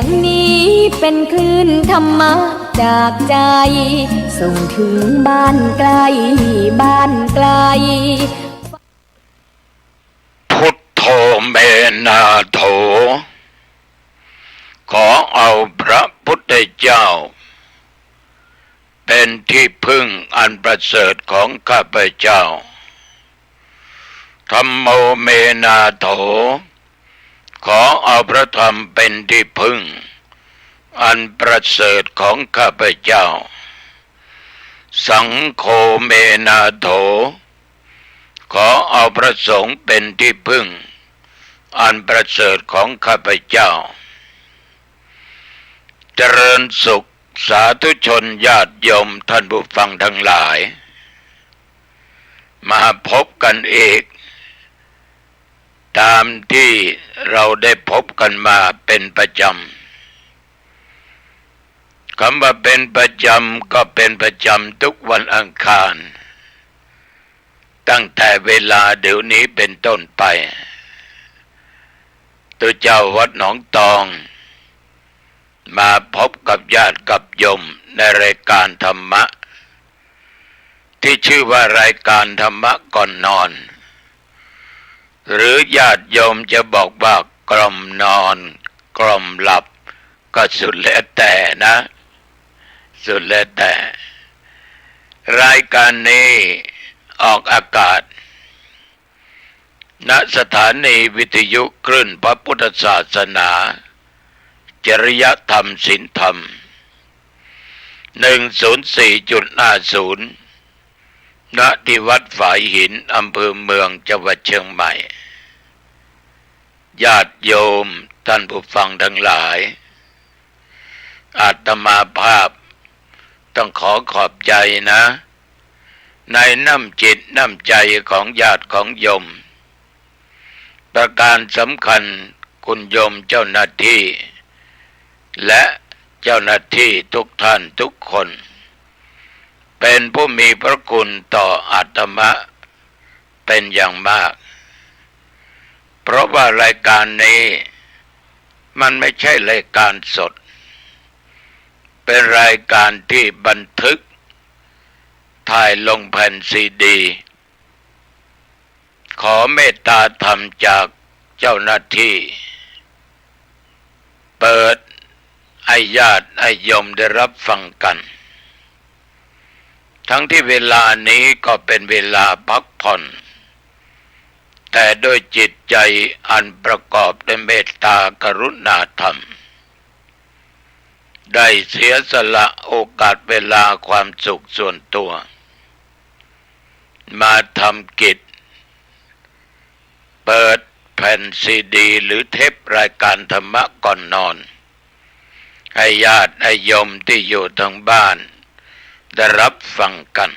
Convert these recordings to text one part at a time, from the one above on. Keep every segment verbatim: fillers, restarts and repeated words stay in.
งนี้เป็นคลื่นธรรมะจากใจ ส่งถึงบ้านไกลบ้านไกล พุทโธ เม นา โถ ขอเอาพระพุทธเจ้า เป็นที่พึ่งอันประเสริฐของข้าพเจ้า ธัมโม เม นา โถ ขอเอาพระธรรมเป็นที่พึ่งอันประเสริฐของข้าพเจ้า สังโฆ เม นา โถ ขอเอาพระสงฆ์เป็นที่พึ่งอันประเสริฐของข้าพเจ้า เจริญสุขสาธุชนญาติโยมท่านผู้ฟังทั้งหลาย มาพบกันอีก ตามที่เราได้พบกันมาเป็นประจำ คำว่าเป็นประจำก็เป็นประจำทุกวันอังคาร ตั้งแต่เวลาเดี๋ยวนี้เป็นต้นไป ตุ๊เจ้าวัดหนองตอง มาพบกับญาติกับโยมในรายการธรรมะ ที่ชื่อว่ารายการธรรมะก่อนนอน หรือญาติโยมจะบอกว่ากล่อมนอน กล่อมหลับ ก็สุดแล้วแต่นะ สุดแล้วแต่ รายการนี้ออกอากาศ ณ สถานีวิทยุคลื่นพระพุทธศาสนา จริยธรรมศีลธรรม หนึ่งศูนย์สี่จุดห้าศูนย์ ณ ที่วัดฝายหิน อำเภอเมือง จังหวัดเชียงใหม่ ญาติโยมท่านผู้ฟังทั้งหลาย อาตมาภาพต้องขอขอบใจนะ ในน้ำจิตน้ำใจของญาติของโยม ประการสำคัญคุณโยมเจ้าหน้าที่ และเจ้าหน้าที่ทุกท่านทุกคน เป็นผู้มีพระคุณต่ออาตมาเป็นอย่างมาก เพราะว่ารายการนี้มันไม่ใช่รายการสด เป็นรายการที่บันทึกถ่ายลงแผ่นซีดี ขอเมตตาธรรมจากเจ้าหน้าที่ เปิดให้ญาติให้โยมได้รับฟังกัน ทั้งที่เวลานี้ก็เป็นเวลาพักผ่อน แต่ด้วยจิตใจอันประกอบด้วยเมตตากรุณาธรรม ได้เสียสละโอกาสเวลาความสุขส่วนตัว มาทำกิจ เปิดแผ่นซีดีหรือเทปรายการธรรมะก่อนนอน ให้ญาติให้โยมที่อยู่ทางบ้านได้รับฟังกัน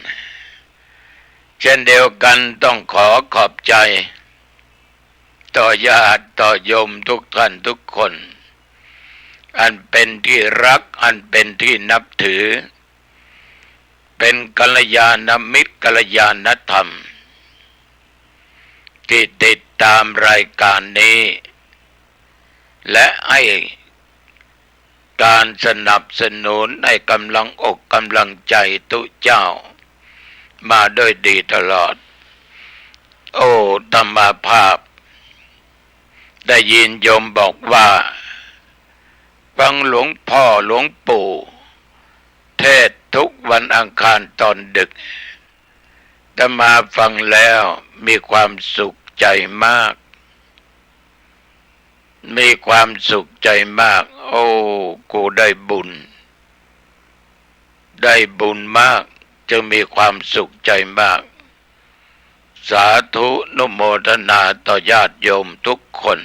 เช่นเดียวกันต้องขอขอบใจ ต่อญาติต่อโยมทุกท่านทุกคน อันเป็นที่รัก อันเป็นที่นับถือ เป็นกัลยาณมิตร กัลยาณธรรม ที่ติดตามรายการนี้ และให้การสนับสนุน ให้กำลังอกกำลังใจตุ๊เจ้ามาด้วยดีตลอด โอ้ อาตมาภาพ ได้ยินโยมบอกว่า ฟังหลวงพ่อหลวงปู่เทศน์ทุกวันอังคารตอนดึก อาตมาฟังแล้วมีความสุขใจมาก มีความสุขใจมาก โอ้ กูได้บุญ ได้บุญมาก จึงมีความสุขใจมาก สาธุอนุโมทนาต่อญาติโยมทุกคน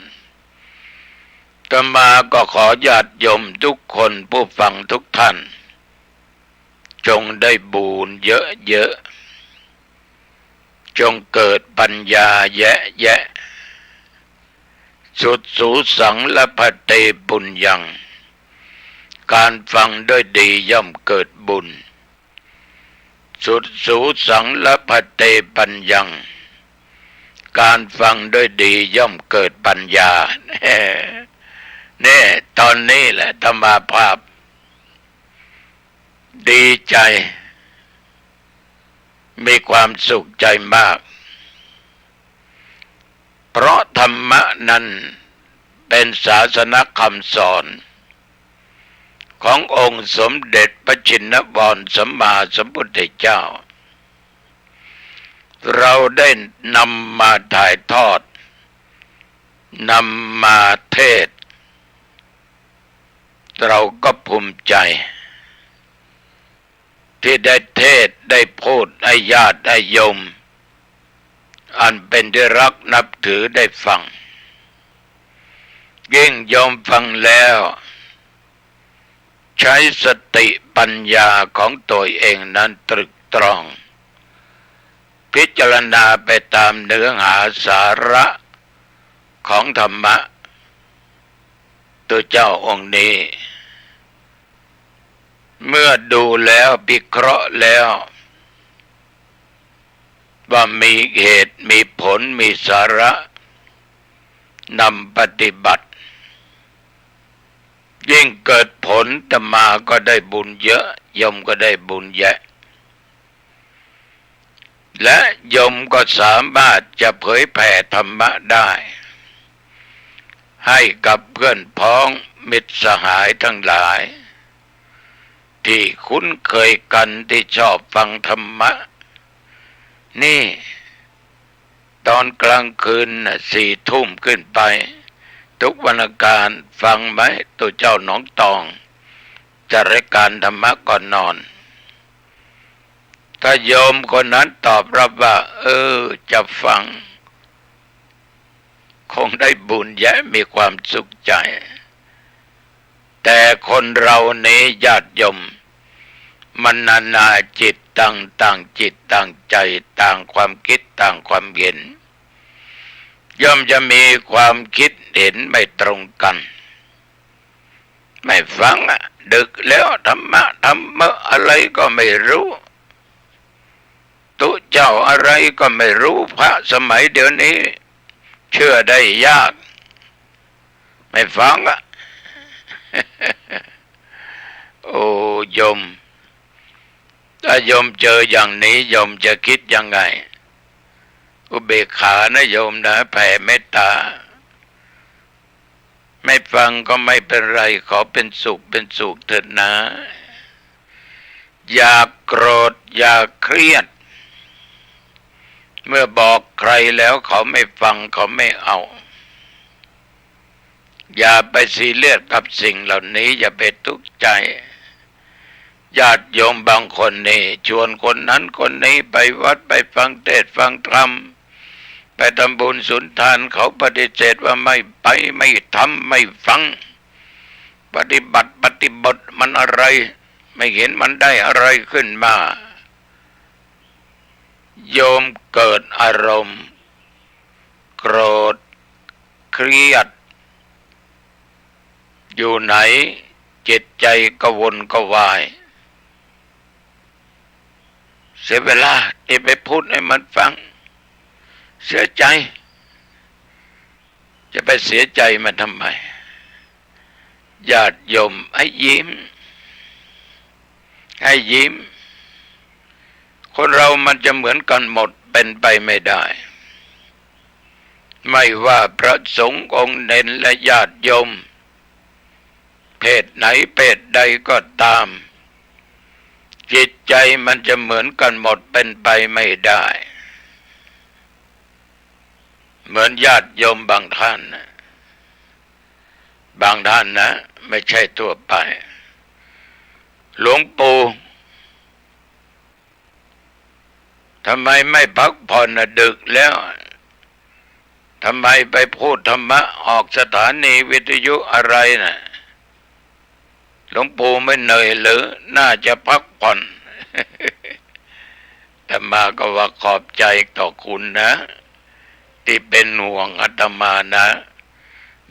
อาตมาก็ขอญาติโยมทุกคน ผู้ฟังทุกท่าน จงได้บุญเยอะๆ จงเกิดปัญญาแยะๆ สุตสูสัง ละพันเต ปุญญัง การฟังด้วยดีย่อมเกิดบุญ สุตสูสัง ละพันเต ปัญญัง การฟังด้วยดีย่อมเกิดปัญญา เนี่ย ตอนนี้แหละอาตมาภาพดีใจ๋ มีความสุขใจ๋มาก เพราะธรรมะนั้นเป๋นศาสนคำสอนขององค์สมเด็จพระชินวรสัมมาสัมพุทธเจ้า เราได้นำมาถ่ายทอด นำมาเทศน์ เราก็ภูมิใจ๋ ตี้ได้เทศน์ได้พูดหื้อญาติหื้อโยม อันเป๋นตี้ฮักนับถือได้ฟัง ยิ่งโยมฟังแล้ว ใจ๊สติปัญญาของตั๋วเองนั้นตรึกตรอง พิจารณาไปต๋ามเนื้อหาสาระของธรรมะตั๋วเจ้าองค์นี้ เมื่อดูแล้วพิเคราะห์แล้ว ว่ามีเหตุมีผลมีสาระ นำปฏิบัติ ยิ่งเกิดผล อาตมาก็ได้บุญเยอะ โยมก็ได้บุญแยะ และโยมก็สามารถจะเผยแผ่ธรรมะได้ หื้อกับเพื่อนพ้องมิตรสหายตังหลาย ตี้คุ้นเคยกั๋นตี้ชอบฟังธรรมะ นี่ ต๋อนกลางคืนน่ะ สี่ทุ่มขึ้นไป ทุกวันอังคาร ฟังไหม ตั๋วเจ้าหนองตอง จัดรายก๋านธรรมะก่อนนอน ถ้าโยมคนนั้นตอบรับว่า เออ จะฟัง คงได้บุญแยะ มีความสุขใจ๋ แต่คนเรานี้ญาติโยม มันนานาจิตตัง ต่างจิตต่างใจ๋ ต่างความคิดต่างความเห็น ย่อมจะมีความคิดเห็นไม่ตรงกั๋น ไม่ฟังอะ ดึกแล้ว ธรรมะธรรเมอะอะไรก็ไม่รู้ ตุ๊เจ้าอะไรก็ไม่รู้ พระสมัยเดี๋ยวนี้ เชื่อได้ยาก ไม่ฟังอะ โอ้ โยม ถ้าโยมเจออย่างนี้ โยมจะคิดยังไง อุเบกขานะโยมนะ แผ่เมตตา ไม่ฟังก็ไม่เป็นไร ขอเป็นสุขเป็นสุขเถิดนะ อย่าโกรธ อย่าเครียด เมื่อบอกใครแล้วเขาไม่ฟัง เขาไม่เอา อย่าไปซีเรียสกับสิ่งเหล่านี้ อย่าไปทุกข์ใจ๋ ญาติโยมบางคนนี่ ชวนคนนั้นคนนี้ไปวัด ไปฟังเทศน์ฟังธรรม ไปทำบุญสุนทาน เขาปฏิเสธว่าไม่ไป ไม่ทำ ไม่ฟัง ปฏิบัติปฏิบัติมันอะไร ไม่เห็นมันได้อะไรขึ้นมา โยมเกิดอารมณ์โกรธ เครียด อยู่ไหน จิตใจ๋กระวนกระวาย เสียเวลาตี้ไปพูดหื้อมันฟัง เสียใจ๋ จะไปเสียใจ๋มันทำไม ญาติโยมหื้อยิ้ม หื้อยิ้ม คนเรามันจะเหมือนกั๋นหมด เป๋นไปไม่ได้ ไม่ว่าพระสงฆ์องค์เณรและญาติโยม เพศไหนเพศใดก็ต๋าม จิตใจ๋มันจะเหมือนกั๋นหมด เป๋นไปไม่ได้ เหมือนญาติโยมบางท่านนะ บางท่านนะ ไม่ใช่ทั่วไป หลวงปู่ ทำไมไม่พักผ่อนนะ ดึกแล้ว ทำไมไปพูดธรรมะ ออกสถานีวิทยุอะไรนะ หลวงปู่ไม่เหนื่อยหรือ น่าจะพักผ่อน อาตมาก็ว่าขอบใจ๋ต่อคุณนะ ตี้เป๋นห่วงอาตมานะ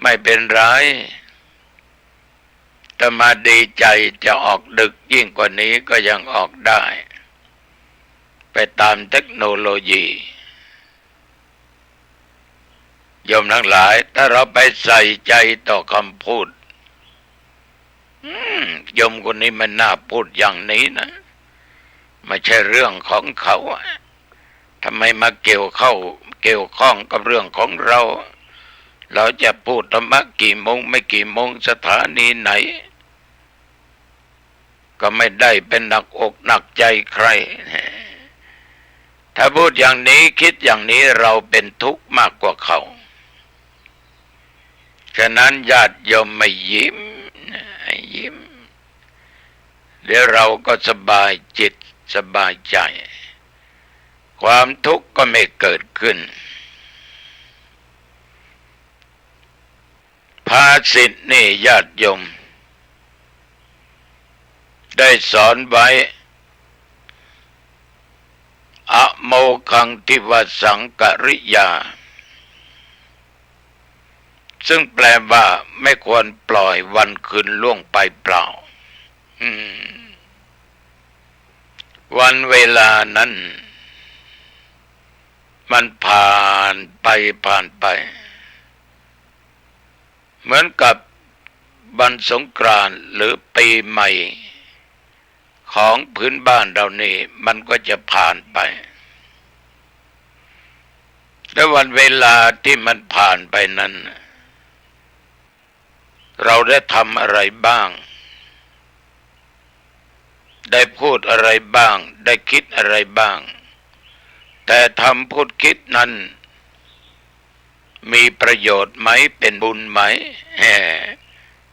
ไม่เป๋นไร อาตมาดีใจ๋ จะออกดึกยิ่งกว่านี้ก็ยังออกได้ ไปต๋ามเทคโนโลยี โยมตังหลาย ถ้าเราไปใส่ใจ๋ต่อคำพูด โยมคนนี้มันน่าพูดอย่างนี้นะ ไม่ใช่เรื่องของเขาอะ ทำไมมาเกี่ยวเข้า เกี่ยวข้องกับเรื่องของเรา เราจะพูดธรรมะกี่โมงไม่กี่โมง สถานีไหน ก็ไม่ได้เป็นหนักอกหนักใจใคร ถ้าพูดอย่างนี้ คิดอย่างนี้ เราเป็นทุกข์มากกว่าเขา ฉะนั้นญาติโยมมายิ้ม ยิ้ม เดี๋ยวเราก็สบายจิตสบายใจ ความทุกข์ก็ไม่เกิดขึ้น ภาษิตนี่ญาติโยมได้สอนไว้ อโมฆังทิวสังกริยา ซึ่งแปลว่าไม่ควรปล่อยวันคืนล่วงไปเปล่า อืม วันเวลานั้น มันผ่านไป ผ่านไป เหมือนกับวันสงกรานต์หรือปีใหม่ของพื้นบ้านเรานี่ มันก็จะผ่านไป และวันเวลาที่มันผ่านไปนั้น เราได้ทำอะไรบ้าง ได้พูดอะไรบ้าง ได้คิดอะไรบ้าง แต่ทำพูดคิดนั้น มีประโยชน์ไหม เป็นบุญไหม แหม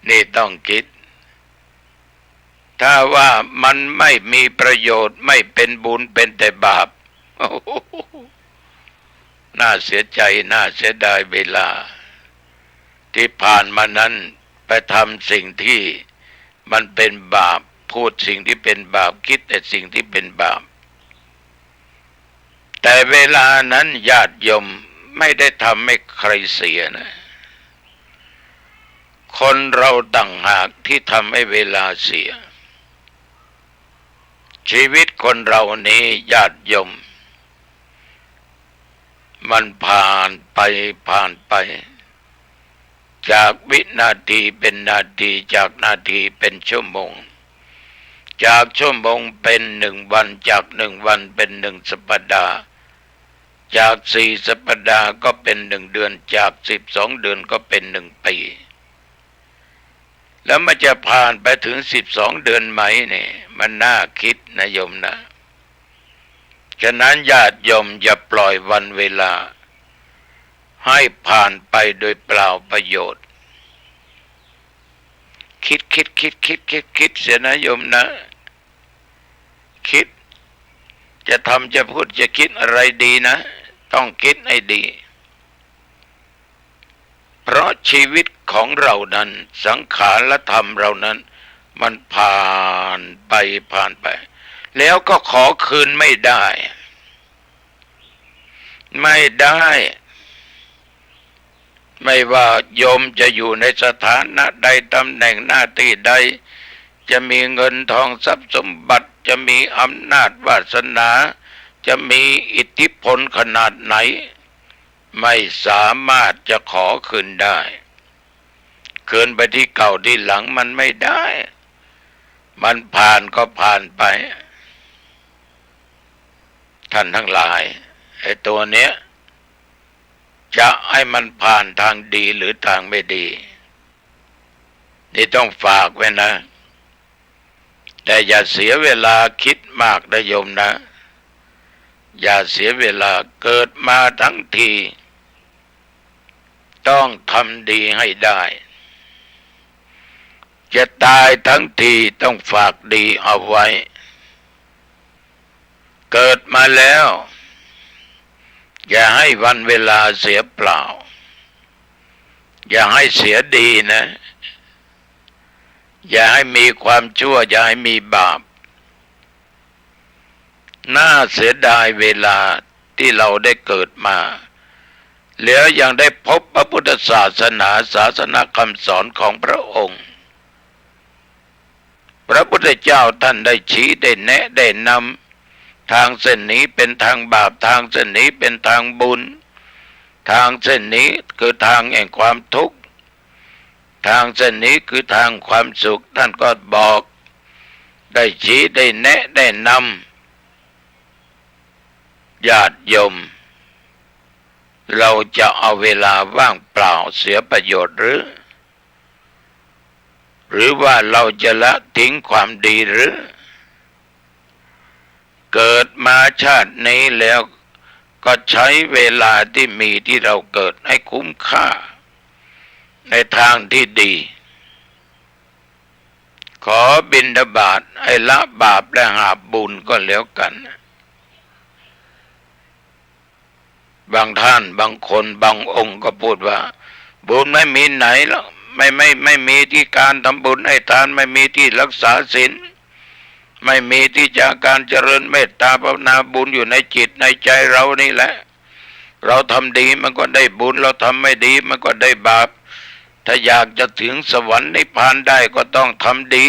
นี่ต้องคิด ถ้าว่ามันไม่มีประโยชน์ ไม่เป็นบุญ เป็นแต่บาป น่าเสียใจ น่าเสียดายเวลา ที่ผ่านมานั้น ไปทำสิ่งที่มันเป็นบาป พูดสิ่งที่เป็นบาป คิดแต่สิ่งที่เป็นบาป แต่เวลานั้นญาติโยมไม่ได้ทำให้ใครเสียนะ คนเราต่างหากที่ทำให้เวลาเสีย ชีวิตคนเรานี้ญาติโยม มันผ่านไป ผ่านไป จากวินาทีเป็นนาที จากนาทีเป็นชั่วโมง จากชั่วโมงเป็นหนึ่งวัน จากหนึ่งวันเป็นหนึ่งสัปดาห์ จากสี่สัปดาห์ก็เป็นหนึ่งเดือน จากสิบสองเดือนก็เป็นหนึ่งปี แล้วมันจะผ่านไปถึงสิบสองเดือนไหมเนี่ย มันน่าคิดนะโยมนะ ฉะนั้นญาติโยมอย่าปล่อยวันเวลาให้ผ่านไปโดยเปล่าประโยชน์ คิด คิด คิด คิด คิด คิดเสียนะโยมนะ คิด จะทำ จะพูด จะคิดอะไรดีนะ ต้องคิดให้ดี เพราะชีวิตของเรานั้น สังขารธรรมเรานั้น มันผ่านไป ผ่านไป แล้วก็ขอคืนไม่ได้ ไม่ได้ ไม่ว่าโยมจะอยู่ในสถานะใด ตำแหน่งหน้าที่ใด จะมีเงินทองทรัพย์สมบัติ จะมีอำนาจวาสนา จะมีอิทธิพลขนาดไหน ไม่สามารถจะขอคืนได้ คืนไปที่เก่าที่หลังมันไม่ได้ มันผ่านก็ผ่านไป ท่านทั้งหลาย ไอ้ตัวเนี้ย จะให้มันผ่านทางดีหรือทางไม่ดี นี่ต้องฝากไว้นะ แต่อย่าเสียเวลาคิดมากนะโยมนะ อย่าเสียเวลา เกิดมาทั้งที ต้องทำดีให้ได้ จะตายทั้งทีต้องฝากดีเอาไว้ เกิดมาแล้ว อย่าให้วันเวลาเสียเปล่า อย่าให้เสียดีนะ อย่าให้มีความชั่ว อย่าให้มีบาป น่าเสียดายเวลาที่เราได้เกิดมา แล้วยังได้พบพระพุทธศาสนา ศาสนคำสอนของพระองค์ พระพุทธเจ้าท่านได้ชี้ ได้แนะ ได้นำ ทางเส้นนี้เป็นทางบาป ทางเส้นนี้เป็นทางบุญ ทางเส้นนี้คือทางแห่งความทุกข์ ทางเส้นนี้คือทางความสุข ท่านก็บอก ได้ชี้ได้แนะได้นำญาติโยม เราจะเอาเวลาว่างเปล่าเสียประโยชน์หรือ หรือว่าเราจะละทิ้งความดีหรือ เกิดมาชาตินี้แล้วก็ใช้เวลาที่มีที่เราเกิดให้คุ้มค่าในทางที่ดี ขอบิณฑบาตให้ละบาปและหาบบุญก็แล้วกัน บางท่านบางคนบางองค์ก็พูดว่า บุญไม่มีไหนหรอก ไม่ ไม่ ไม่มีที่การทำบุญให้ทาน ไม่มีที่รักษาศีล ไม่มีที่จะการเจริญเมตตาภาวนา บุญอยู่ในจิตในใจเรานี่แหละ เราทำดีมันก็ได้บุญ เราทำไม่ดีมันก็ได้บาป ถ้าอยากจะถึงสวรรค์นิพพานได้ก็ต้องทำดี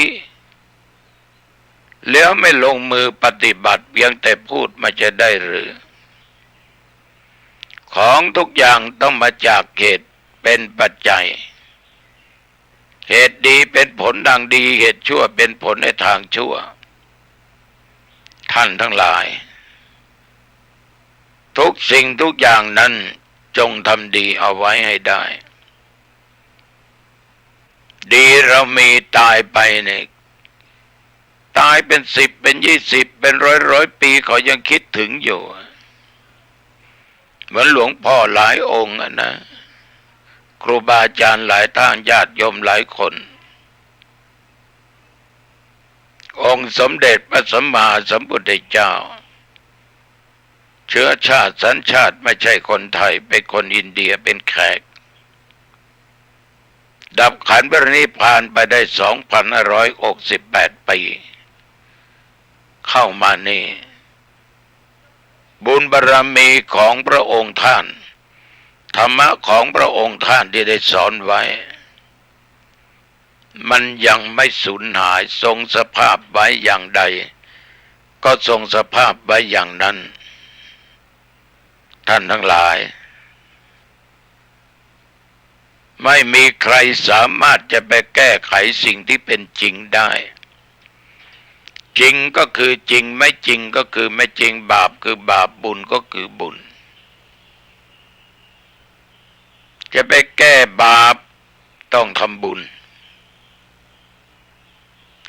แล้วไม่ลงมือปฏิบัติ เพียงแต่พูดมันจะได้หรือ ของทุกอย่างต้องมาจากเหตุเป็นปัจจัย เหตุดีเป็นผลทางดี เหตุชั่วเป็นผลในทางชั่ว ท่านทั้งหลาย ทุกสิ่งทุกอย่างนั้นจงทำดีเอาไว้ให้ได้ ดีเรามี ตายไปเนี่ย ตายเป็นสิบเป็นยี่สิบเป็นร้อยร้อยปีเขายังคิดถึงอยู่ เหมือนหลวงพ่อหลายองค์อะนะ ครูบาอาจารย์หลายท่าน ญาติโยมหลายคน องค์สมเด็จพระสัมมาสัมพุทธเจ้า เชื้อชาติสัญชาติไม่ใช่คนไทย เป็นคนอินเดีย เป็นแขก ดับขันธ์ปรินิพพานไปได้สองพันห้าร้อยหกสิบแปดปี เข้ามานี่ บุญบารมีของพระองค์ท่าน ธรรมะของพระองค์ท่านที่ได้สอนไว้ มันยังไม่สูญหาย ทรงสภาพไว้อย่างใด ก็ทรงสภาพไว้อย่างนั้น ท่านทั้งหลาย ไม่มีใครสามารถจะไปแก้ไขสิ่งที่เป็นจริงได้ จริงก็คือจริง ไม่จริงก็คือไม่จริง บาปคือบาป บุญก็คือบุญ จะไปแก้บาป ต้องทำบุญ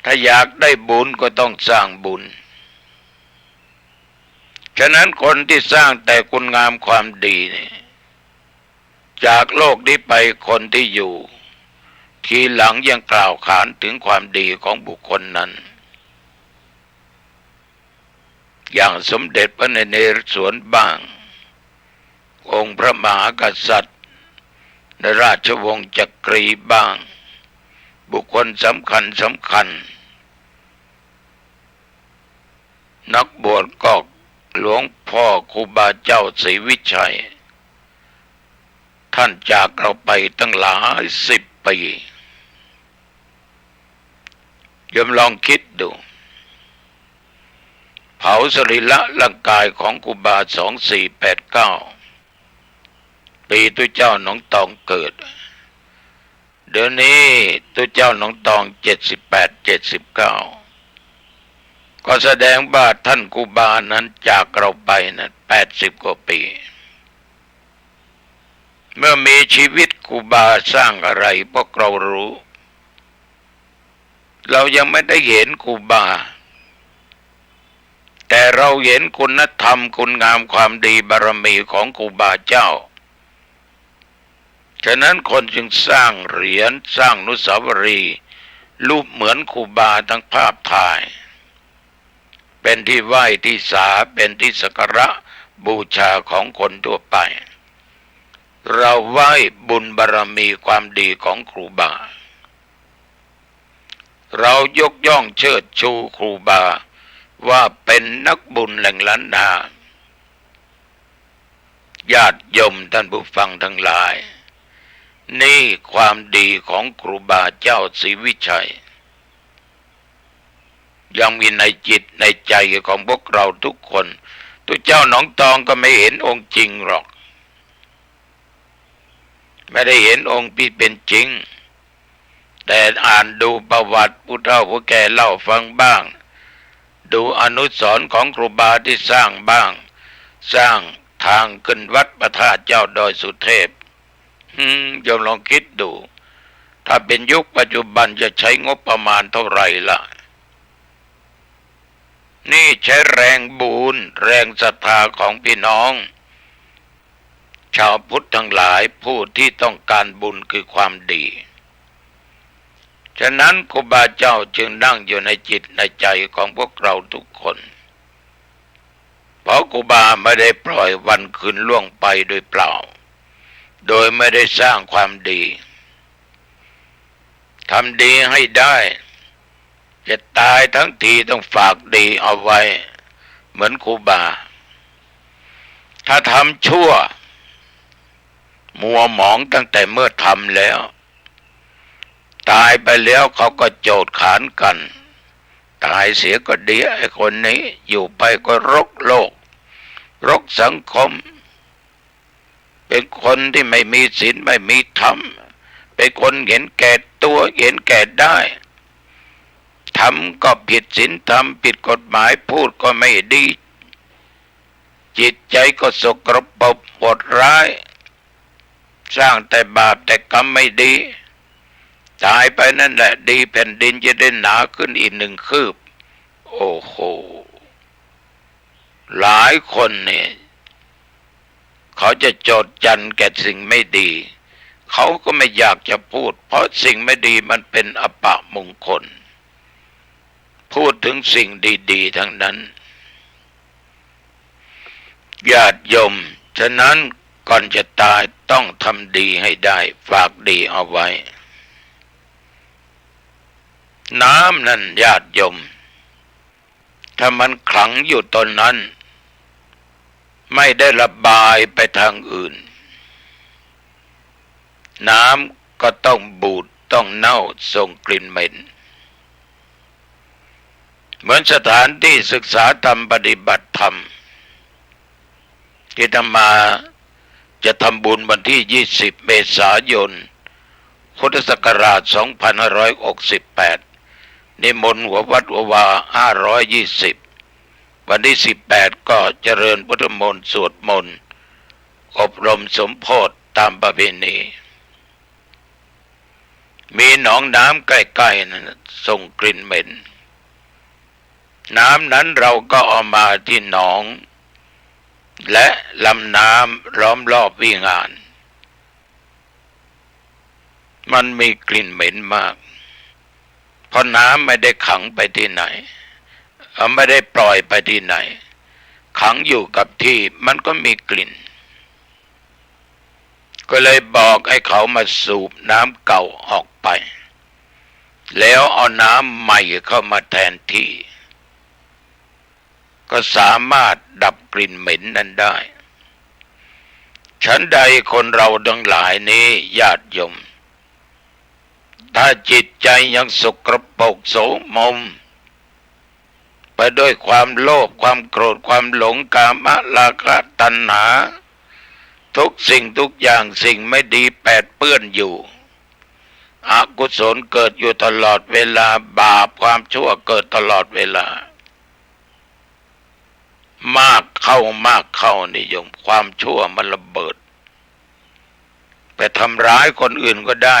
ถ้าอยากได้บุญก็ต้องสร้างบุญ ฉะนั้นคนที่สร้างแต่คุณงามความดีนี่ จากโลกนี้ไปคนที่อยู่ทีหลังยังกล่าวขานถึงความดีของบุคคลนั้น อย่างสมเด็จพระนเรศวรบ้าง องค์พระมหากษัตริย์ในราชวงศ์จักรีบ้าง บุคคลสำคัญสำคัญ นักบวชก็หลวงพ่อครูบาเจ้าศรีวิชัย ท่านจากเราไปตั้งหลายสิบปี โยมลองคิดดู เผาสรีระร่างกายของครูบาสองสี่แปดเก้า ปีตุ๊เจ้าหนองตองเกิด เดี๋ยวนี้ตุ๊เจ้าหนองตองเจ็ดสิบแปด เจ็ดสิบเก้า ก็แสดงว่าท่านครูบานั้นจากเราไปนะแปดสิบกว่าปี เมื่อมีชีวิตครูบาสร้างอะไรพวกเรารู้ เรายังไม่ได้เห็นครูบา แต่เราเห็นคุณธรรมคุณงามความดีบารมีของครูบาเจ้า ฉะนั้นคนจึงสร้างเหรียญ สร้างอนุสาวรีย์ รูปเหมือนครูบาทั้งภาพถ่าย เป็นที่ไหว้ที่สา เป็นที่สักการะบูชาของคนทั่วไป เราไหว้บุญบารมีความดีของครูบา เรายกย่องเชิดชูครูบาว่าเป็นนักบุญแห่งล้านนา ญาติโยมท่านผู้ฟังทั้งหลาย นี่ความดีของครูบาเจ้าศรีวิชัย ยังมีในจิตในใจของพวกเราทุกคน ตุ๊เจ้าหนองตองก็ไม่เห็นองค์จริงหรอก ไม่ได้เห็นองค์ที่เป็นจริง แต่อ่านดูประวัติผู้เฒ่าผู้แก่เล่าฟังบ้าง ดูอนุสรณ์ของครูบาตี้สร้างบ้าง สร้างตางขึ้นวัดพระธาตุเจ้าดอยสุเทพ หืม โยมลองกึ๊ดดู ถ้าเป๋นยุคปัจจุบันจะใจ๊งบประมาณเต้าไหร่ละ นี่ใจ๊แรงบุญ แรงศรัทธาของปี้น้อง จาวพุทธตังหลาย ผู้ตี้ต้องก๋านบุญคือความดี ฉะนั้นครูบาเจ้าจึงนั่งอยู่ในจิตในใจ๋ของพวกเฮากู้คน เพราะครูบาไม่ได้ปล่อยวันคืนล่วงไปโดยเปล่า โดยไม่ได้สร้างความดี ทำดีให้ได้ จะต๋ายตังทีต้องฝากดีเอาไว้ เหมือนครูบา ถ้าทำชั่ว มัวหมองตั้งแต่เมื่อทำแล้ว ต๋ายไปแล้วเขาก็โจทย์ขานกั๋น ต๋ายเสียก็ดี ไอ้คนนี้ อยู่ไปก็รกโลก รกสังคม เป๋นคนตี้ไม่มีศีล ไม่มีธรรม เป๋นคนเห็นแก่ตั๋ว เห็นแก่ได้ ทำก็ผิดศีลธรรม ผิดกฎหมาย พูดก็ไม่ดี จิตใจ๋ก็สกปรกโหดร้าย สร้างแต่บาปแต่กรรมไม่ดี ต๋ายไปนั่นแหละดี แผ่นดินจะได้หนาขึ้นอีกหนึ่งคืบ โอ้โห หลายคนนี่ เขาจะโจทย์จันแก่สิ่งไม่ดี เขาก็ไม่อยากจะพูด เพราะสิ่งไม่ดีมันเป็นอัปมงคล พูดถึงสิ่งดีๆ ทั้งนั้น ญาติโยม ฉะนั้นก่อนจะต๋ายต้องทำดีให้ได้ ฝากดีเอาไว้ น้ำนั้นญาติโยม ถ้ามันขังอยู่ตรงนั้น ไม่ได้ระบายไปตางอื่น น้ำก็ต้องบูด ต้องเน่า ส่งกลิ่นเหม็น เหมือนสถานตี้ศึกษาธรรม ปฏิบัติธรรม ตี้อาตมาจะทำบุญวันตี้ยี่สิบเมษายน พุทธศักราชสองพันห้าร้อยหกสิบแปด นิมนต์หัววัดหัววา ห้าร้อยยี่สิบ วันตี้สิบแปดก็เจริญพุทธมนต์ สวดมนต์ อบรมสมโภชตามประเพณี มีหนองน้ำใก้ๆ นั้นน่ะ ส่งกลิ่นเหม็น น้ำนั้นเราก็เอามาตี้หนอง และลำน้ำล้อมรอบวิหาร มันมีกลิ่นเหม็นมาก เพราะน้ำไม่ได้ขังไปตี้ไหน เอ่อ ไม่ได้ปล่อยไปตี้ไหน ขังอยู่กับตี้ มันก็มีกลิ่น ก็เลยบอกให้เขามาสูบน้ำเก่าออกไป แล้วเอาน้ำใหม่เข้ามาแทนตี้ ก็สามารถดับกลิ่นเหม็นนั้นได้ ฉันใดคนเราตังหลายนี้ ญาติโยม ถ้าจิตใจ๋ยังสกปรกโสมม ไปด้วยความโลภ ความโกรธ ความหลง กามราคะ ตัณหา ทุกสิ่งทุกอย่าง สิ่งไม่ดีแปดเปื้อนอยู่ อกุศลเกิดอยู่ตลอดเวลา บาปความชั่วเกิดตลอดเวลา มากเข้า มากเข้านี่โยม ความชั่วมันระเบิด ไปทำร้ายคนอื่นก็ได้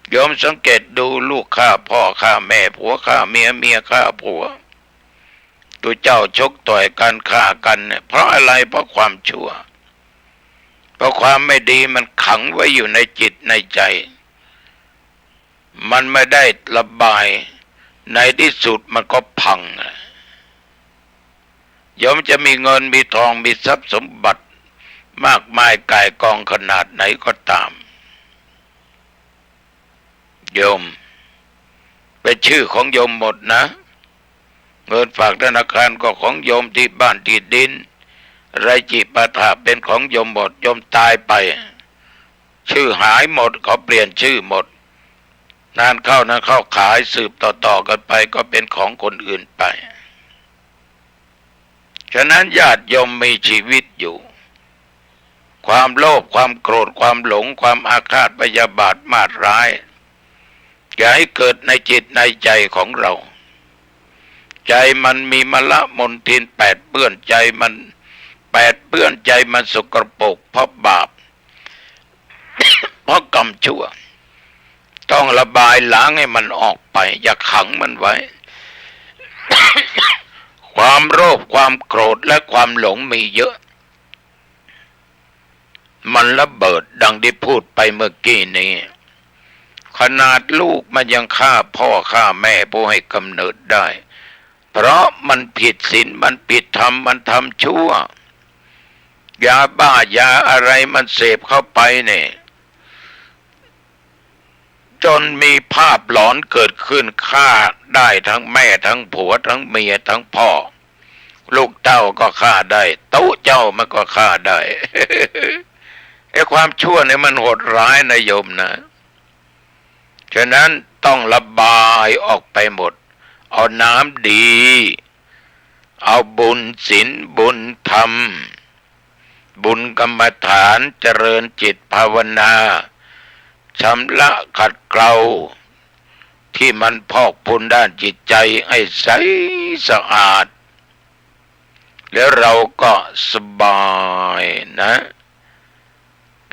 โยมสังเกตดู ลูกฆ่าพ่อฆ่าแม่ ผัวฆ่าเมีย เมียฆ่าผัว ตุ๊เจ้าชกต่อยกั๋น ฆ่ากั๋นเนี่ย เพราะอะไร เพราะความชั่ว เพราะความไม่ดีมันขังไว้อยู่ในจิตในใจ๋ มันไม่ได้ระบาย ในตี้สุดมันก็พังอะ โยมจะมีเงินมีทอง มีทรัพย์สมบัติมากมายก่ายกองขนาดไหนก็ต๋าม โยม เป๋นชื่อของโยมหมดนะ เงินฝากธนาคารก็ของโยม ตี้บ้านตี้ดิน อะไรจิปาถะเป๋นของโยมหมด โยมต๋ายไป ชื่อหายหมด เขาเปลี่ยนชื่อหมด นานเข้า นานเข้า ขายสืบต่อๆ กั๋นไป ก็เป๋นของคนอื่นไป ฉะนั้นญาติโยมมีชีวิตอยู่ ความโลภ ความโกรธ ความหลง ความอาฆาตพยาบาทมาดร้าย อย่าให้เกิดในจิตในใจ๋ของเรา ใจมันมีมลมลทินแปดเปื้อน ใจมันแปดเปื้อน ใจมันสกปรกเพราะบาป เพราะกรรมชั่ว ต้องระบายล้างให้มันออกไป อย่าขังมันไว้ ความโลภ ความโกรธ และความหลงมีเยอะ มันระเบิดดังที่พูดไปเมื่อกี้นี้ ขนาดลูกมันยังฆ่าพ่อฆ่าแม่ผู้ให้กำเนิดได้ เพราะมันผิดศีล มันผิดธรรม มันทำชั่ว ยาบ้ายาอะไรมันเสพเข้าไปเนี่ย จนมีภาพหลอนเกิดขึ้น ฆ่าได้ทั้งแม่ทั้งผัวทั้งเมียทั้งพ่อ ลูกเต้าก็ฆ่าได้ ตุ๊เจ้ามันก็ฆ่าได้ ไอ้ความชั่วเนี่ยมันโหดร้ายนะโยมนะ ฉะนั้นต้องระบายออกไปหมด เอาน้ำดี เอาบุญศีลบุญธรรม บุญกรรมฐาน เจริญจิตภาวนา ชำระขัดเกลา ที่มันพอกพูนด้านจิตใจให้ใสสะอาด แล้วเราก็สบายนะ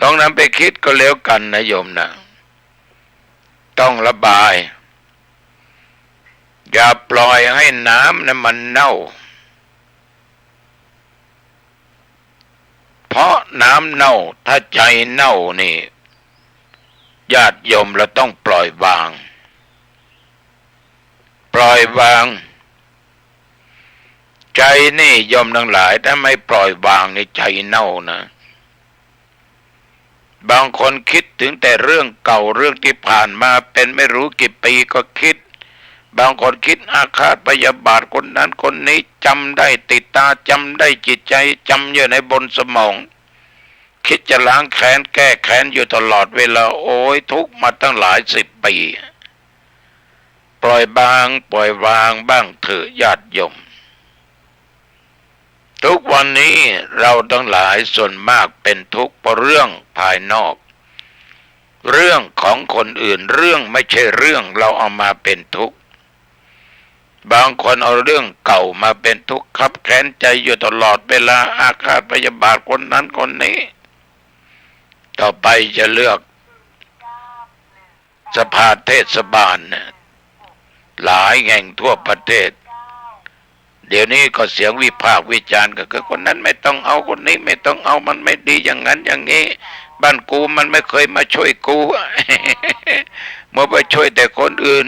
ลองนำไปคิดก็แล้วกันนะโยมนะ ต้องระบาย อย่าปล่อยให้น้ำนั้นมันเน่า เพราะน้ำเน่า ถ้าใจเน่านี่ ญาติโยม เราต้องปล่อยวาง ปล่อยวาง ใจนี่โยมทั้งหลาย ถ้าไม่ปล่อยวางนี่ใจเน่านะ บางคนคิดถึงแต่เรื่องเก่า เรื่องที่ผ่านมาเป็นไม่รู้กี่ปีก็คิด บางคนคิดอาฆาตพยาบาทคนนั้นคนนี้ จำได้ติดตา จำได้จิตใจ จำอยู่ในบนสมอง คิดจะล้างแค้นแก้แค้นอยู่ตลอดเวลา โอ๊ย ทุกข์มาตั้งหลายสิบปี ปล่อยบาง ปล่อยวางบ้างเถอะญาติโยม ทุกวันนี้เราทั้งหลายส่วนมากเป็นทุกข์เพราะเรื่องภายนอก เรื่องของคนอื่น เรื่องไม่ใช่เรื่อง เราเอามาเป็นทุกข์ บางคนเอาเรื่องเก่ามาเป็นทุกข์ คับแค้นใจอยู่ตลอดเวลา อาฆาตพยาบาทคนนั้นคนนี้ ต่อไปจะเลือก สภาเทศบาลเนี่ย หลายแห่งทั่วประเทศ เดี๋ยวนี้ก็เสียงวิพากษ์วิจารณ์ก็คือ คนนั้นไม่ต้องเอา คนนี้ไม่ต้องเอา มันไม่ดีอย่างนั้นอย่างนี้ บ้านกูมันไม่เคยมาช่วยกู มัวไปช่วยแต่คนอื่น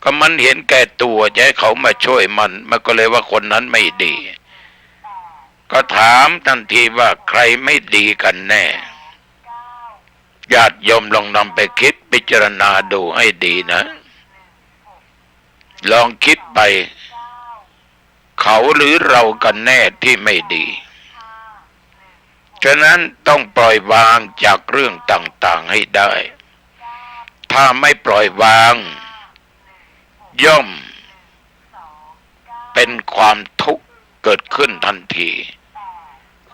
ก็มันเห็นแก่ตัว จะให้เขามาช่วยมัน มันก็เลยว่าคนนั้นไม่ดี ก็ถามทันทีว่าใครไม่ดีกันแน่ ญาติโยมลองนำไปคิดพิจารณาดูให้ดีนะ ลองคิดไป เขาหรือเรากันแน่ที่ไม่ดี ฉะนั้นต้องปล่อยวางจากเรื่องต่างๆ ให้ได้ ถ้าไม่ปล่อยวาง ย่อมเป็นความทุกข์เกิดขึ้นทันที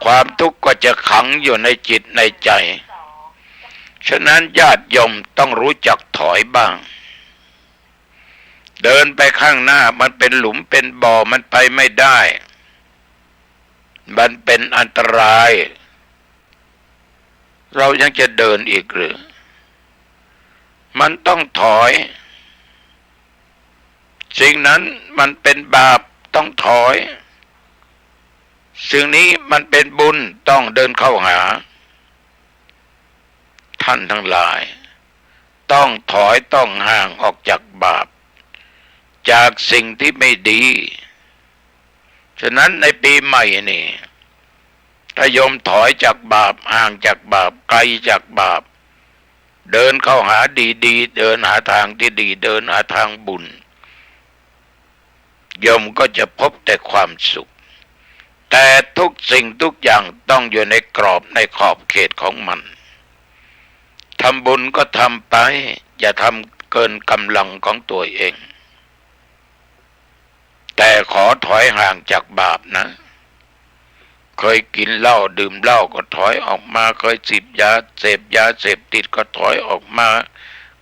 ความทุกข์ก็จะขังอยู่ในจิตในใจ ฉะนั้นญาติโยมต้องรู้จักถอยบ้าง เดินไปข้างหน้ามันเป็นหลุมเป็นบ่อ มันไปไม่ได้ มันเป็นอันตราย เรายังจะเดินอีกหรือ มันต้องถอย สิ่งนั้นมันเป็นบาป ต้องถอย สิ่งนี้มันเป็นบุญ ต้องเดินเข้าหา ท่านทั้งหลาย ต้องถอย ต้องห่างออกจากบาป จากสิ่งที่ไม่ดี ฉะนั้นในปีใหม่นี่ ถ้าโยมถอยจากบาป ห่างจากบาป ไกลจากบาป เดินเข้าหาดีๆ เดินหาทางที่ดี เดินหาทางบุญ โยมก็จะพบแต่ความสุข แต่ทุกสิ่งทุกอย่างต้องอยู่ในกรอบในขอบเขตของมัน ทำบุญก็ทำไป อย่าทำเกินกำลังของตัวเอง แต่ขอถอยห่างจากบาปนะ เคยกินเหล้าดื่มเหล้าก็ถอยออกมา เคยเสพยา เสพยาเสพติดก็ถอยออกมา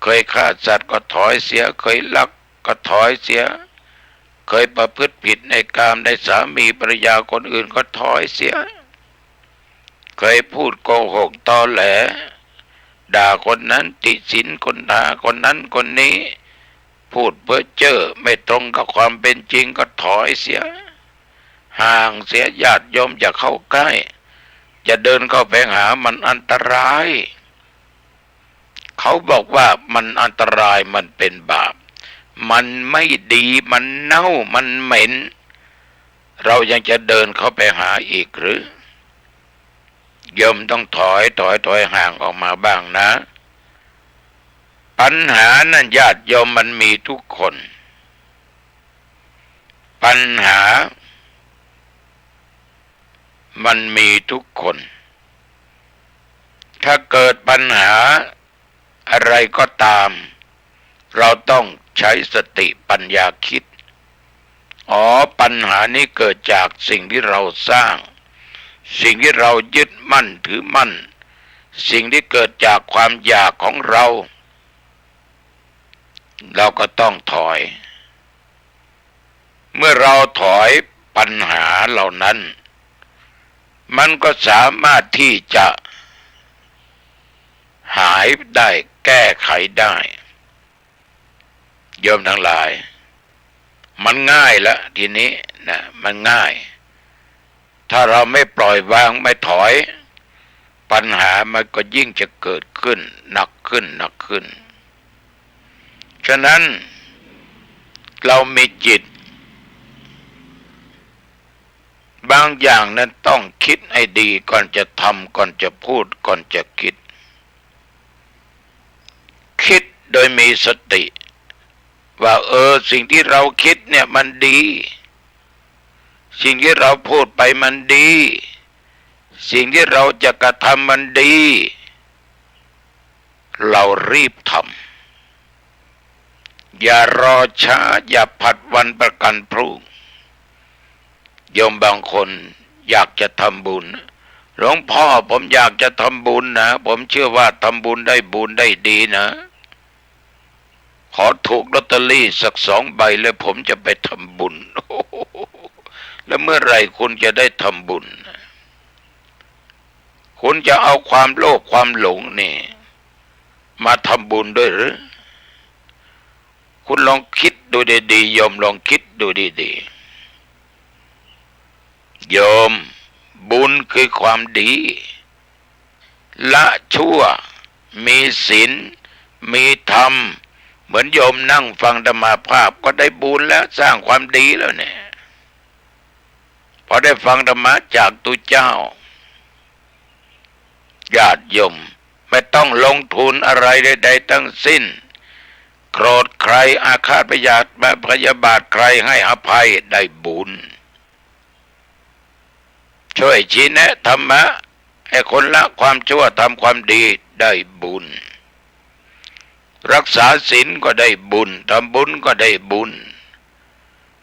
เคยฆ่าสัตว์ก็ถอยเสีย เคยลักก็ถอยเสีย เคยประพฤติผิดในกามในสามีภรรยาคนอื่นก็ถอยเสีย เคยพูดโกหกตอแหล ด่าคนนั้นติฉินคนด่าคนนั้นคนนี้ พูดเพ้อเจ้อไม่ตรงกับความเป็นจริงก็ถอยเสีย ห่างเสีย ญาติโยมอย่าเข้าใกล้ จะเดินเข้าไปหามันอันตราย เขาบอกว่ามันอันตราย มันเป็นบาป มันไม่ดี มันเน่า มันเหม็น เรายังจะเดินเข้าไปหาอีกหรือ โยมต้องถอย ถอย ถอยห่างออกมาบ้างนะ ปัญหานั่นญาติโยมมันมีทุกคน ปัญหามันมีทุกคน ถ้าเกิดปัญหาอะไรก็ตาม เราต้องใช้สติปัญญาคิด อ๋อ ปัญหานี้เกิดจากสิ่งที่เราสร้าง สิ่งที่เรายึดมั่นถือมั่น สิ่งที่เกิดจากความอยากของเรา เราก็ต้องถอย เมื่อเราถอยปัญหาเหล่านั้น มันก็สามารถที่จะหายได้ แก้ไขได้ โยมทั้งหลาย มันง่ายละทีนี้นะ มันง่าย ถ้าเราไม่ปล่อยวางไม่ถอย ปัญหามันก็ยิ่งจะเกิดขึ้นหนักขึ้น หนักขึ้น ฉะนั้นเรามีจิต บางอย่างนั้นต้องคิดให้ดีก่อนจะทำ ก่อนจะพูด ก่อนจะคิด คิดโดยมีสติ ว่า เออ สิ่งที่เราคิดเนี่ยมันดี สิ่งที่เราพูดไปมันดี สิ่งที่เราจะกระทำมันดี เรารีบทำ อย่ารอช้า อย่าผัดวันประกันพรุ่ง โยมบางคนอยากจะทำบุญ หลวงพ่อ ผมอยากจะทำบุญนะ ผมเชื่อว่าทำบุญได้บุญได้ดีนะ ขอถูกลอตเตอรี่สักสองใบแล้วผมจะไปทำบุญ แล้วเมื่อไหร่คุณจะได้ทำบุญ คุณจะเอาความโลภความหลงนี่มาทำบุญด้วยหรือ คุณลองคิดดูดีๆ โยมลองคิดดูดีๆ โยม บุญคือความดี ละชั่ว มีศีล มีธรรม เหมือนโยมนั่งฟังธรรมาภาพก็ได้บุญแล้ว สร้างความดีแล้วเนี่ย พอได้ฟังธรรมะจากตุ๊เจ้า ญาติโยมไม่ต้องลงทุนอะไรใดๆ ทั้งสิ้น โกรธใคร อาฆาตพยาบาท พยาบาทใคร ให้อภัย ได้บุญ ช่วยชี้แนะธรรมะให้คนละความชั่วทำความดี ได้บุญ รักษาศีลก็ได้บุญ ทำบุญก็ได้บุญ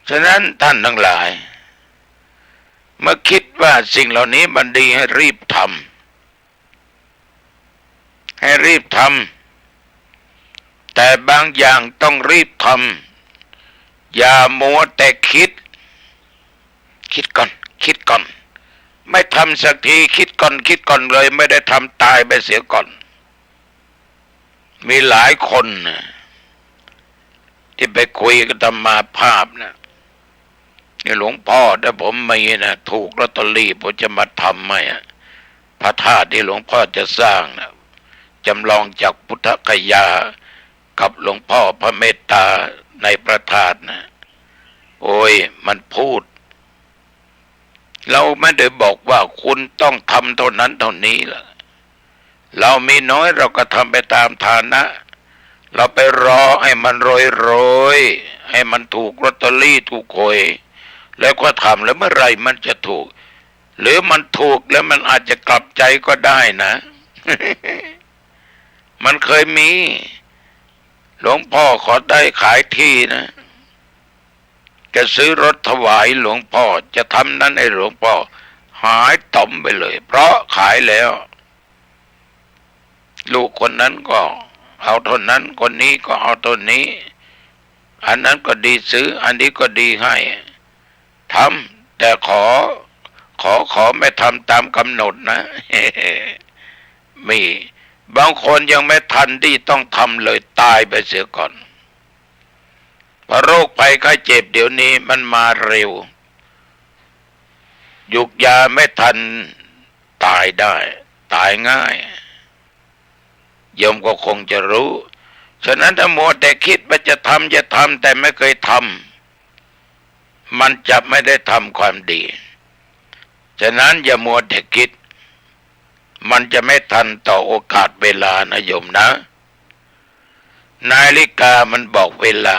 ฉะนั้นท่านทั้งหลาย เมื่อคิดว่าสิ่งเหล่านี้มันดีให้รีบทำ ให้รีบทำ แต่บางอย่างต้องรีบทำ อย่ามัวแต่คิด คิดก่อน คิดก่อน ไม่ทำสักที คิดก่อน คิดก่อนเลย ไม่ได้ทำ ตายไปเสียก่อน มีหลายคนนะ ที่ไปคุยกับอาตมาภาพนะ นี่หลวงพ่อ ถ้าผมมีนะ ถูกลอตเตอรี่ ผมจะมาทำให้อะ พระธาตุที่หลวงพ่อจะสร้างนะ จำลองจากพุทธคยา กับหลวงพ่อพระเมตตาในพระธาตุนะ โอ้ย มันพูด เราไม่ได้บอกว่าคุณต้องทำเท่านั้นเท่านี้ล่ะ เรามีน้อยเราก็ทำไปตามฐานะ เราไปรอให้มันรวยๆ ให้มันถูกลอตเตอรี่ถูกหวย แล้วก็ทำ แล้วเมื่อไหร่มันจะถูก หรือมันถูกแล้วมันอาจจะกลับใจก็ได้นะ มันเคยมี หลวงพ่อขอได้ขายที่นะ จะซื้อรถถวายหลวงพ่อ จะทำนั้นให้หลวงพ่อ หายต๋อมไปเลย เพราะขายแล้ว ลูกคนนั้นก็เอาเท่านั้น คนนี้ก็เอาเท่านี้ อันนั้นก็ดีซื้อ อันนี้ก็ดีให้ ทำ แต่ขอ ขอ ขอไม่ทำต๋ามก๋ำหนดนะ มี บางคนยังไม่ทันตี้ต้องทำเลย ต๋ายไปเสียก่อน เพราะโรคภัยไข้เจ็บเดี๋ยวนี้มันมาเร็ว หยูกยาไม่ทัน ต๋ายได้ ต๋ายง่าย โยมก็คงจะรู้ ฉะนั้นถ้ามัวแต่คิดว่าจะทำ จะทำ แต่ไม่เคยทำ มันจะไม่ได้ทำความดี ฉะนั้นอย่ามัวแต่คิด มันจะไม่ทันต่อโอกาสเวลานะโยมนะ นาฬิกามันบอกเวลา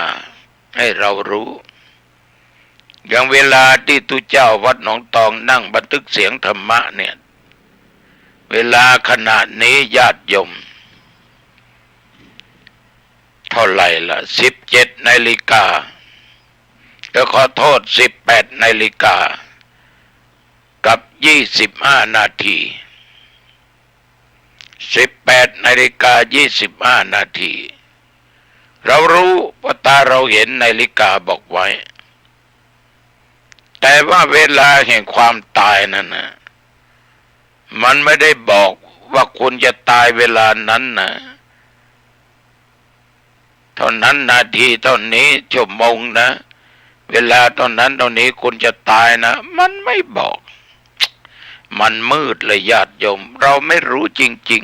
ให้เรารู้ อย่างเวลาตี้ตุ๊เจ้าวัดหนองตองนั่งบันทึกเสียงธรรมะเนี่ย เวลาขณะนี้ญาติโยม เท่าไหร่ละ สิบเจ็ดนาฬิกา เออ ขอโทษ สิบแปดนาฬิกา กับยี่สิบห้านาที สิบแปดนาฬิกายี่สิบห้านาที เรารู้ เพราะต๋าเราเห็นนาฬิกาบอกไว้ แต่ว่าเวลาแห่งความต๋ายนั้นนะ มันไม่ได้บอกว่าคุณจะต๋ายเวลานั้นนะ เท่านั้นนาที เท่านี้ชั่วโมงนะ เวลาเท่านั้นเท่านี้คุณจะต๋ายนะ มันไม่บอก มันมืดเลยญาติโยม เราไม่รู้จริง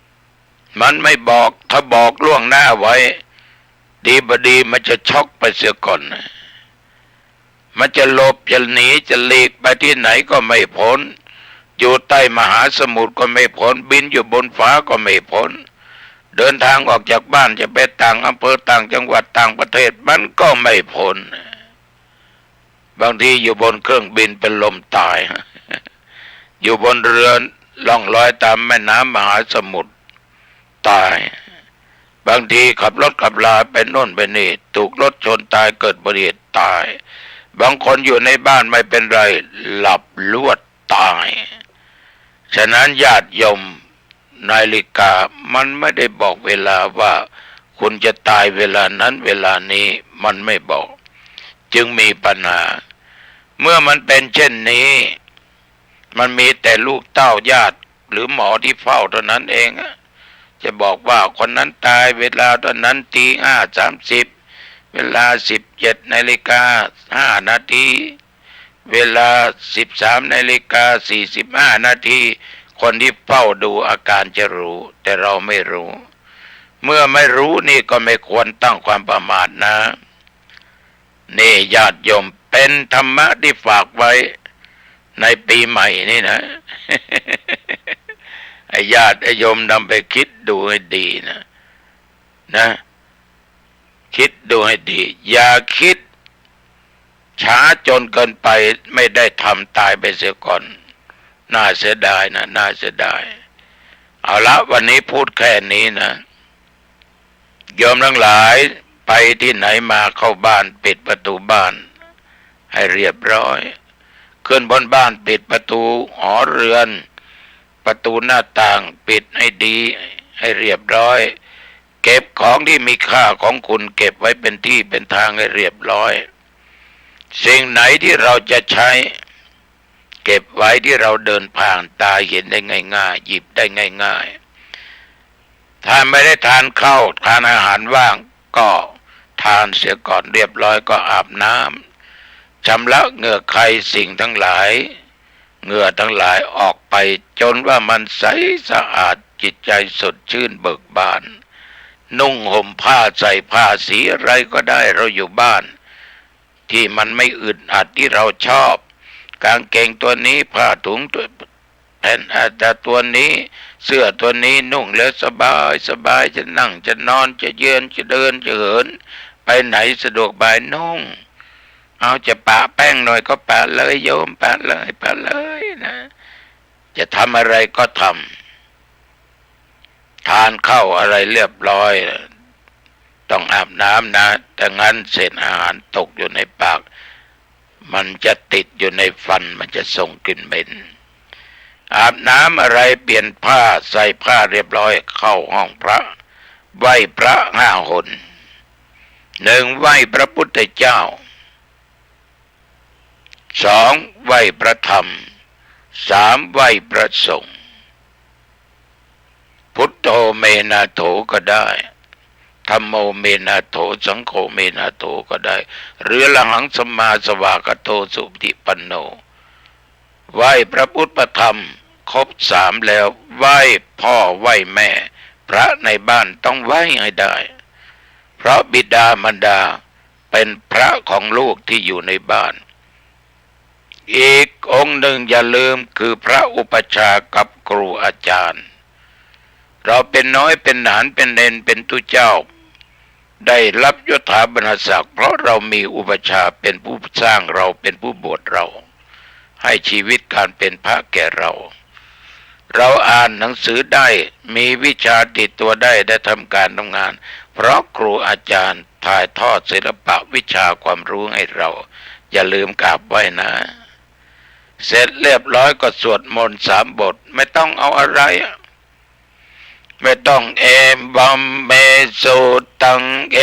ๆ มันไม่บอก ถ้าบอกล่วงหน้าไว้ ดีบ่ดีมันจะช็อกไปเสียก่อนนะ มันจะหลบ จะหนี จะหลีกไปตี้ไหนก็ไม่พ้น อยู่ใต้มหาสมุทรก็ไม่พ้น บินอยู่บนฟ้าก็ไม่พ้น เดินทางออกจากบ้านจะไปต่างอำเภอ ต่างจังหวัด ต่างประเทศ มันก็ไม่พ้น บางทีอยู่บนเครื่องบินเป็นลมต๋าย อยู่บนเรือล่องลอยต๋ามแม่น้ำมหาสมุทร ต๋าย บางทีขับรถขับลาไปโน่นไปนี่ ถูกรถชนต๋าย เกิดอุบัติเหตุต๋าย บางคนอยู่ในบ้านไม่เป็นไร หลับลวดต๋าย ฉะนั้นญาติโยม นาฬิกามันไม่ได้บอกเวลาว่าคุณจะต๋ายเวลานั้นเวลานี้ มันไม่บอก จึงมีปัญหา เมื่อมันเป็นเช่นนี้ มันมีแต่ลูกเต้าญาติหรือหมอตี้เฝ้าเท่านั้นเองอะ จะบอกว่าคนนั้นต๋ายเวลาเท่านั้น ตีห้าสามสิบ เวลาสิบเจ็ดนาฬิกาห้านาที เวลาสิบสามนาฬิกาสี่สิบห้านาที คนที่เฝ้าดูอาการจะรู้ แต่เราไม่รู้ เมื่อไม่รู้นี่ก็ไม่ควรตั้งความประมาทนะ นี่ญาติโยม เป็นธรรมะที่ฝากไว้ในปีใหม่นี่นะ ให้ญาติโยมนำไปคิดดูให้ดีนะ นะ คิดดูให้ดี อย่าคิดช้าจนเกินไป ไม่ได้ทำ ต๋ายไปเสียก่อน น่าเสียดายนะ น่าเสียดาย เอาละ วันนี้พูดแค่นี้นะ โยมทั้งหลายไปที่ไหนมาเข้าบ้าน ปิดประตูบ้านให้เรียบร้อย ขึ้นบนบ้านปิดประตูหอเรือน ประตูหน้าต่างปิดให้ดี ให้เรียบร้อย เก็บของที่มีค่าของคุณเก็บไว้เป็นที่เป็นทางให้เรียบร้อย สิ่งไหนที่เราจะใช้ เก็บไว้ที่เราเดินผ่าน ต๋าเห็นได้ง่ายๆ หยิบได้ง่ายๆ ถ้าไม่ได้ทานข้าว ทานอาหารว่าง ก็ทานเสียก่อนเรียบร้อย ก็อาบน้ำ ชำระเหงื่อใคสิ่งทั้งหลาย เหงื่อทั้งหลายออกไป จนว่ามันใสสะอาด จิตใจสดชื่นเบิกบาน นุ่งห่มผ้าใส่ผ้าสีอะไรก็ได้ เราอยู่บ้าน ที่มันไม่อึดอัด ที่เราชอบ กางเกงตัวนี้ ผ้าถุงตัว แผ่น อ่า แต่ตัวนี้ เสื้อตัวนี้นุ่งแล้วสบายสบาย จะนั่งจะนอนจะยืนจะเดินจะเหิน ไปไหนสะดวกสบายนุ่ง เอาจะปะแป้งหน่อยก็ปะเลยโยม ปะเลย ปะเลยนะ จะทำอะไรก็ทำ ทานข้าวอะไรเรียบร้อย ต้องอาบน้ำนะ แต่งั้นเศษอาหารตกอยู่ในปาก มันจะติดอยู่ในฟัน มันจะส่งกลิ่นเหม็น อาบน้ำอะไร เปลี่ยนผ้า ใส่ผ้าเรียบร้อย เข้าห้องพระ ไหว้พระห้าหน หนึ่ง ไหว้พระพุทธเจ้า สอง ไหว้พระธรรม สาม ไหว้พระสงฆ์ พุทโธเมนาโถก็ได้ ธัมโมเมนาโถ สังโฆเมนาโถก็ได้ หรือ อรหังสัมมาสวากขาโตสุปฏิปันโน ไหว้พระพุทธพระธรรมครบสามแล้ว ไหว้พ่อไหว้แม่ พระในบ้านต้องไหว้ให้ได้ เพราะบิดามารดาเป็นพระของลูกที่อยู่ในบ้าน อีกองค์หนึ่งอย่าลืมคือพระอุปัชฌาย์กับครูอาจารย์ เราเป็นน้อยเป็นหนานเป็นเณรเป็นตุ๊เจ้า ได้รับยศถาบรรณศักดิ์ เพราะเรามีอุปัชฌาย์เป็นผู้สร้างเรา เป็นผู้บวชเรา ให้ชีวิตการเป็นพระแก่เรา เราอ่านหนังสือได้ มีวิชาติดตัวได้ ได้ทำการทำงาน เพราะครูอาจารย์ถ่ายทอดศิลปะวิชาความรู้ให้เรา อย่าลืมกราบไหว้นะ เสร็จเรียบร้อยก็สวดมนต์สามบท ไม่ต้องเอาอะไรอะ ไม่ต้อง เอวัมเมสุตัง เอ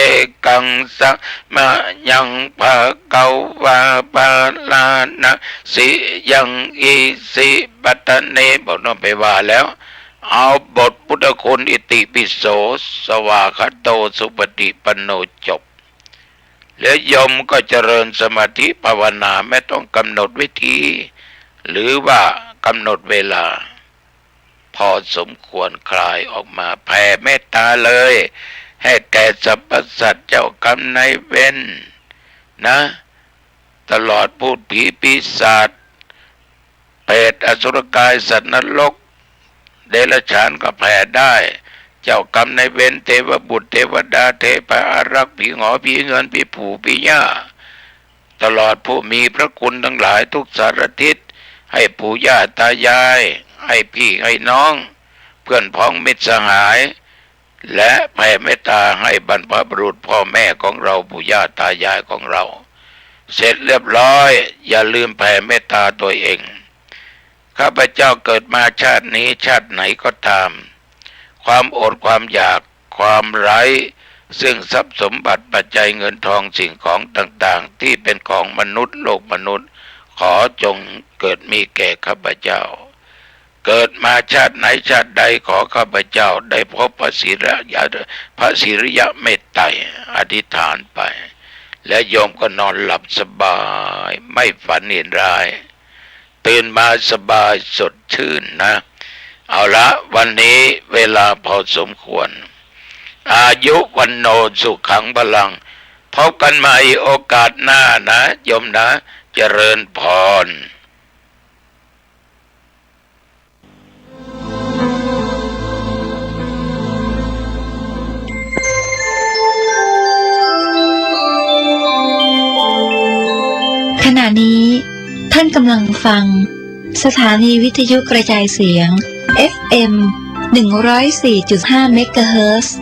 กัง สะมะยัง ภะคะวา ปะระณะ สิยัง อิสิปัตตะเน บอกต้องไปว่าแล้ว เอาบทพุทธคุณ อิติปิโส สวากขาโต สุปฏิปันโน จบ แล้วโยมก็เจริญสมาธิภาวนา ไม่ต้องกำหนดวิธี หรือว่ากำหนดเวลา พอสมควร คลายออกมา แผ่เมตตาเลย ให้แก่สรรพสัตว์ เจ้ากรรมนายเวรนะ ตลอดพูดผีปีศาจ เปรต อสุรกาย สัตว์นรก เดรัจฉานก็แผ่ได้ เจ้ากรรมนายเวร เทวบุตร เทวดา เทพาอารักษ์ ผีหงอ ผีเงิน ผีปู่ ผีย่า ตลอดผู้มีพระคุณทั้งหลายทุกสารทิศ ให้ปู่ย่าตายาย ให้พี่ให้น้อง เพื่อนพ้องมิตรสหาย และแผ่เมตตาให้บรรพบุรุษพ่อแม่ของเรา ปู่ย่าตายายของเรา เสร็จเรียบร้อย อย่าลืมแผ่เมตตาตัวเอง ข้าพเจ้าเกิดมาชาตินี้ชาติไหนก็ตาม ความอดความอยาก ความไร้ซึ่งทรัพย์สมบัติปัจจัยเงินทองสิ่งของต่างๆ ที่เป็นของมนุษย์โลกมนุษย์ ขอจงเกิดมีแก่ข้าพเจ้า เกิดมาชาติไหนชาติใด ขอข้าพเจ้าได้พบพระศรีระยะ พระศรีระยะเมตไตร อธิษฐานไป และโยมก็นอนหลับสบาย ไม่ฝันเห็นร้าย ตื่นมาสบายสดชื่นนะ เอาละ วันนี้เวลาพอสมควร อายุ วัณโณ สุขัง พลัง พบกันใหม่โอกาสหน้านะ โยมนะ เจริญพร ขณะนี้ท่านกำลังฟังสถานีวิทยุกระจายเสียง เอฟเอ็ม หนึ่งร้อยสี่จุดห้า เมกะเฮิรตซ์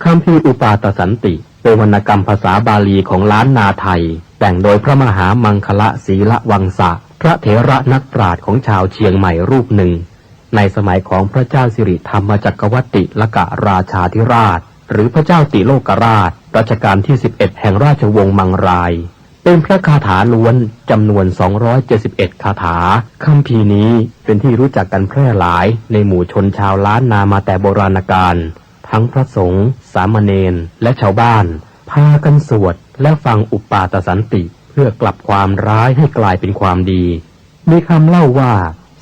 คัมภีร์อุปาทสันติ เป็นวรรณกรรมภาษาบาลีของล้านนาไทย แต่งโดยพระมหามังคละ ศีลวังสะ พระเถระนักปราชญ์ของชาวเชียงใหม่รูปหนึ่ง ในสมัยของพระเจ้าสิริธรรมจักรวรรติลกราชาธิราช หรือพระเจ้าติโลกราช รัชกาลที่สิบเอ็ด แห่งราชวงศ์มังราย เป็นพระคาถาล้วนจำนวน สองร้อยเจ็ดสิบเอ็ด คาถา คัมภีร์นี้เป็นที่รู้จักกันแพร่หลายในหมู่ชนชาวล้านนามาแต่โบราณกาล ทั้งพระสงฆ์ สามเณร และชาวบ้าน พากันสวดและฟังอุปาทสันติ เพื่อกลับความร้ายให้กลายเป็นความดี มีคำเล่าว่า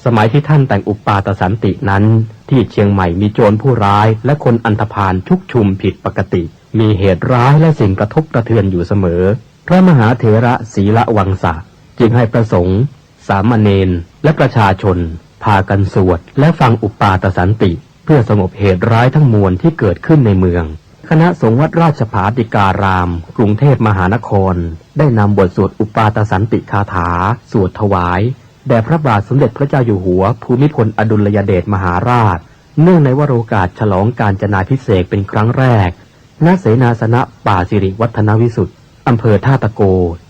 สมัยที่ท่านแต่งอุปาทสันตินั้น ที่เชียงใหม่มีโจรผู้ร้ายและคนอันธพาลชุกชุมผิดปกติ มีเหตุร้ายและสิ่งกระทบกระเทือนอยู่เสมอ พระมหาเถระศีลวังสะ จึงให้พระสงฆ์ สามเณร และประชาชน พากันสวดและฟังอุปาทสันติ เพื่อสงบเหตุร้ายทั้งมวลที่เกิดขึ้นในเมือง คณะสงฆ์วัดราชภาติการาม กรุงเทพมหานคร ได้นำบทสวดอุปาทสันติคาถา สวดถวาย แด่พระบาทสมเด็จพระเจ้าอยู่หัวภูมิพลอดุลยเดชมหาราช เนื่องในวโรกาสฉลองกาญจนาภิเษกเป็นครั้งแรก ณ เสนาสนะป่าสิริวัฒนวิสุทธิ์ อำเภอท่าตะโก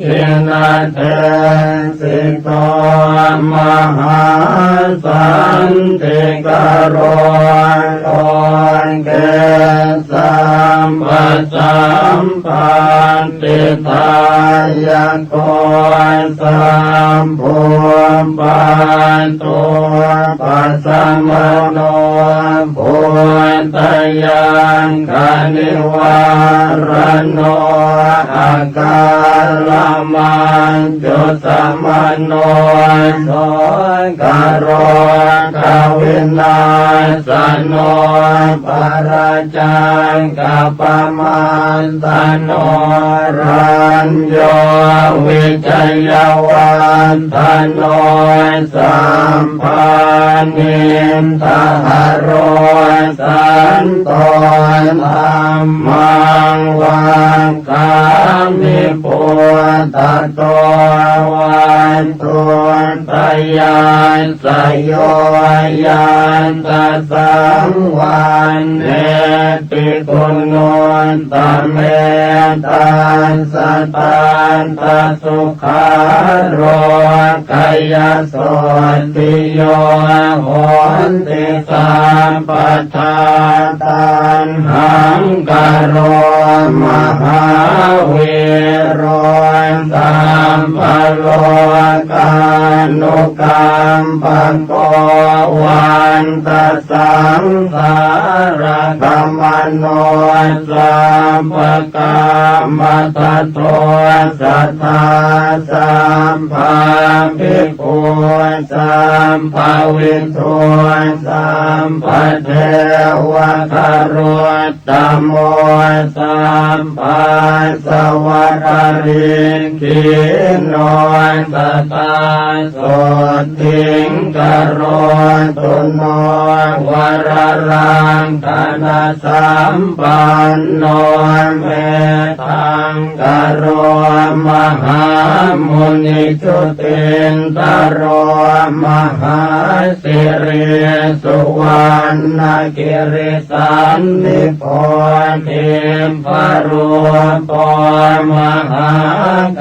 khiṇṇatejasito mahāsantikaro, loke sabbasampatthidāyako sabbupaddopasamaṇo, bhūtayakkhanivāraṇo, akā Paramajjosamanussokaro kavinassano paracakkapamaddano rañño vijayavaḍḍhano sabbāniddhaharo santo dhammaṃ vakkāmi puggato. Vatthuttayassa yo yattha saṃvaḍḍheti guṇutta me tassa tattha sukhārokayasotthi yo honti sabbadā. Taṇhaṅkaro mahāvīro sabbalokanukampako vanta saṃsāragamano sabbakammatato sadā sabbabhikkhū sabbavidū sabbadevatarut tamo sabbāsavakarikkhi no sadā sotthī karotu no. Vararakkhaṇasampanno mettā karo mahāmuni jutindharo mahāsiri suvaṇṇagiri sannippo dibbarūpo mahākāyo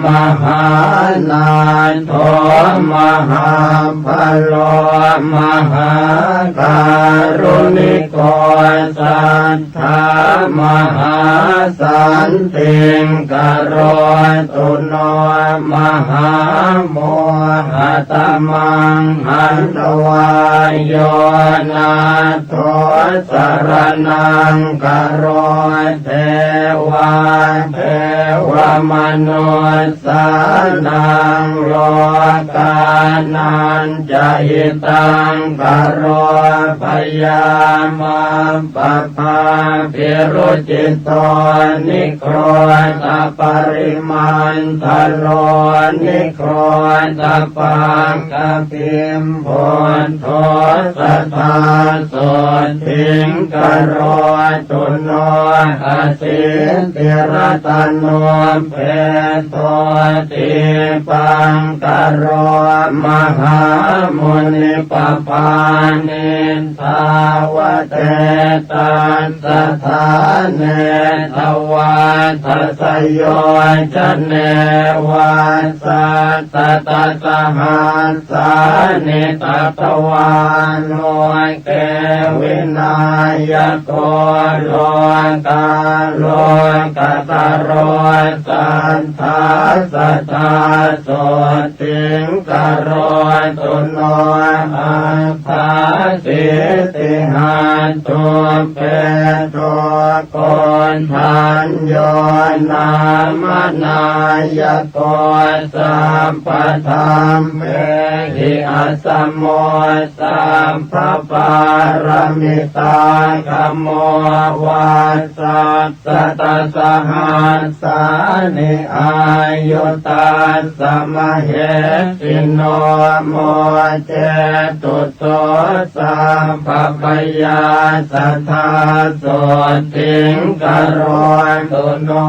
mahānātho mahābalo mahākāruṇiko satthā mahāsantī karotu no. Mahāmohatamaṃ hantvā yo nā tho saraṇaṃ garo devā devamanussānaṃ lokānañca hitaṃ karo. Bhayā mabbha bhābhirucito nigrodhaparimandharo nigrodhapākabhimbudho sadā sotthī karotu no. Asītiratano peto dīpaṅkaro mahāmuni pabāni dvādasettha sthāne dvādasayojane vasaṭṭhasatasahas sāni tatvā loke vināyako lokā lokataro sadā sadā sotthī karotu no. Aṭṭhāsītihatthūpeto koṇḍañño nāmanāyako sabbadhammehi asamo sabbapāramitāgamo vasaṭṭhasatasahas sāni āyutassa mahesino mocetu so sabbabhayā sadā sotthī karotu no.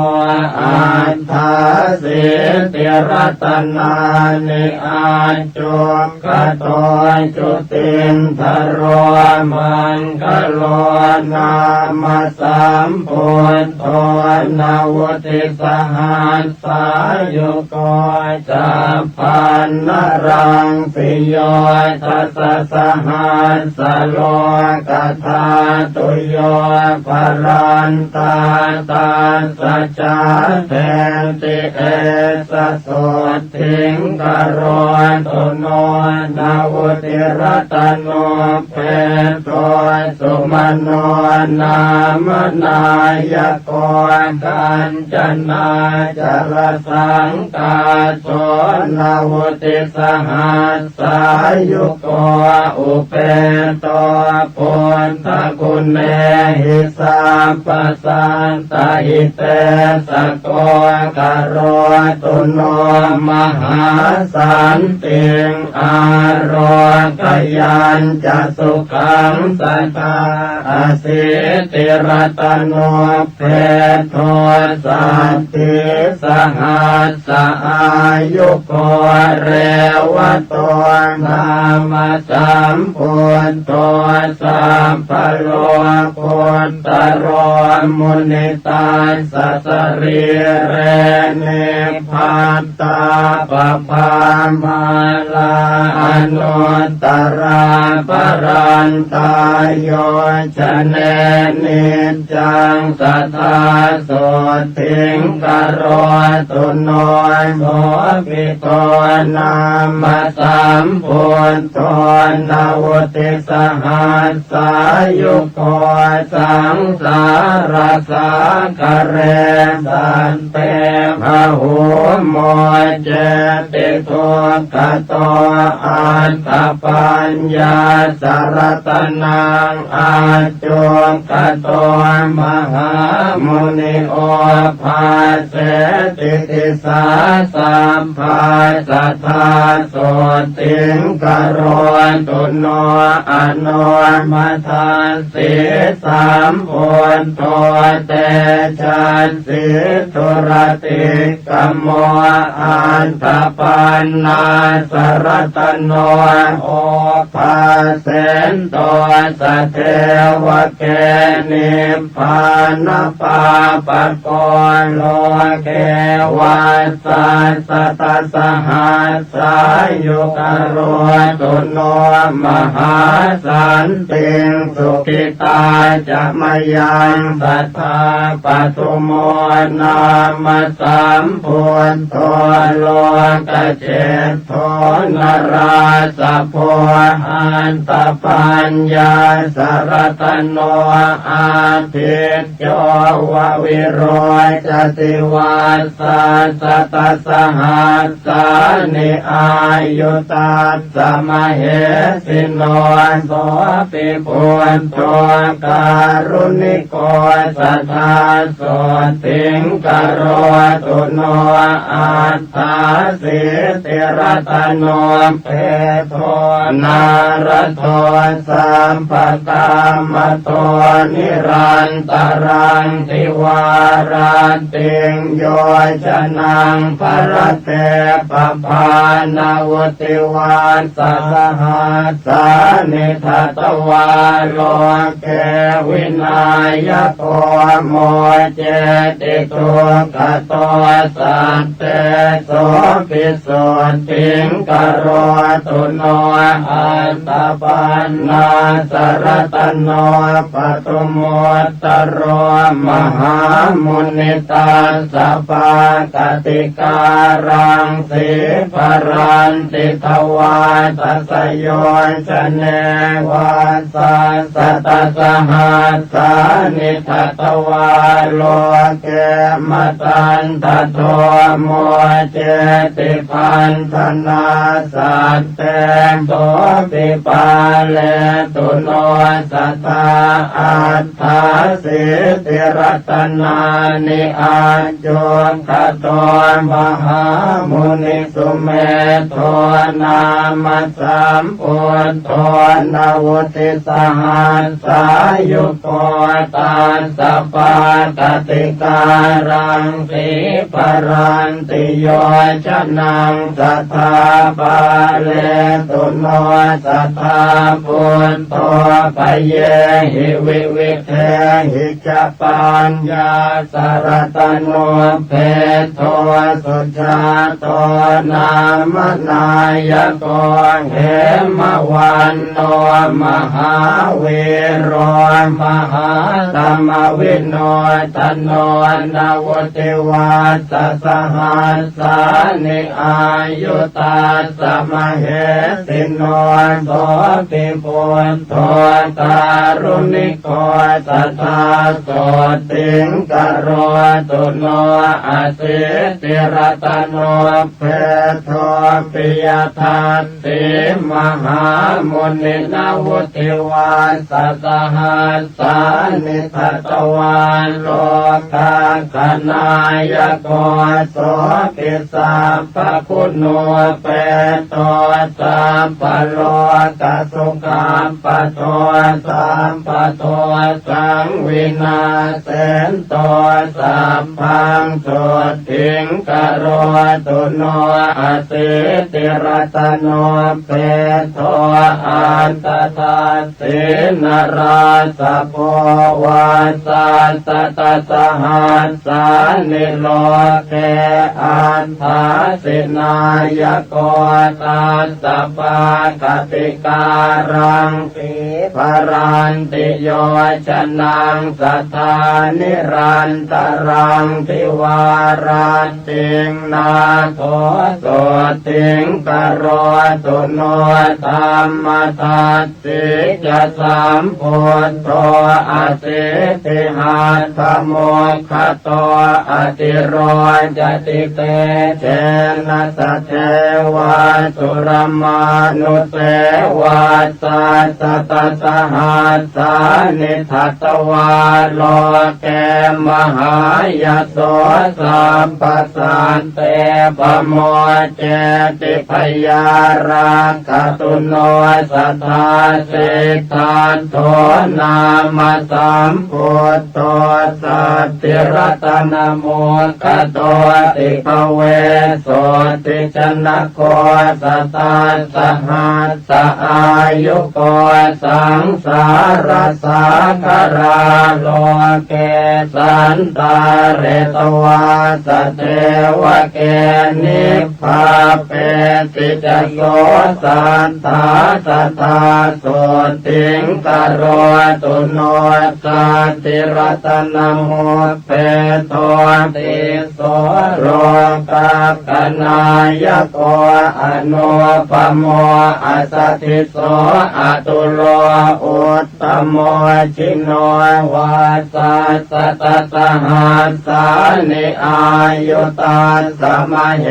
Aṭṭhāsītiratanāni accuk khato jutindharo maṅgalo nāma sambuddho navuttisahassāyugo chabbaṇṇaraṃ siyo dasasahassalokadhātu yo balañca tassa jāteti esa sotthī karotu no. Navuttiratanopeto sumano nāmanāyako kañca นา jarasangkāso na vuti, sahassāyuko upeto buddhagunehi sabbasattahidesago, karotu no mahāsantiṃ, ārogayañca sukhaṃ sadā, asītiratanubbedo saddhisahassāyuko, revato nāma sambuddho sabbalokuttaro muni, tassa sarīre nib- -battā pabhāmālā anuttarā, parantā yo jane niccaṃ sadā sotthiṃ karotu no. Sobhito nāma sambuddho na vuti, sahas- -sāyuko saṃsārasāgare, sante bahū moceti dukkhato, attapaññassa ratanaṃ accupaṭṭhito mahāmuni, obhāseti disā sabbā sadā sotthiṃ karotu no. Anomadassī sambuddho tejassī duratikkhamo, attapaṇṇassa ratano obhāsento sadevake, nib- -bānapāpako loke, vassasatasahassāyu karotu no mahāsantiṃ. Sukhitā ca mayaṃ sadā padumo nāma sambuddho, lokajjhe- -ttho narāsabho, attapaññassa ratano, athityo va virocati, vassasatasahassāni āyu tassa mahesino. Sopi buddho kāruṇiko sadā sotthiṃ karotu no, at- -thāsītiratanubbedo nārado sabbakāmato, nirantaraṃ divārattiṃ yojanaṃ bharate pabhānavuti, vatsasahassāni datvā loke, vināyako moceti dukkhato, sat- -tesopi sotthiṃ karotu no. Attapaṇṇassa ratano padumuttaro mahāmuni, tassa pākati- -kāraṃ sīparanti dvādasayo- -jane, vassasatasahassāni datvā loke, matandado moceti paṇḍanassaṃ- -te sopi pāletu no sadā. Aṭṭhāsītiratanāni aññukkhato mahāmuni, sumedho nāma sambuddho na vuti, sahassāyuko tassa pākati- -kāraṃ sīparanti yojanaṃ sadā. Pāletu no sadā buddho payehi vividhehi ca, paññassa ratanubbe- -do sujāto nāma nāyako, hemavanto mahāvīro mahātamavidhano, na vuti, vatsasahassāni āyu tassa mahesino. Sopi buddho kāruṇiko sadā sotthiṃ karo- ตุโน อสีติรัตโน เปโท ปิยทัสสี มหามุนินา วุติวัสสะสหัสสานิ ทัตวา โลกักขนายโก โสปิสัพพะคุณู เปโท สัพพะโลกะสุขัปปะโท สัพพะโท สังวินาเสนโต สัพพัง สุดถิง กะโรตุโน อสีติรัตโน เปโท อัตตะทัสสีนราสโภ วัสสะสะตะสหัสสานิ โลเกอัฏฐาสินายโก ตัสสะปะกะติการัง สีพะรันติ โยชนัง สัทธา นิรันตะรัง ทิวารัตติง นาโถ สุดถิง กะโรตุโน ธัมมะทัสสีจะ สัมพุทโธ อสีติหัตถะมุคคะโต อติโรจะติ เตเจนะ สะเทวะ สุรมานุเสวะ สัสสะตะสหัสสานิ ทัตตวา โลเก มหายะโส สัพพะสัตเต ปะโม เจติ พยารักขะตุโน สัทธา สิทธัตโถ นามะ สัมพุทโธ สันติรัตนมุคคะโต ติภะเวสโสติ จนะโค สะตัสสะหัสสะ อายุโก สังสาระสาคารา โลเกสันตาเร ตวาสะเทวะเก นิพพาเปติจะ โส สัทธา สัทธา สุดถิง กะโรตุโน สันติรัตนมุค เปโท ติสโส โลกักขนายโก อนุปโม อัสสะทิสโส อตุโล อุตตโม ชิโน วัสสะสะตะสหัสสานิ อายุตัสสะมะเห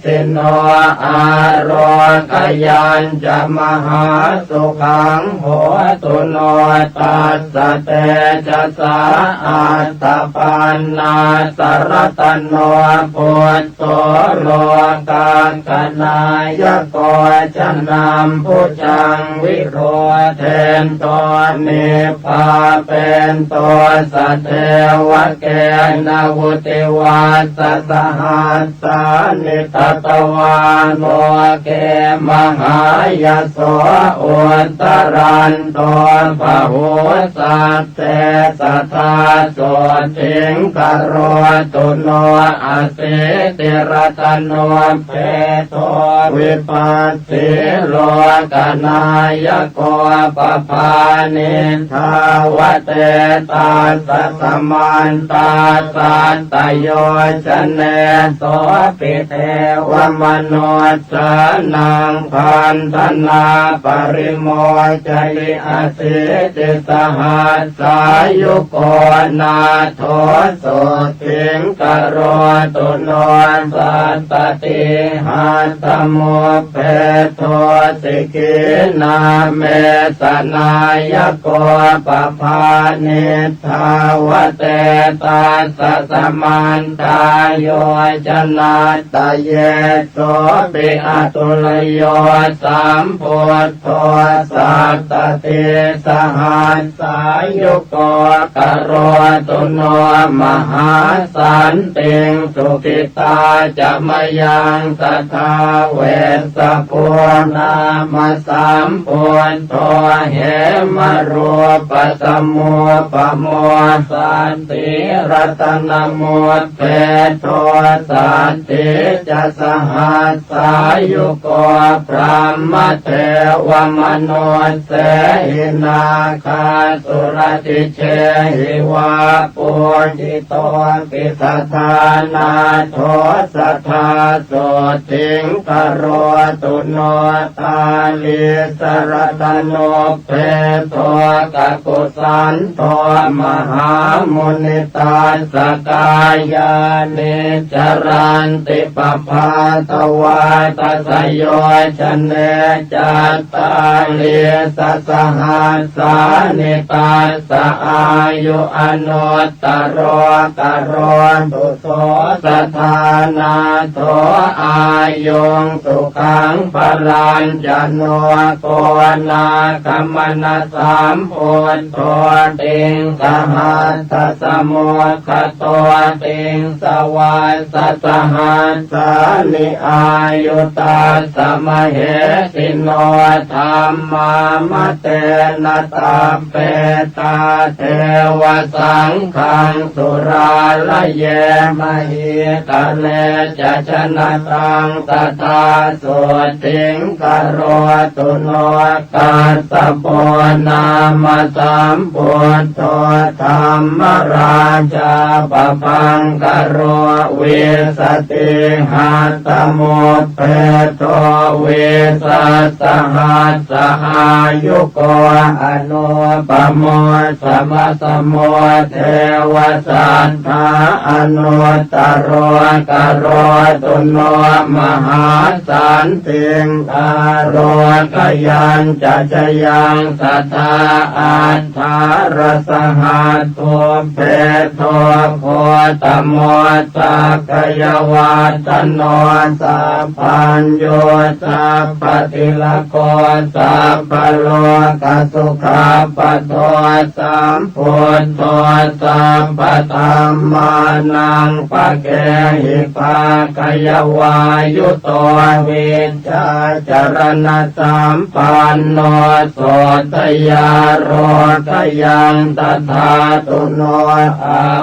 สิโน อาโรกะยัญจะ มหาสุขัง โหตุโน ตัสสะเตจะสา อัตตะปันนะสะ รัตโน พุทโธ โลกักขนายโก จะนัมภุจัง วิโรเทนโต นิพพาเปโต สะเทวะเกนะ วุติวัสสะสหัสสานิ ทัตตวา โลเก มหายะโส อุตตะรันโต บะหูสัตเต สะทา สุดถิง กะโรตุโน อสีติรัตโน เปโท วิปัสสี โลกะนายโก ปะภา นิฏฐาวะเต ตัสสะสะมันตา สัตตะโยชะเน โสปิ เทวะมนุสสานัง พันธนา ปะริโมชะยิ อสีติสหัสสายุโก นาโถ สุดถิง กะโรตุโน สันตะติหัตถะมุพเพ โทสิขีนาเม สะนายโก ปะภา นิฏฐาวะเต ตัสสะสะมันตา โยชะนัตตะเย โสปิ อะตุลโย สัมพุทโธ สัตตะติสหัสสายุโก กะโรตุโน มหาสันติง สุขิตาจะมะยัง สะทา เวสสะภู นามะ สัมพุทโธ เหมะรูปะสะมูปะโม สันติรัตนมุพเพ โทสันติจะ สหัสสายุโก บรหมะเทวะมนุสเสหิ นาคาสุรติเชหิวา ปูจิโตปิ สะทา นาโถ สะทา สุดถิง กะโรตุโน ตาลีสะรัตโน เพโท กะกุสันโท มหามุนิตัสส Sakkāyā niccaranti pabhātavādasayo jane, cattāḷīsasahassāni tassa āyu, anuttaro garotu so sadā nātho, āyuṃ sukhaṃ balañca no konāgamanasambuddho, tiṃsahassasmuggado tiṃsavassasahassāni āyu tassa mahesino. Dhammā matena sabbetā devā saṅghaṃ surāraye, mahītale ca janataṃ sadā sotthiṃ karotu no. Kassapo nāma sambuddho dhammarājā pabhaṅkaro, vīsatihasthamuppedo vīsasahassāyuko, anūpamo samasamo devā satthā anuttaro karotu no. Mahāsantiṃ ārogayañca jayaṃ sadā, aṭṭhārasahassobhedo gotamo sakyavatthano, sabbañño sabbatilako sabbalokasukhappado, sambuddho sabbadhammānaṃ paccekavātānussāvino, vijjācaraṇasampanno sotthiṃ ārogayaṃ dadhātu no.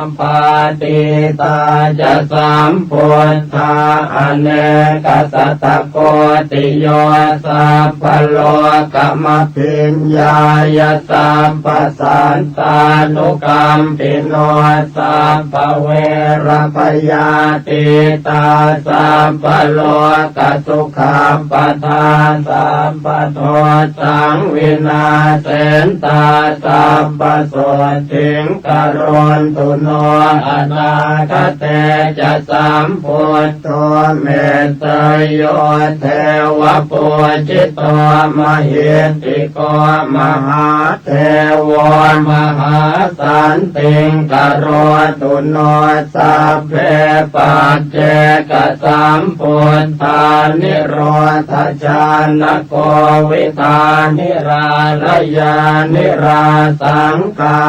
Appaṭivatā ca sambuddhā anekasatakoṭiyo, sabbalokamapphiññāya sabbasattanukampino, sabbaverabhayātītā sabbalokasukhappatā, sabbadosaṃ vināsentā sabbasotthiṃ karontu no. Anākate ca sambuddho metteyyo devapūjito, mahiddhiko mahādevo mahāsantiṃ karotu no. Sabbe paccekasambuddhā nirodhajānako, vidhā nirālayā nirāsaṅ kā,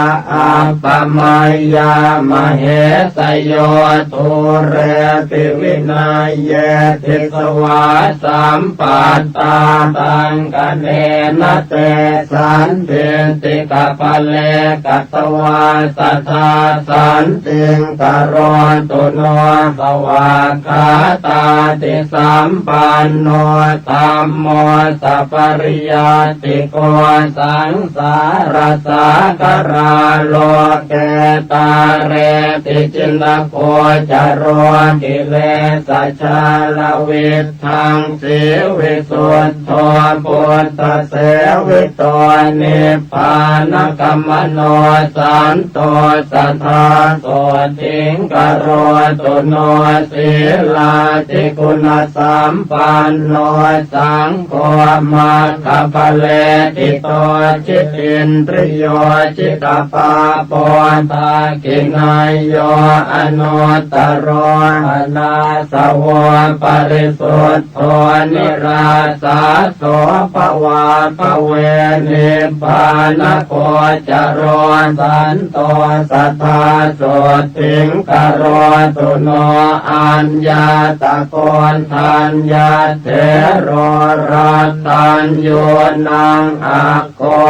appamayyā mahesayo, dūrepi vinayyē disvā sampattā, taṅkhaṇena te sandiṭṭhikapale katvā, sadā santiṃ karotu no. Svākkhātādisampanno dhammo sapariyattiko, saṃ sārasāgarā loke tārepi jinagocaro, kilesajālaviddhaṃsi visuddho buddhasevido, nibbānagamano santo sadā sotthiṃ karotu no. Sīlādiguṇasampanno saṅ gho maggaphalediṭṭho, jitindriyo jitapāpo dakkhiṇeyyo anuttaro, anāsavo parisuddho nirāsāso bhavābhave, nibbānagocaro santo sadā sotthiṃ karotu no. Aññātakoṇḍaññathero rattaññūnaṃ aggo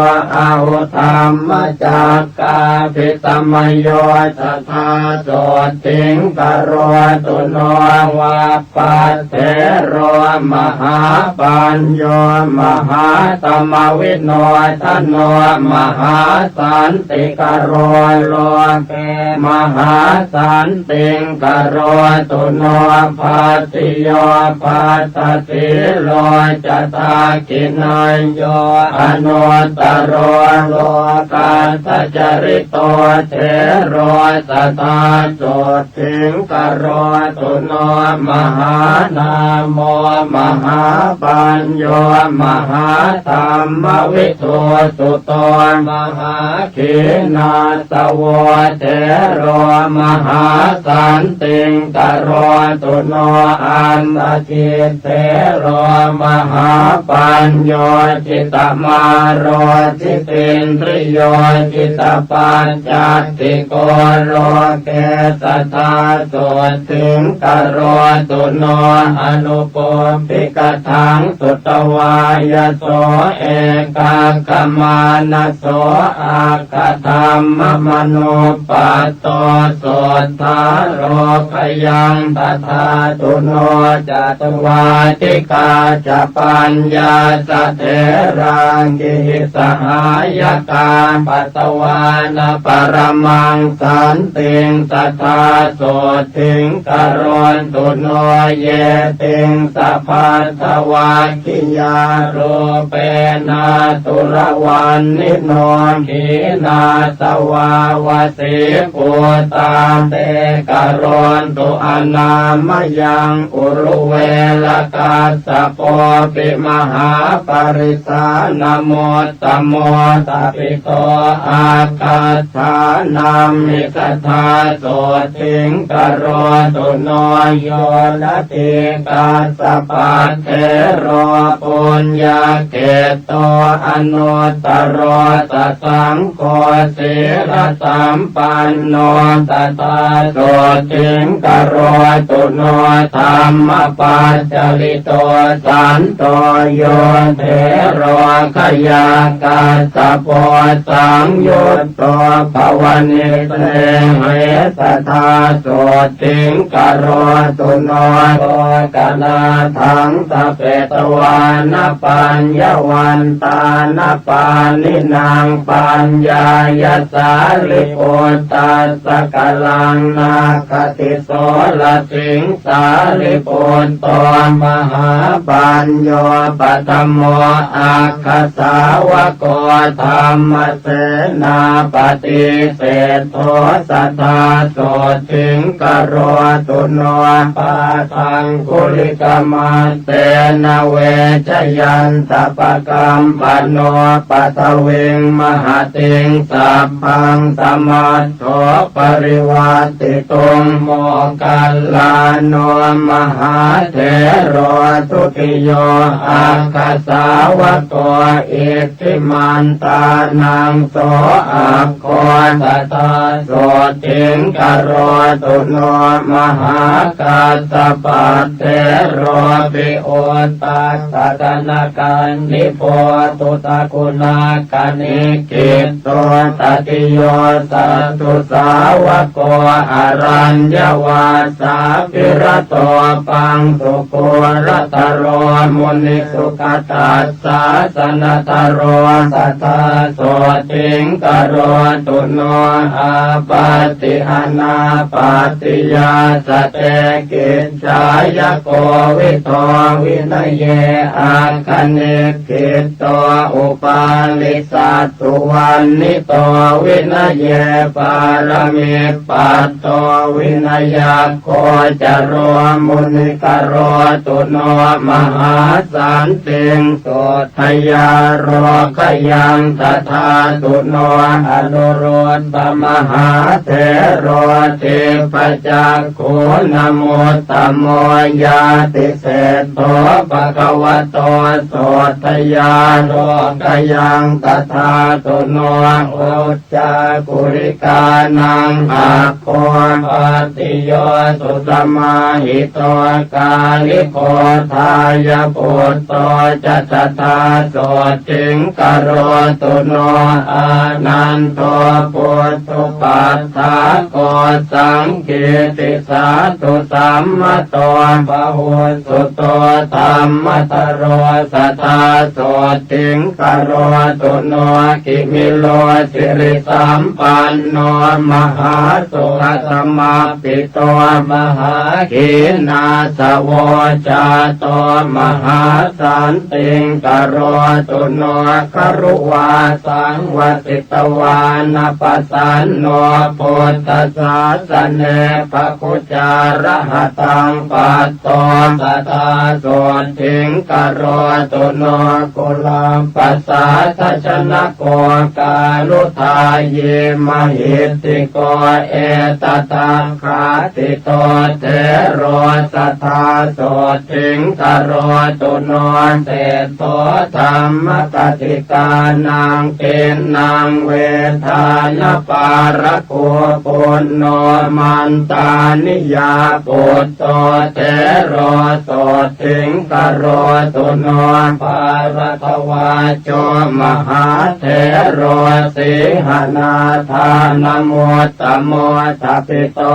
ahu dhammacakkhābhisamayo, sadā sotthiṃ karotu no. Vappaṭṭhero mahāpañño mahāsamavidano, tano mahāsantikaro loke mahāsantiṃ karotu no. Bhaddiyo bhaddasīlo ca dakkhiṇeyyo anuttaro lokassacari to thero, sadā sotthiṃ karotu no. Mahānāmo mahāpañño mahādhammavidū suto mahākhīṇāsavo thero mahāsantiṃ karotu no. Andajī thero mahāpañño jitamāro jitindriyo jitapajjattiko loke sadā sotthiṃ karotu no. Anupuppikataṃ sutvā yaso ekagghamānaso aggadammamanuppatto suddhālokayaṃ dadhātu no. Ca tuvādikā ca paññassa therā gihī sahāyakā patvāna paramaṃ santiṃ sadā sotthiṃ karotu no. Yetiṃsa bhaddavag giyā rūpena turavaṇṇino khīṇāsavā vasībhūtā te karontu anāmayaṃ. Uruveḷakassapopi mahāparicsānamuttamo tapito aggad dhānamhi sadā sotthiṃ karotu no. Yo natthi kassapathero puññakkhettro anuttaro sasaṅgho sīlasampanno sadā sotthiṃ karotu no. Dhammapaccalito santo yo thero khayā kassapo saṃyut to bhavanisehe sadā sotthiṃ karotu no. Moggallānaṃ sametvāna paññavantāna pāṇinaṃ paññāya sārīputtassa kalaṃ nāgati sorasiṃ. Sārīputto mahāpañño paṭhamo aggasāvako dhammasenāpati seṭṭho sadā sotthiṃ karotu no. Pādaṅgulimālena vegcayantapakkampano paṭhaviṃ mahatiṃ sabbaṃ samad dho parivaṭṭituṃ. Moggallāno mahāthero dutiyo aggasāvako iddhimantānaṃ so aggo sadā sotthiṃ karotu no. Mahākassapathero pi uttadhakanag anibo duṭṭhaguṇagaṇekkhitto tatiyo saddhusāvako araññavāsābhirato paṇḍukūlataro munisugatassa sāsanadharo sadā sotthiṃ karotu no. Āpatti anāpattiyā satte kiccāya kovidho vinaye agganikkhitto upālisattu vaṇṇito vinaye pāramipatto vinayaggo caro muni karotu no. Mahāsantiṃ suddhayā lokayaṃ dadhātu no. Anuruddhamahāthero dibbacakkhuṇamuttamo ñātiseṭṭho bhagavato suddhayā lokayaṃ dadhātu no. Ujjākulikānaṃ aggo bhaddiyo susamāhito kāliko dāyaputto ca sadā sotthiṃ karotu no. Ānando puthuppaṭhāko saṅkītti sādhusammato bahussutto dhammadharo sadā sotthiṃ karotu no. Khimiro sirisampanno mahāsukhasamappi to mahākhīṇāsavo jāto mahāsantiṃ karotu no. Garuvasaṃ vasitvāna pasanno Buddhasāsane bhaggucārahataṃ patto sadā sotthiṃ karotu no. Kulau pasāsajanako kāruññigāthiko mahippothiko etadaggathito thero sadā sotthiṃ karotu no. Seṭṭho dhammapaṭikānaṃ tiṇṇaṃ vedānapārako puṇṇo mantāniyā putto thero sotthiṃ karotu no. Bhāradvājo mahāthero sīhanādānamuttamo tpito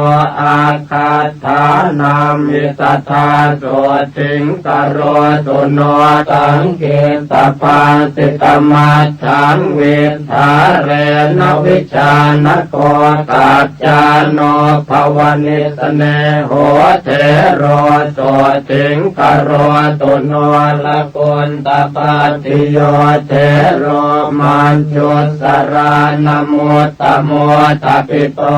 aggaṭṭhānamhi sadā sotthiṃ karotu no. Saṅkhippabhāsitamatthaṃ vihārena vijānako kaccāno bhavani sneho thero sotthiṃ karotu no. Lakuttapattiyo thero majjhusārānamuttamo tpito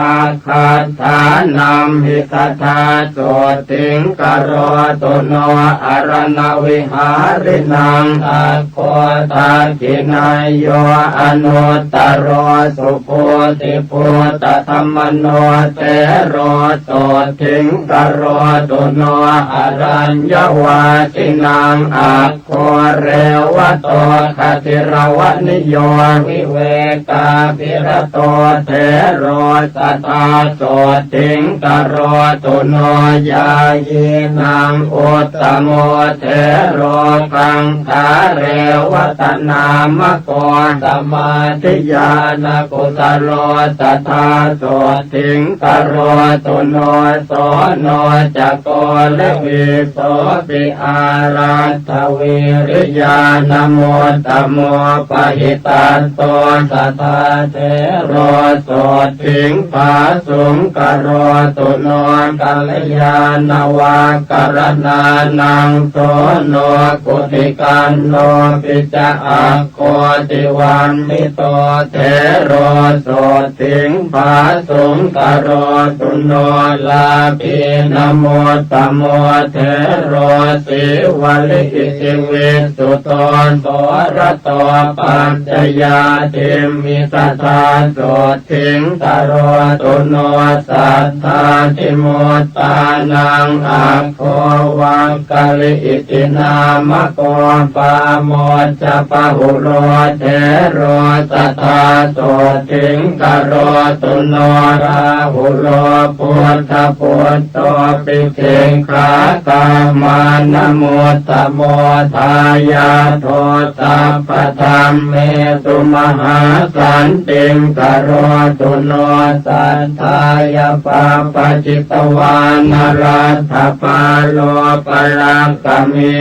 aggaṭṭhānamhi sadā sotthiṃ karotu no. Araṇavihārinaṃ ag go dakkhiṇeyyo anuttaro subodhibhūtisammano thero sotthiṃ karotu no. Araññavāsinaṃ aggo revato gatiravaniyo vivekabhirato thero sadā sotthiṃ karotu no. Ñāyīnaṃ uttamo thero gaṅ gā revatanāmako samādhiñāṇakusalo sadā sotthiṃ karotu no. Soṇocako Levīsopi āraddhavīriyyānamuttamo pahitatto sadā thero sotthiṃ phāsuṃ karotu no. Kalyāṇavakaraṇānaṃ Soṇo kuṭikannopi ca aggo tivaṇṇito thero sotthiṃ phāsuṃ karotu no. Lābhīnamuttamo thero Sīvalī iti visuttho surato pañcayattimhi sadā sotthiṃ karotu no. Saddādhimuttānaṃ aggo Vaggalī iti nāmako pāmojjabahulo thero sadā sotthiṃ karotu no. Rāhulo Buddhaputtopi Sikkhākamānamuttamo dāyādo sabbadhammesu mahāsantiṃ karotu no. Satthāya pabbajitavāna laddhapālo palakkhamī,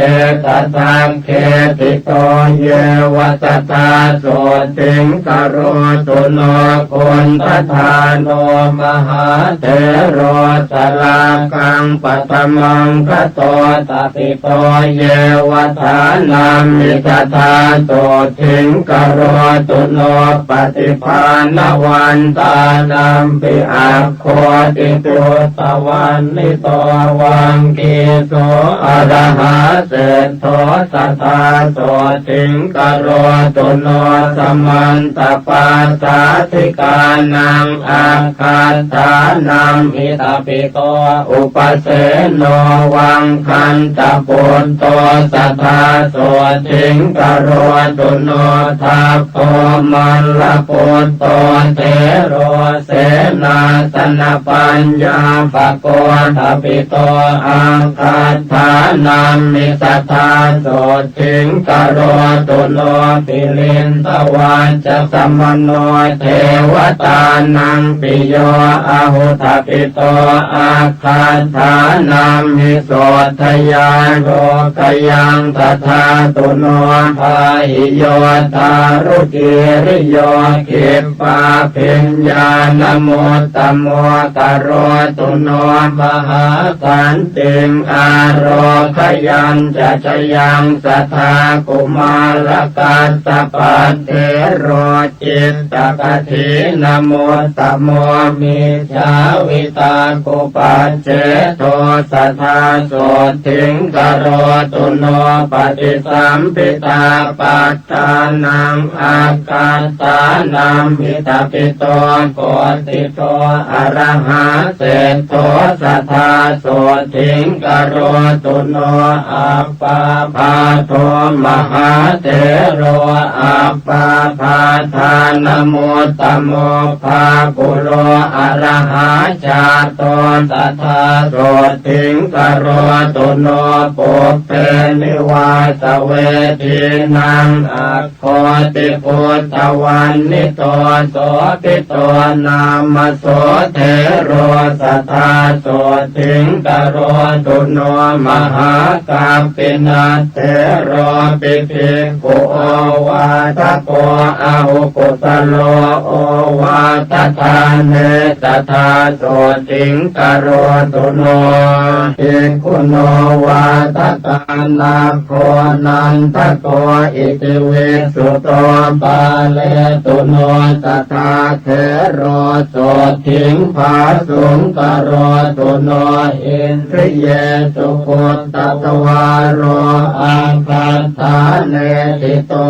etadaggehi to yeva sadā sotthiṃ karotu no. Kumbhadāno mahāthero sārāgaṃ paṭhamaṅ gato, tapito yeva dānamhi sadā sotthiṃ karotu no. Paṭibhāṇavantānampi aggo titūpavaṇṇito, vaggīso arahā seṭṭho sadā sotthiṃ karotu no. Samantapāsādhikānaṃ aggaṭṭhānamhi tapito, upaseno vaggantaputto sadā sotthiṃ karotu no. Dabbo mallaputto thero senāsanapaññāpako, tapito aggaṭṭhānamhi sadā sotthiṃ karotu no. Piliṇḍavacchasamaṇo devatānaṃ piyo ahu, tapito aggaṭṭhānamhi sotthayaṃ. Lokayaṃ sadhātu no pāhi yo daru cīriyo, khippābhiññāṇamuttamo karotu no. Mahāsantiṃ ārogyañca jayaṃ sadā, kumārakassapathero cittakaddhi navāsenamuttamo, micchāvitakkupacched do sadā sotthiṃ karotu no. Paṭisambidhā paṭṭhānaṃ aggaṭṭhānamhi thabito, koṭido arahā seṭṭho sadā sotthiṃ karotu no. Appabhādo mahāthero appabhādānamuttamo, bāhulā arahā jāto sadā sotthiṃ karotu no. Pubbe nivāsavedhīnaṃ agghoti puttavaṇṇito, sobhito nāma so thero sadā sotthiṃ karotu no. Mahākappinathero pi bhikkhu ovādako ahu kusalo, ovādadāne sadā sotthiṃ karotu no. Bhikkhuno vādakānag go nandako iti visuddho, pāletu no sadā thero sotthiṃ phāsuṃ karotu no. Indriyesu khuddatvāro aggaṭṭhāne ṭhito,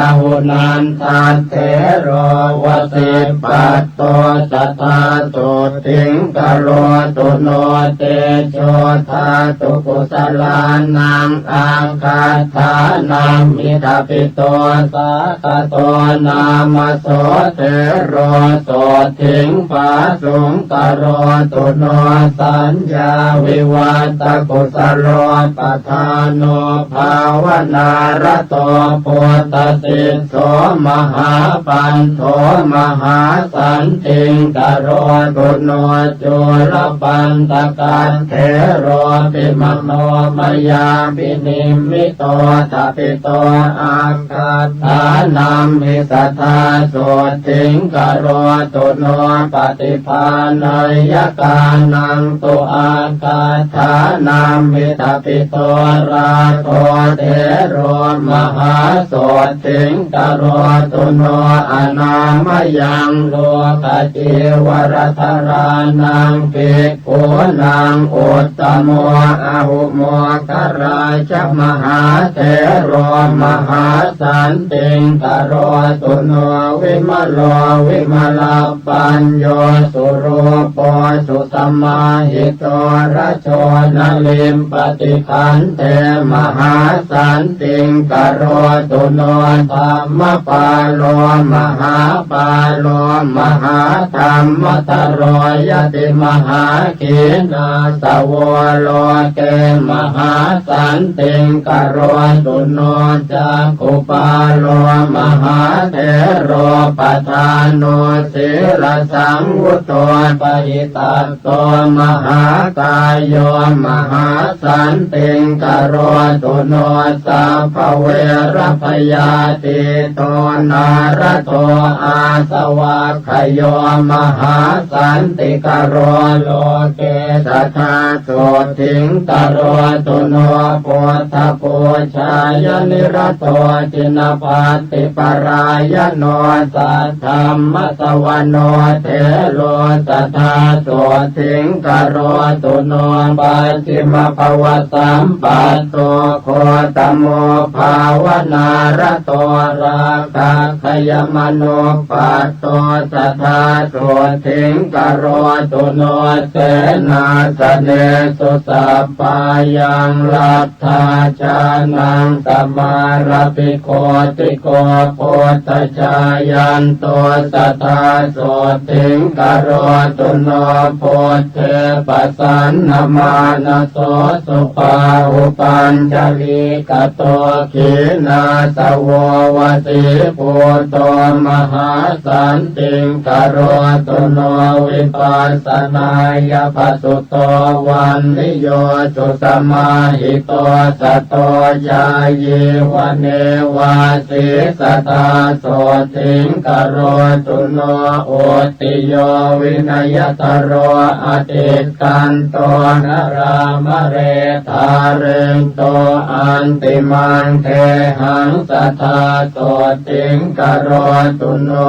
ahu nanda thero vasippatto sadā sotthiṃ karotu no. Tejodhātu kusalānaṃ aggaṭṭhānamhi thabito, sāgato nāma so thero sotthiṃ phāsuṃ karotu no. Saññāvivatthakusalo padhāno bhāvanārato buddhasis so mahāpanthā mahāsantiṃ karotu no. Cūḷapaṇḍakathero pi manomayābhinimmito, thabito aggaṭṭhānamhi sadā sotthiṃ karotu no. Paṭibhāṇayyakānaṃ tu aggaṭṭhānamhi thabito, rāgo thero mahāsot thiṃ karotu no. Anāmayaṃ lokacīvaradharānaṃ bhikkhūnaṃ uttamo, ahu moggallājamahāthero mahāsantiṃ karotu no. Vimalo vimalapañño surūpo susamāhito, rajo na limpati khandhe mahāsantiṃ karotu no. Dhammapālo mahāpālo mahādhammataroti mahākhīṇāsavo, loke mahāsantiṃ karotu no. Cakkhupālo mahāthero padhāno sīlasaṃvutto, pahitat to mahākāyo mahāsantiṃ karotu no. Sabbaverabhayātīto nārado āsavakkhayō mahāsantikaro, loke sadā sotthiṃ karotu no. Buddhapūjāya nirato jinapaṭiparāyano, saddhammasavano thero sadā sotthiṃ karotu no. Pacchimabhavasampatto gotamo bhāvanārato, rāgaggayamanuppat to sadā sotthiṃ karotu no. Senāsanesu sabbā yaṃ laddhā jānaṃ samārabhi, gotiko buddhajāyanto sadā sotthiṃ karotu no. Buddhe pasannamānaso subāhupañjalī kato, khīṇāsavo vasībhūto mahāsantiṃ karotu no. Vipassanāya pasutto vaṇṇiyo susamāhito, sato cāyī vane vāsī sadā sotthiṃ karotu no. Uttiyo vinayadaro atikkanto narāmare, dhārento antimaṃ gehaṃ sadā sotthiṃ karotu no.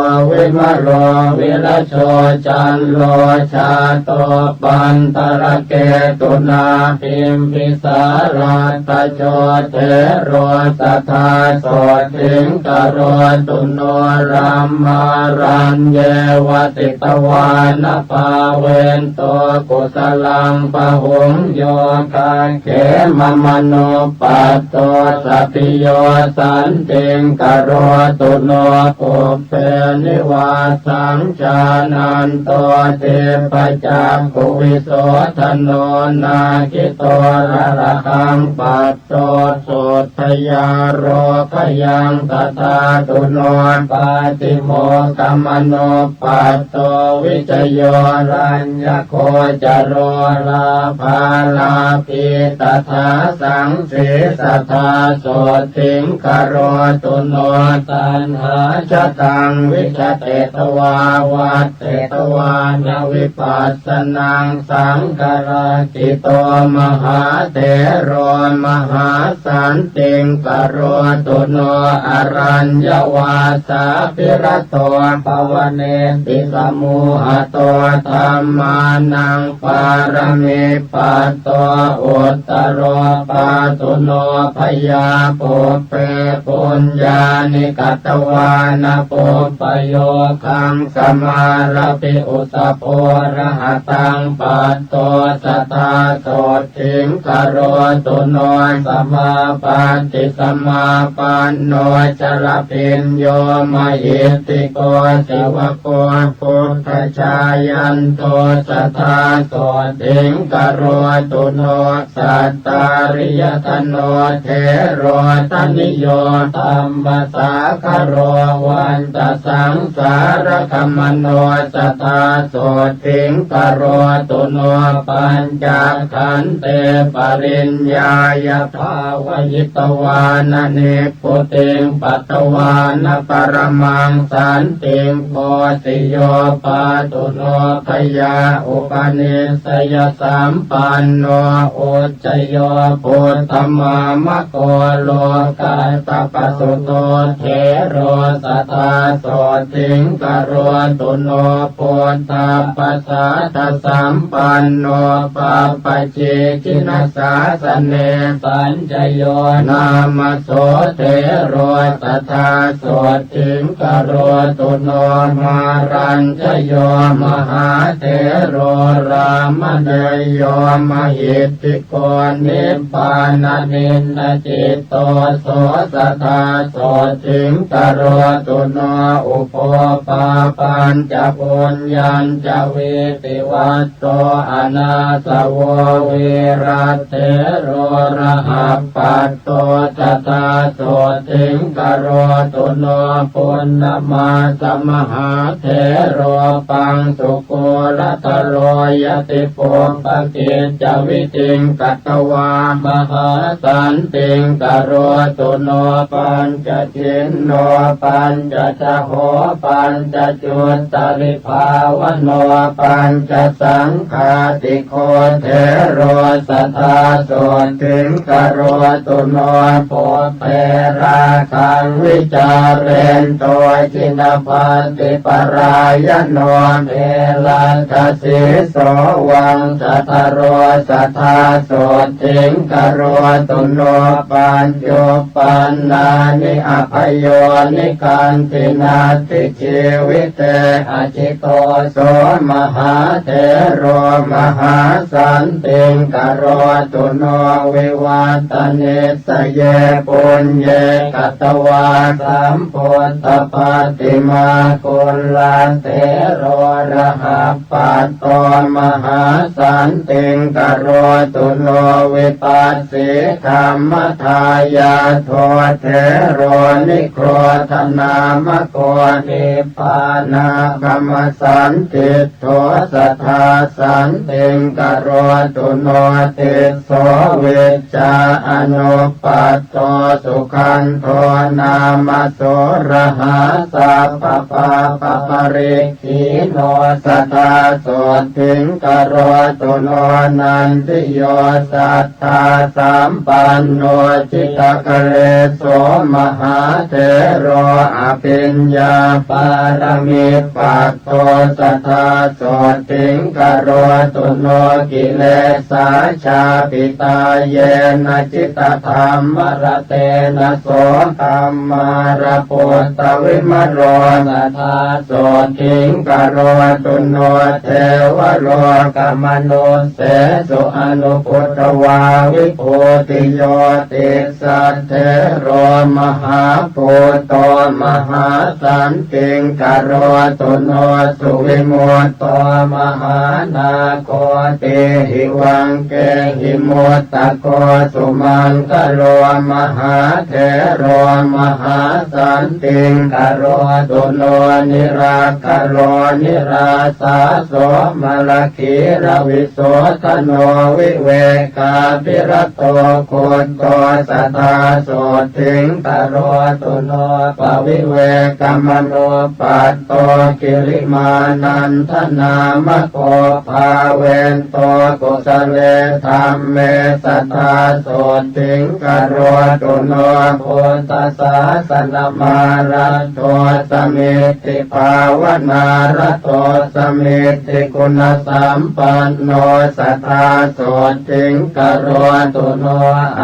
Vimāno virājo candojato paṇḍaraketunā, bimbisāraddhajo thero sadā sotthiṃ karotu no. Brahmāraññe vasitvāna bhāventu kusalaṃ bahuṃ, yo gaggemamanuppatto sabbīyo santiṃ karotu no. Pubbe nivāsaṃ jānanto dibbacakkhuvisodhano, nāgito rarahaṃ patto suddhayā lokayaṃ sadā. Tuṇo pātimokkhamanuppatto vijayo raññagocaro, lābhā lābhī tadā saṃ sī sadā sotthiṃ karotu no. Taṇhā jataṃ vijatetvā vattevāna vipassanaṃ, saṅgarakkito mahāthero mahāsantiṃ karotu no. Araññavāsābhirato bhavane ti samūhato, dhammānaṃ pāramī patto uttaro pāthu no bhayā. Pubbe puññāni katvāna pubbayogyaṃ, samārabhi usabho rahataṃ, patto sadā sotthiṃ karotu no. Samāpatti samāpanno ca labhiñño mahiddhiko, sava ko buddhajāyanto sadā sotthiṃ karotu no. Sat tāriyadano thero, daniyo dhammasāgaro, vantasaṃ sāragāmano, sadā sotthiṃ karotu no. Pañcakkhandhe pariññāya, bhāvayitvāna nibbutiṃ, patvāna paramaṃ santiṃ, bhosiyo pāthu no bhayā. Upanissaya sampanno, ujjayo buddhamāmako, lokattapasutto thero, sadā sotthiṃ karotu no. Buddhapasādasampanno, pabbajī jinasāsane, sañjayo nāma so thero, sadā sotthiṃ karotu no. Mārañjayo mahāthero, rāmaññeyo mahiddhiko, nibbānamiddacitto so, sadā sotthiṃ karotu no. Ubho pāpañca puññañca, vītivatto anāsavo, vīrathero rahappat to, sadā sotthiṃ karotu no. Punnamassa mahāthero, paṃsukulataro ñatipuppakiccavidhiṃ katvā, mahāsantiṃ karotu no. Pañcachinno pañcacaho pañcacuttaribhāvano, pañcasaṅ ghātiko thero, sadā sotthiṃ karotu no. Pubbe rāgaṃ vicārento, jinapattiparayyano, geladdasīso vaṃsadharo, sadā sotthiṃ karotu no. Pañcuppannāni abhayo nikanti, natthi jīvite ajito so, mahāthero mahāsantiṃ karotu no. Vivattanissaye puññe, katvā sambuddhapaṭimā, kulatthero rahappat to, mahāsantiṃ karotu no. Vipassī dhammadāyādo, thero nigrodhanāmako, nibbānāgamasandiṭṭho, sadā santiṃ karotu no. Tisso vijjā anuppat to, sugandho nāma so rahā, sabbapāpaparikkheeno, sadā sotthiṃ karotu no. Nandiyo satthā sampanno, jitakalēso mahāthero, abhiññā pa pāramī patto sadā sotthiṃ karotu no. Kilesā chāpitā yena jitadhammaratena so kammāraputtavimalo sadā sotthiṃ karotu no. Devalokamanussesū anuputvā vibhūtiyo tis sattha thero mahābhūto mahāsantiṃ karotu no. Suvimutto mahānāgo tīhivaṅkehi muttako sumaṅgalo mahāthero mahāsantiṃ karotu no. Nirakkalo nirāsā so malakīravi sudano vivekābhirato gutto sadā sotthiṃ karotu no. Pavivekamanuppatto kirimānandanāmako bhāvento kusale dhamme sadā sotthiṃ karotu no. Buddhasāsanamāraddho samiddhi bhāvanārato samiddhi guṇasampanno sadā sotthiṃ karotu no.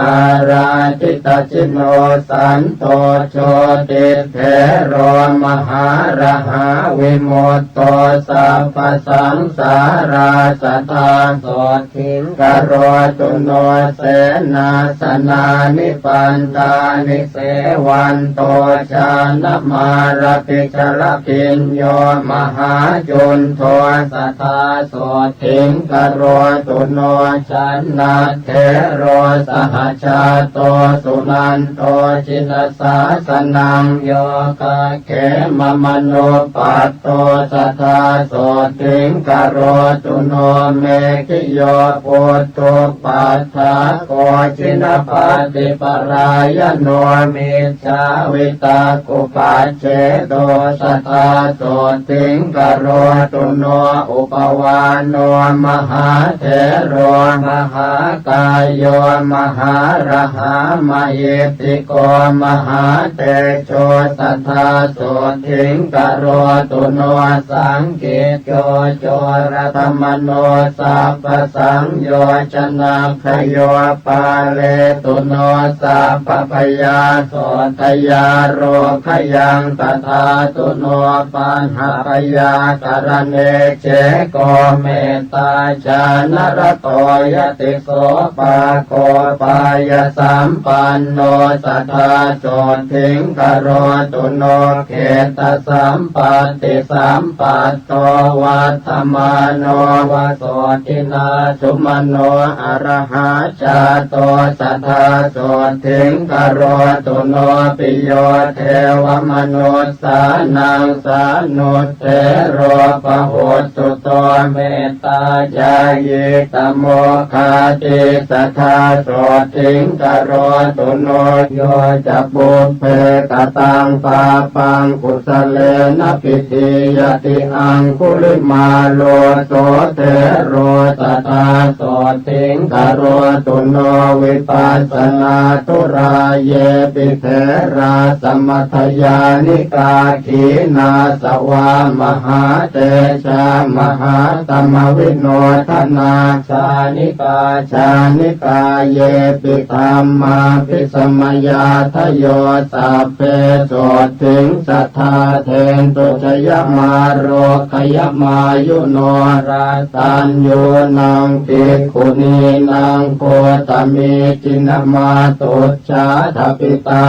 Ārādhitacino santo jotithero mahārahā vimutto sabbasaṃsārā sadā sotthiṃ karotu no. Senāsanāni pandāni sevanto jānamārabhijarabhiñño mahāccuddho sadā sotthiṃ karotu no. Canda tthero sahajāto sunan to jinasāsanaṃ yogakkhemanuppaṭṭho sadā sotthiṃ karotu no. Meghiyo puthuppaddāko jinappaṭiparāyano mijjhāvitakkupacchedo sadā sotthiṃ karotu no. Uppamāṇo mahāthero mahākāyo mahārahā mahiddhiko mahātejo sadā sotthiṃ karotu no. Saṅkhyo coratamano sabbasaṃyojanakkhayopāletu no sabbabhayā sotthayarogayaṃ tadā tu no paṇḍabhayākaraṇe ceko mettācānarato yati sopāgo pāyasampanno sadā sotthiṃ karotu no. Khittasampattisampatto vaḍḍhamāno va sotthinā sumano arahā jāto sadā sotthiṃ karotu no. Piyo devamanussānaṃ sānuttero bahussuto mettāñāyitā moggādī sadā sotthiṃ karotu no. Yo ca pubbe kataṃ pāpaṃ kusalena pidhīyati aṅgulimālo so thero sadā sotthiṃ karotu no. Vipassanātturā yepi therā samatthayānikā khīṇāsavā mahātejā mahātamavidhānā jānikā jānikā yepi dhammābhisamayādayo sabbe sotthiṃ sadā dentu. Jayamārogayamāyuno rataññūnaṃ bhikkhunīnaṃ gotami jinamātuj jātapitā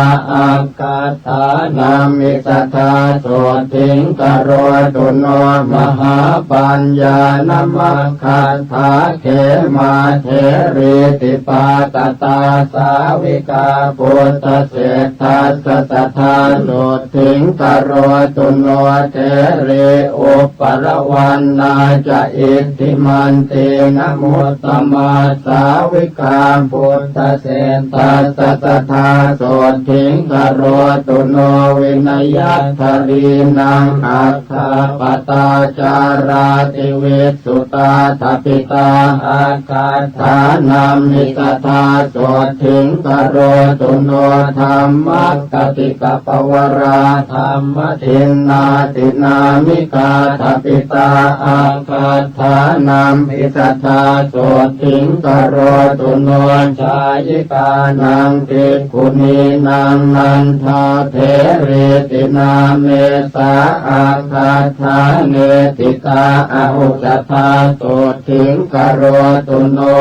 aggaṭṭhānamhi sadā sotthiṃ karotu no. Mahāpaññānamaggāthā khemā therītipākatā sāvikā buddhaseṭṭhassa sadā sotthiṃ karotu no. Therī uppalavaṇṇā ca iddhimanti namuttamā sāvikā buddhaseṭṭhassa sadā sotthiṃ karotu no. Vinayaggharīnaṃ aggappatā cārātivissutātapitā aggaṭṭhānamhi sadā sotthiṃ karotu no. Dhammaggatikappavarā dhamma dinnā dināni gāthapitā, aggad dhānamhi sadā sotthiṃ karotu no. Jāyikānaṃ bhikkhunīnaṃ nandātherīti nāmesā, aggad dhāne ṭhitā ahu sadā sotthiṃ karotu no.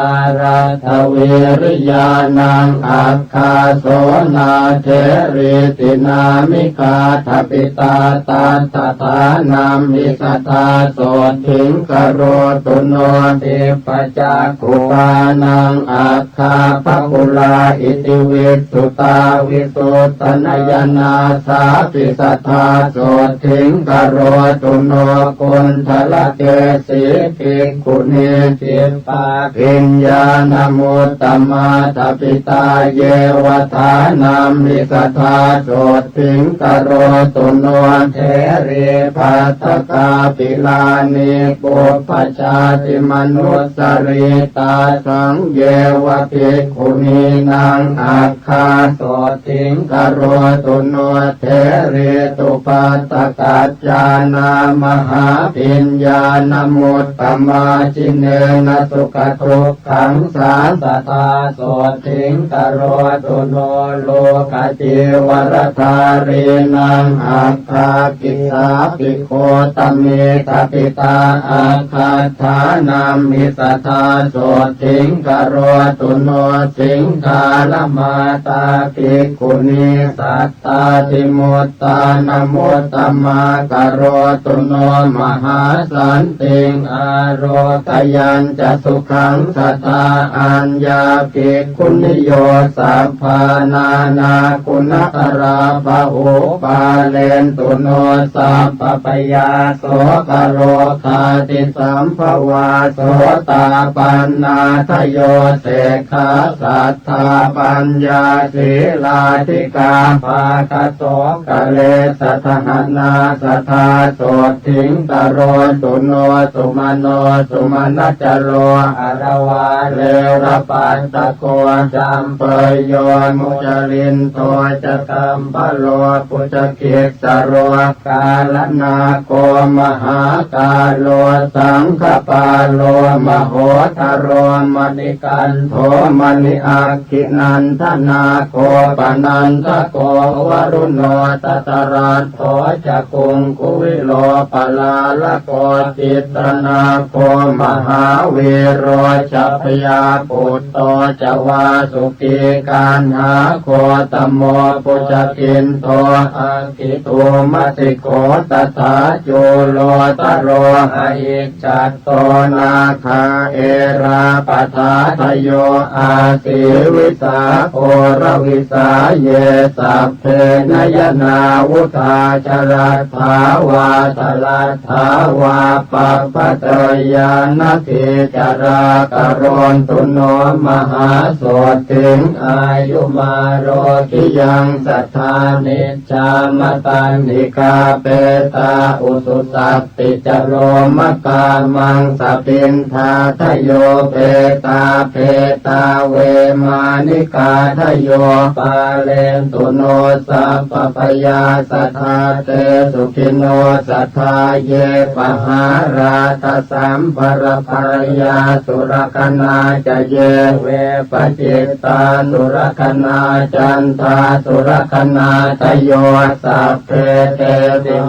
Āraddhavīriyānaṃ ag gā sonātherīti nāmi gāthapitā, tattha dhānamhi sadā sotthiṃ karotu no. Dibbacakkhuppānaṃ aggābhakula iti viṭṭhutā, visuddhanayanā sāpi sadā sotthiṃ karotu no. Kuṇḍalakesī bhikkhunī cittā bhiññānamuttamā, thapitā yeva dhānamhi sadā sotthiṃ karotu no. Therī bhaddakā pilānī pubbajātimanussarī, tāsaṃ yeva bhikkhunīnaṃ ag gā sotthiṃ karotu no. Therī tubhaddakaccānā mahābhiññānamuttamā, jinena sukhadukkhaṃ sā sadā sotthiṃ karotu no. Lokacīvaradhārīnaṃ ag gā kissāpi gotamī, thapitā aggad dhānamhi sadā sotthiṃ karotu no. Siṅgālamātā bhikkhunī sattātimuttānamuttamā, karotu no mahāsantiṃ ārogayañca sukhaṃ sadā. Aññā bhikkhuniyo sabbā nānāguṇakarā bahū, pālentu no sabbabhayā sokā rogādi sambhavā. Sotāpannā dayo sekkhā saddā paññā sīlādhikā, bhāga sokale sadahaṇā sadā sotthiṃ karotu no. Sumano sumanaccaro aravāre rapattako, campeyyo mucalindo ca gambharo pucchakissaro, kālanago mahākālo saṅkhapālo mahottharo, maṇikandho maṇi-agginaṇḍanāgo panandako, varuṇo dhataraṭṭho ca kuṅkuvīro palālako, citranago mahāvīro chabbyāputto ca vāsukī, kaṇhā gotamo pucchakindho aggidhūmatikkho tathā cūlotaro, ahicca to nāgā erāpatā dayo, āsīvisā ghoravīsā ye sabbe nayanāvudhā, jaladdhā vā thaladdhā vā pabbajeyya, nadīcharā karontu no mahāsotthiṃ. Āyumārogyāni sadā ni jjāmataṇḍhikā, petā ujusappicalo makā maṃsapindādayo, petā phetā vemānikādayo, pālentu no sabbabhayā sadā, te sukhino sadā ye pahārādasampharapariyā, sulakkhaṇā ca ye veppacittā sulakkhaṇā, candāsulakkhaṇādayo, sabbe te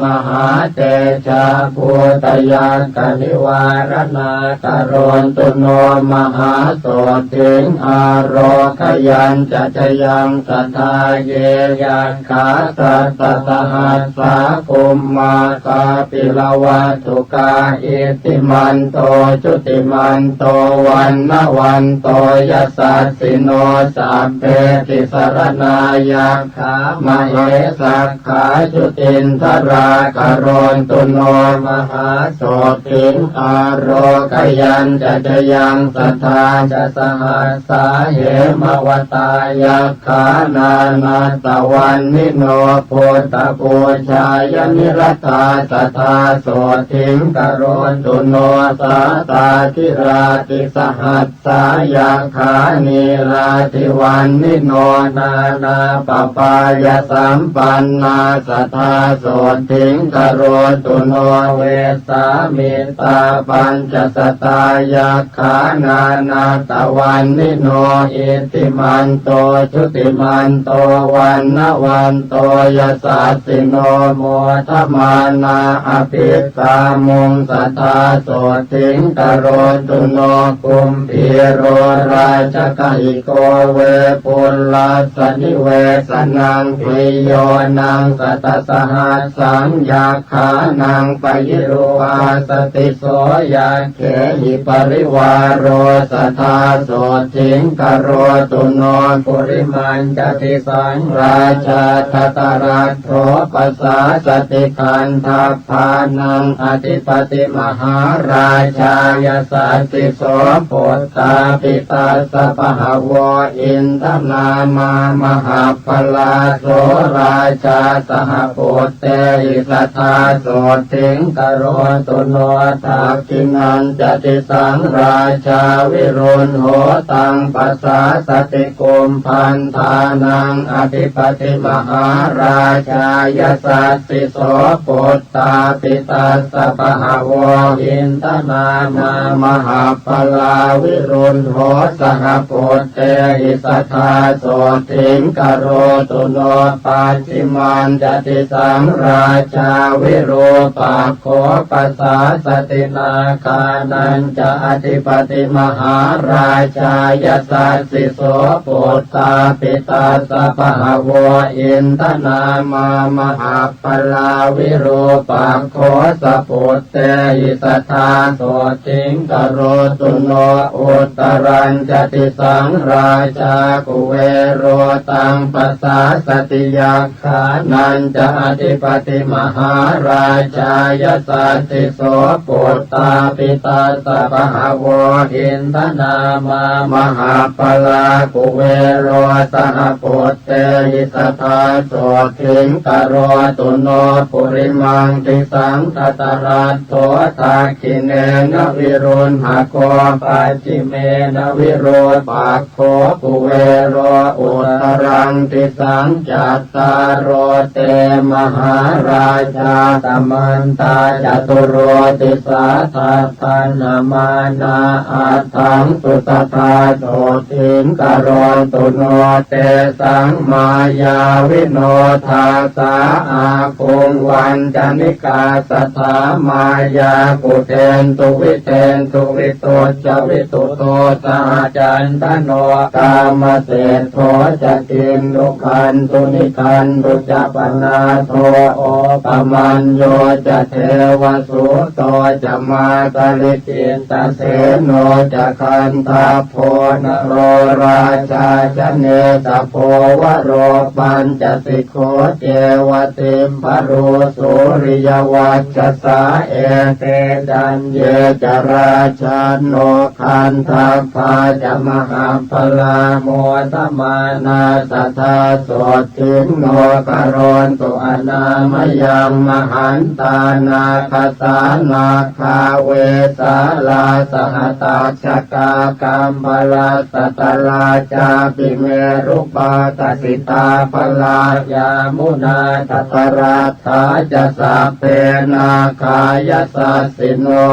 mahātejā bhūtayakkhanivāraṇā, karontu no mahāsotthiṃ ārogayañca jayaṃ sadā. Ye yakkhā sattasahassā bhummā kāpilavatthu kā, iddhimanto jutimanto vaṇṇavanto yasassino, sabbe tisaraṇā yakkhā mahe sakkā jutindharā, karontu no mahāsotthiṃ ārogayañca jayaṃ sadā. Chasahassā hemavatā yak khā nānattavaṇṇino, buddhapūjāya niratā sadā, sotthiṃ karontu no sātāgirā. Tisahassā yakkhā nīlādīvaṇṇino, nānāpapāyasampannā, sadā sotthīṃ karotu no. Vessāmittā pañcasatā yakkhā nānattavaṇṇino, iddhimanto jutimanto vaṇṇavanto yasassino, modamānā abhikkāmuṃ sadā sotthīṃ karotu no. Kumbhīro rājagahiko vepullassa nivesanaṃ, bhiyyo naṃ satasahassaṃ yakkhānaṃ payirupāsati, so yakkhehi parivāro sadā sotthīṃ karotu no. Purimañca disaṃ rājā dhataraṭṭho pasāsati, gandhabbānaṃ adhipati mahārājā yasassi so. Puttāpi tassa bahavo indanāmā mahabbalā, so rājā saha puttehi sadā sotthīṃ karotu no. Dakkhiṇañca disaṃ rājā virūḷho taṃ pasāsati, kumbhaṇḍānaṃ adhipati mahārājā yasassi so. Puttāpi tassa bahavo indanāmā mahabbalā, virūḷho saha puttehi sadā sotthīṃ karotu no. Pacchimañca disaṃ rājā virūpakkho pasāsati, nāgānañca adhipati mahārājā yasassi so. Puttāpi tassa bahavo indanāmā mahabbalā, virūpakkho saputtehi sadā sotthīṃ karotu no. Uttarañca disaṃ rājā kuvero taṃ pasāsati, yak khānañca adhipati mahārājā yasassi so. Puttāpi tassa bahavo indanāmā mahabbalā, kuvero saha puttehi sadā sotthīṃ karotu no. Purimaṃ disaṃ dhataraṭṭho dakkhiṇena virūḷhako, pacchimena virūpak kho kuvero uttaraṃ disaṃ. Cattāro te mahārājā samantā caturo disā, daddallamānā aṭṭhaṃsu sadā sotthīṃ karontu no. Tesaṃ māyāvino dāsā āguṃ vañcanikā sadā, māyākuṭeṇḍu viṭeṇḍu vi ṭucca viṭuṭo saha, candano kāmaseṭṭho ca kinnughaṇḍu nighaṇḍu ca, panādo opamañño ca devasūto ca mātali, cittaseno ca gandhabbo naḷorājā ca netabo varu pañcasikho ceva timbarū suriyavacchasā, ete caññe ca rājāno gandhabbā ca mahabbalā, modamānā sadā sotthī no karontu anāmayaṃ. Mahantā nāgasā nāgā vesālā saha tacchakā, kambalassatarā cāpi merupākasitabbalā, yāmunā dhataraṭṭhā ca sabbe nāgā yasassino,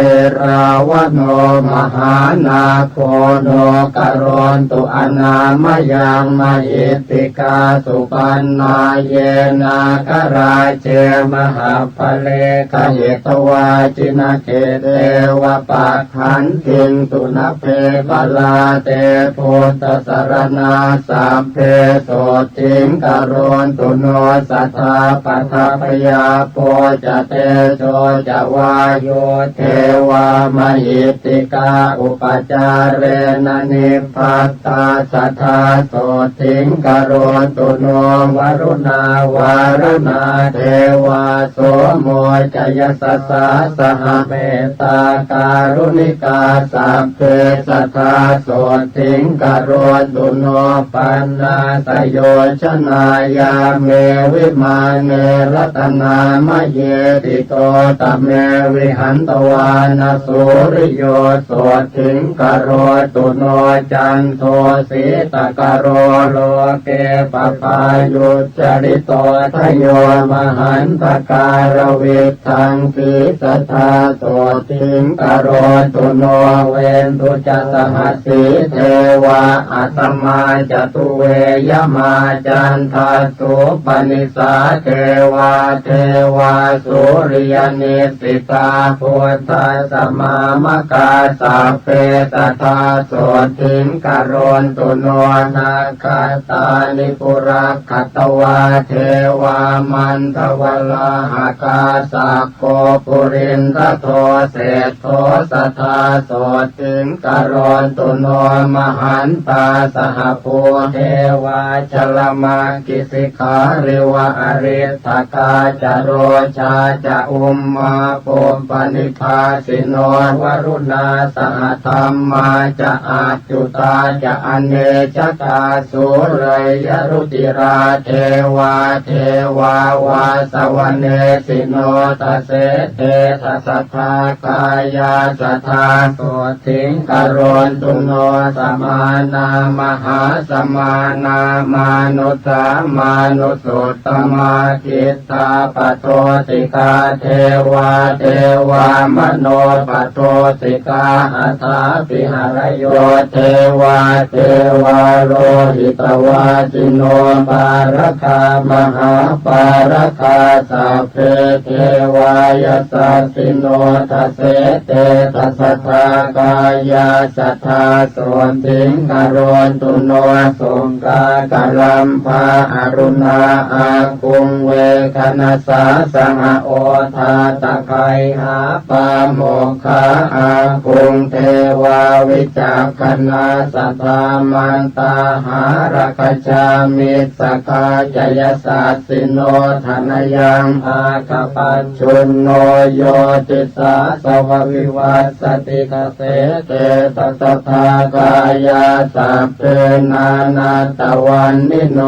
erāvaṇo mahānāgo no karontu anāmayaṃ. Mahiddhikā supaṇṇā ye nāgarāje mahappale, gahetvā jinakhetvā pagandhiṃ sunabhe balā, te buddhasaraṇā sabbe sotthī karontu no sadā. Paṭhaviāpo ca tejo ca vāyo devā mahiddhikā, upacārena nibbattā sadā sotthī karontu no. Varuṇā vāruṇā devā somo ca yasasā saha, mettākāruṇikā sabbe sadā sotthī karontu no. Paṇṇāsayojanāya me vimāne ratanāmaye, ṭhito tame vihatvāna suriyo sotthī karotu no. Cando sītakaro loke paphāyu cali โส ทะโย มหันตการวิตถัง สีสัทธา โสตถิง กะโรตุ โน เวนตุ จะ สหัสสี เทวา อัสมา จตุเว ยมา จันทัสสุ ปนิสสา เทวา เทวา สุริยนิสสิตา พุทธัสสะ มามะกา สัพเพ สัทธา โสตถิง กะโรตุ โน นักขัตตานิ ปุรักขัตวา เทวา มันทวลาหกา สักโก ปุรินทโท เศรษฐโส สัทธา โสตถิง กะโรตุ โน มหันตา สหภู เทวา ชลม กิสิขาริวะ อริฏฐกา จะ โรชา จะ อุมมา ปุปปนิพพาสิโน วรุณา สหธัมมา จะ อัจจุตา จะ อเนจจกา สุเรยยะรุจิรา เทวา เทวาวาสวเนสิโน ตะเส เต สะ สัทธากายา สัทธา โสตถิง กะโรตุ โน สมานา มหาสมานา มานุสสา มานุสุตตมา กิตตาปโตสิกา เทวา เทวามโนปโตสิกา อัฏฐาปิหะระโย เทวา เทวาโลหิตวาสิโน ปาระกา มหาปาระกา สัพเพ เทวายะสัสสิโน ตะเส เต สะ สัทธากายา สัทธา โสตถิง กะโรตุ โน สุ กากะลัมภา อรุณา อากุง เวขณสา สห โอทา ตะไคหา ปาโมกขา อากุง เทวา วิจักขณา สัทธา มันตาหาระกจา มิสสกา จะ ยะสัสสิโน ธนยัง ภาคปัจจุนโน โยติสา สวะ วิวัสสติ ตะเส เต สะ สัทธากายา สัพเพ นานัตตะวัณณิโน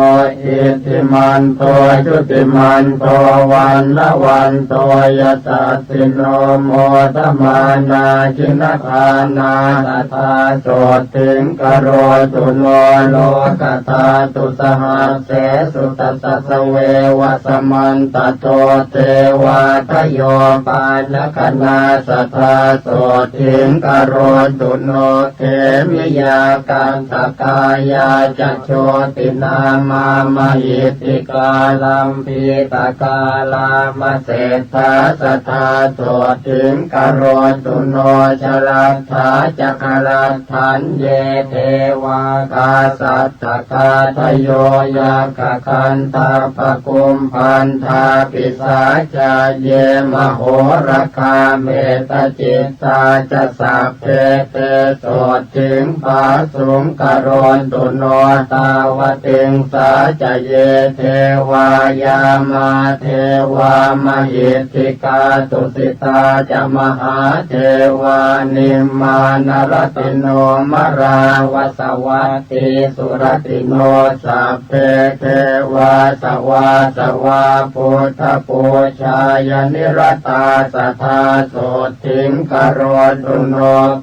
อิทธิมันโต จุติมันโต วัณณะวันโต ยะสัสสิโน โมทะมานา ขิณฑานา สัทธา โสตถิง กะโรตุ โน โลกะธาตุ สหัสเสสุ ตะสะ สะเววะ สะมันตะโต เตวาทะโย ปาณะกะณา สัทธา โสตถิง กะโรตุ โน เขมิยา กัตถกายา จะ โชตินามะ มะหิทธิกา ลัมพีตกา ลามะเศรษฐา สัทธา โสตถิง กะโรตุ โน ชะรัตถา จะ กะรัตถัญเย เทวา กาสัตถกาทะโย ยักขะกันทัพพะกุมภัณฑา ปิศาจา เย มโหระกา เมตตจิตตา จะ สัพเพ เต โสตถิง ผาสุง กะโรตุ โน ตาวติงสา จะ เย เทวา ยามา เทวา มหิทธิกา ตุสิตา จะ มหาเทวา นิมมานรติโน มราวสวัต ตีสุรติโน สัพเพ เทวา สวาสวา พุทธปูจายะ นิรตา สัทธา โสตถิง กะโรตุ โน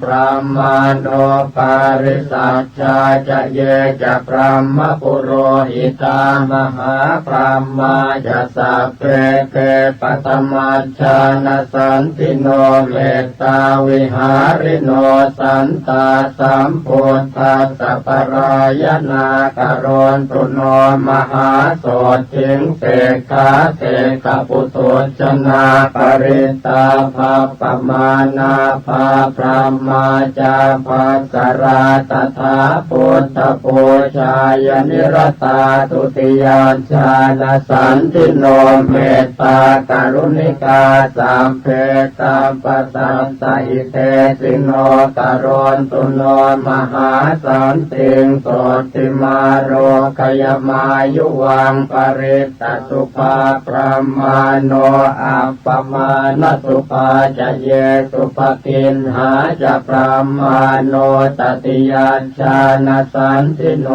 พรหมานุปาริสัชชา จะ เย จะ พรหมปุโรหิตา มหาพรหมา จะ สัพเพ เต ปะทะมัจจานะสันติโน เมตตาวิหาริโน สันตาสัมพุทธัสสะปะรายะนา กะโรตุ โน มหาโสตถิง เสกขา เสกขปุถุชนา ปริตตาภัปปะมานาภา พรหมาจาภัสสะรา ตถาพุทธปูจายะ นิรตา ทุติยญาณสันติโน เมตตากรุณิกา สัพเพสัพพะสัตตะ หิเตสิโน กะโรตุ โน มหาสันติง โสตติมาโรกะยะมายุวัง ปริตตสุภาพรหมาโน อัปปะมาณสุภา จะ เย สุภกิณหา จะ พรหมาโน ตติยญาณสันติโน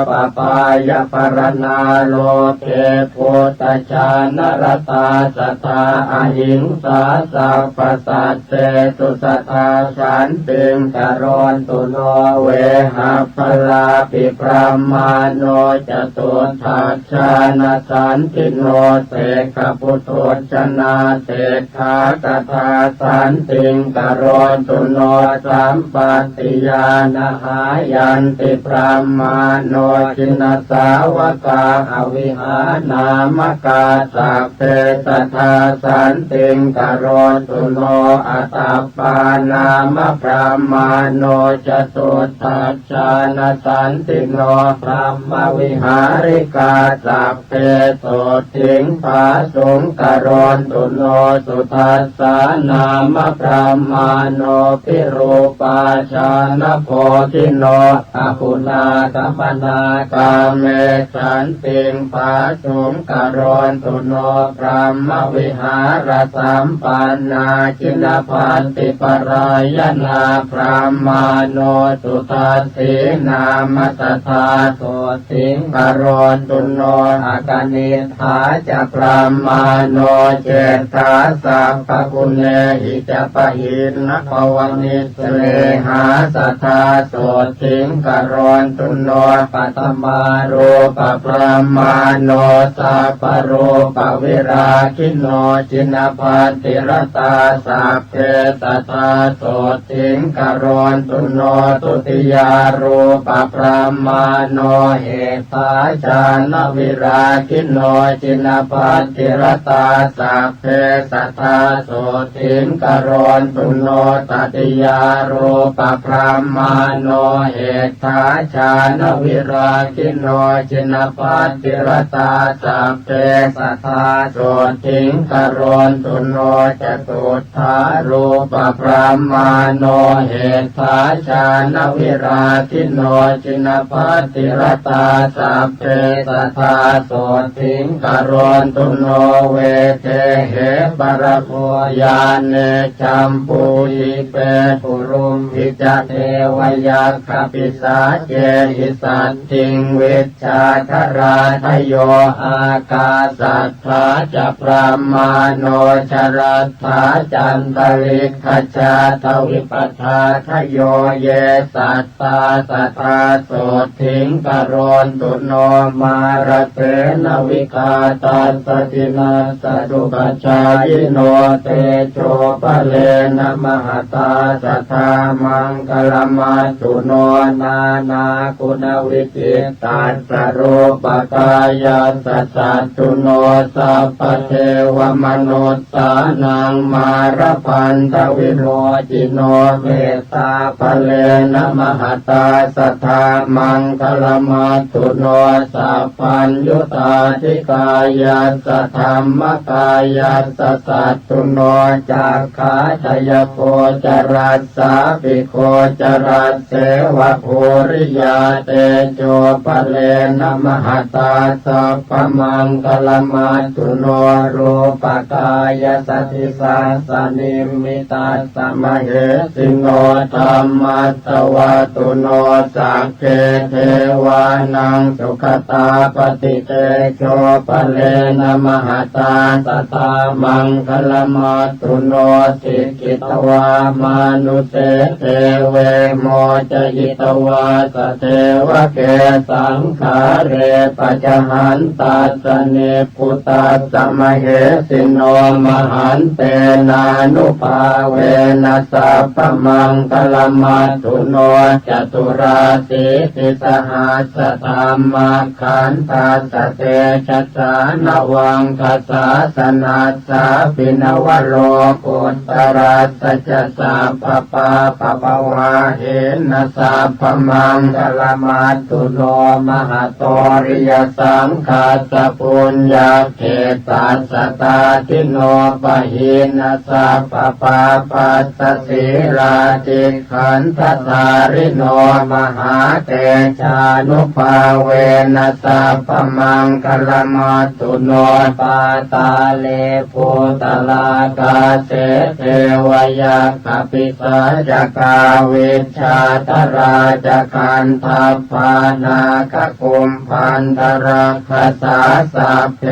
ปปายะปะระณา โลเก พุทธจารณะรตา สัทธา อหิงสา สัพพะสัตเตสุ สัทธา สันติง กะโรตุ โน เวหัพพะลาปิ พรหมาโน จตุตถัจจา na santi no, sekkhaputhujjanā sekkhā kathā santiṃ karontu no, sampattiya na hāyanti brahmā no jinasāvakā avihānāmakā, sabbe sadā santiṃ karontu no, atappā nāma brahmā no catuddhajjā na santi no, brahmavihārikā sabbe sotthi bhāsuṃ karontu no, sudassā nāma brahmā no virūpajjhāna bodhino, aguṇāgamano kāme santiṃ bhāsuṃ karontu no, brahmavihārasampannā jinapattiparāyanā brahmā no, sudassī nāma sadā sotthi karontu no, akaniṭṭhā ca brahmā no, ceṭṭhā sabbaguṇehi ca pahiṇṇabhavanissalehā, sadā sotthi karontu no, paṭhamārūpabrahmā no, sabbarūpavirāgino, jinapattiratā sabbe sadā sotthi karontu no, dutiyārūpabrahmā no, hetthajjhānavirāgino, jinapattiratā sabbe sadā sotthi karontu no, tatiyārūpabrahmā no, hetthajjhānavirāgino, jinapattiratā sabbe sadā sotthi karontu no, catuddhārūpabrahmā no, hetthajjhānavirāgino, jinapattiratā sabbe sadā sotthi karontu no, vedehe paramo ñāṇe, jambudīpe gurumhi ca, devayakkhapisācehi saddhiṃ vij jātarādayo, ākāsaṭṭhā ca brahmā no, jalaṭṭhā cantalikkhatthā, dvipadā ādayo ye sattā, sadā sotthi karontu no, mārasenavigā tassa jinassasu pajāyino, tejobbalena mahatā sadā maṅgalamāttu no, nānāguṇavijjitassa rūpakāyassa saddu no, sabbadevamanus sānaṃ mārabandhavimocino, mettābalena mahatā sadā maṅgalamāttu no, sabbaññutaādhikāyassa dhammikāyassa saddu no, cakkhādayagocaras sāpi gocaraseva dhūliyā, tejobbalena mahatā sabbamaṅgalamāttu no, rūpakāyassa disassa nimmitass mahesino, dhammassavatthuno sagge devānaṃ sugatāpati, tejobbalena mahatā sadā maṅgalamāttu no, sikkhitavā mānuse deve mocayitvā sadevake, saṅghāre pajahantass ssa nibbutassa mahesino, mahantenānubhāvena sabbamaṅgalamāttu no, caturāsītisahassadhammakkhandhassa tejasā, navaṅgasāsanassa pi navalokuttaras sa ca, sabbapāpavāhena sabbamaṅgalamāttu no, mahāturiyasaṅghassa puññakkhettassa taddino, pahīna sabbapāpassa sīlādhikkhandhadhārino, mahātejānubhāvena sabbamaṅgalamāttu no, pātāle bhūtaḷākāse dev ว ยักขา ปิศาจกา วิชชา จรา จะ ขันทัพพา นาค กุมภัณฑ รักขสา สัพเพ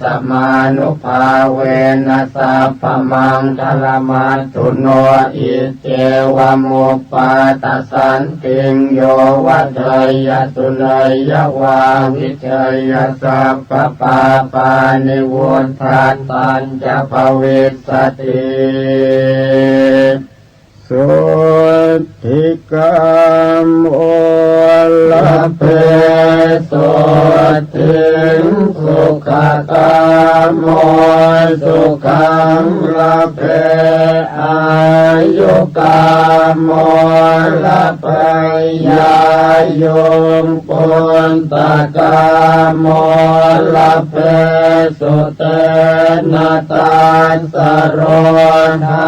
สมานุภาเวนะ สัพพมังคะละมัสตุ โน อิ เจวะมุปปาทะสันติง โย วะ ชัยยะ สุ เนยยะ วา วิเชยยะ สัพพะปาปานิ วุฏฐัสสัญจะ ภวิสสติ โสต ติ กา โม ละ เพ โสตติง สุขะ กา โม สุขัง ละ เพ อายุ กา โม ละ เพ ญายุง ปุตตะ กา โม ละ เพ สุเตนะ ตัสสะ โรธา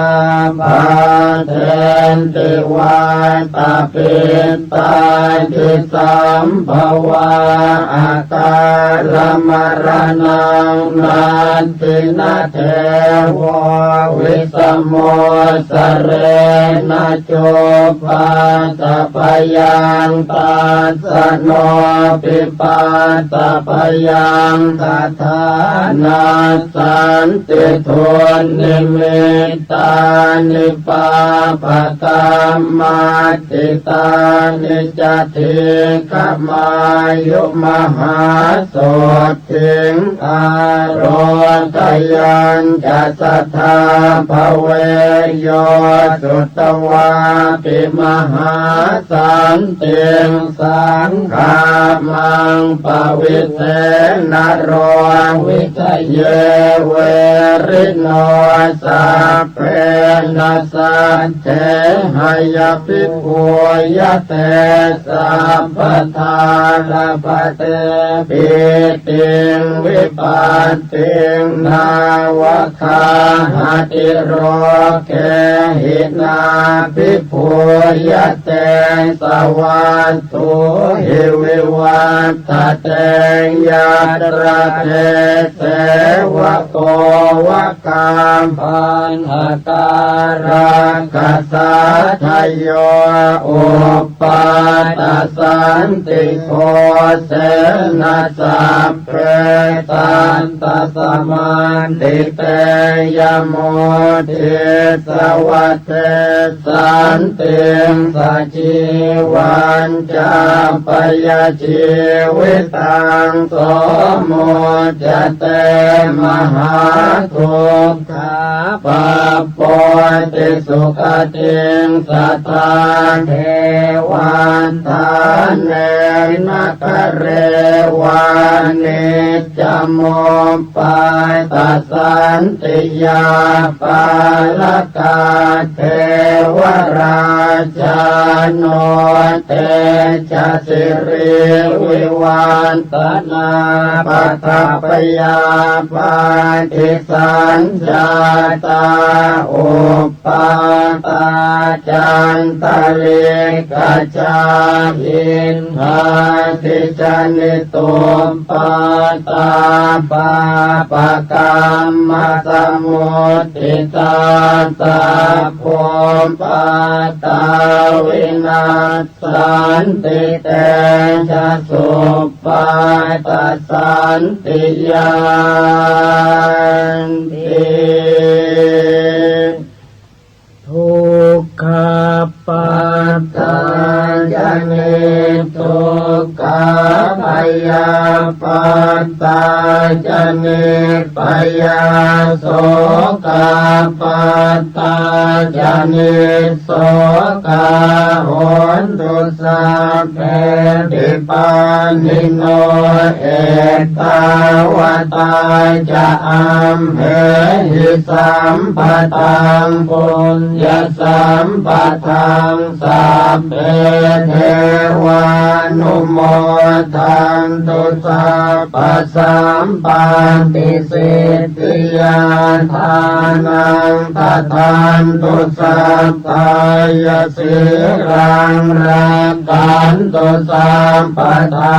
บาเทนติ วาตะ ปิตตาดิ สัมภวา อะกาละ มะระณัง นัตถิ นะ เท โว วิสะโม สะเรนะ จุปปาทะ พะยังตัสสะ โน ปิปาทะ พะยัง ตถา นะ สันติ ทุนนิมิตตานิ ปาปะกัมมา ติตานิ จะ ทีฆะมายุ มหาโสตถิง อาโรคยัญจะ สะทา ภะเว โย สุตวาปิ มหาสันติง สังฆามัง ปะวิเสนะ โร วิสะเย เวริโน สัพ เพ นะ สัจเจ หะยัพพิ ปูยะเต สัพพะทาระปะเต ปีติง วิปัสสิง นาวะคาหะติ โรเกหิ นาพพิ ปูยะเต สะวัตถุ หิ วิวัตถะเต ยัตระ เท เสวะโก วะกา ปัณหะกา รักขสา ทะโย อุปปาทะสันติโก เสนะ สัพ เพ สัตตะ สะมัตติเต ยะ มุตติ สะวะเต สันติง สะ จีวัญจะ ปะยะ จีวิตัง โส มุจจะเต มหาทุก ขา ปัปโป ติ สุขะติง สะทา เทวะ ฐาเนนะ กะเรวะ นิจจะ มุปปาทะสันติยา ปาละกา เทวะราชา โน เตจะ สิริวิวัตถะ นา ปะทะ พยาบาทะ สัญญาตา อุปปาทา จันตะลิกะจา อินทาทิจานิ ตุปปาทา ปาปะกัมมะ สะมุตติตา สัพพุปปาทา วินัส สันติ เตจะ สุปปาทะสันติญาณ ติ ทุกขะปัตตาจะ นิสสุขะ พยาปัตตาจะ นิสพยา โสกะปัตตาจะ นิส โสกา โหนตุ สัพเพปิ ปาณิโน เอตตาวะตา จะ อัมเหหิ สัมปะตัง ปุญญะสัมปะทัง สัพเพ devānumodantu sabbasampattisiddhiyā. Dānaṃ dadantu saddhāya, sīlaṃ rakkhantu sabbadā,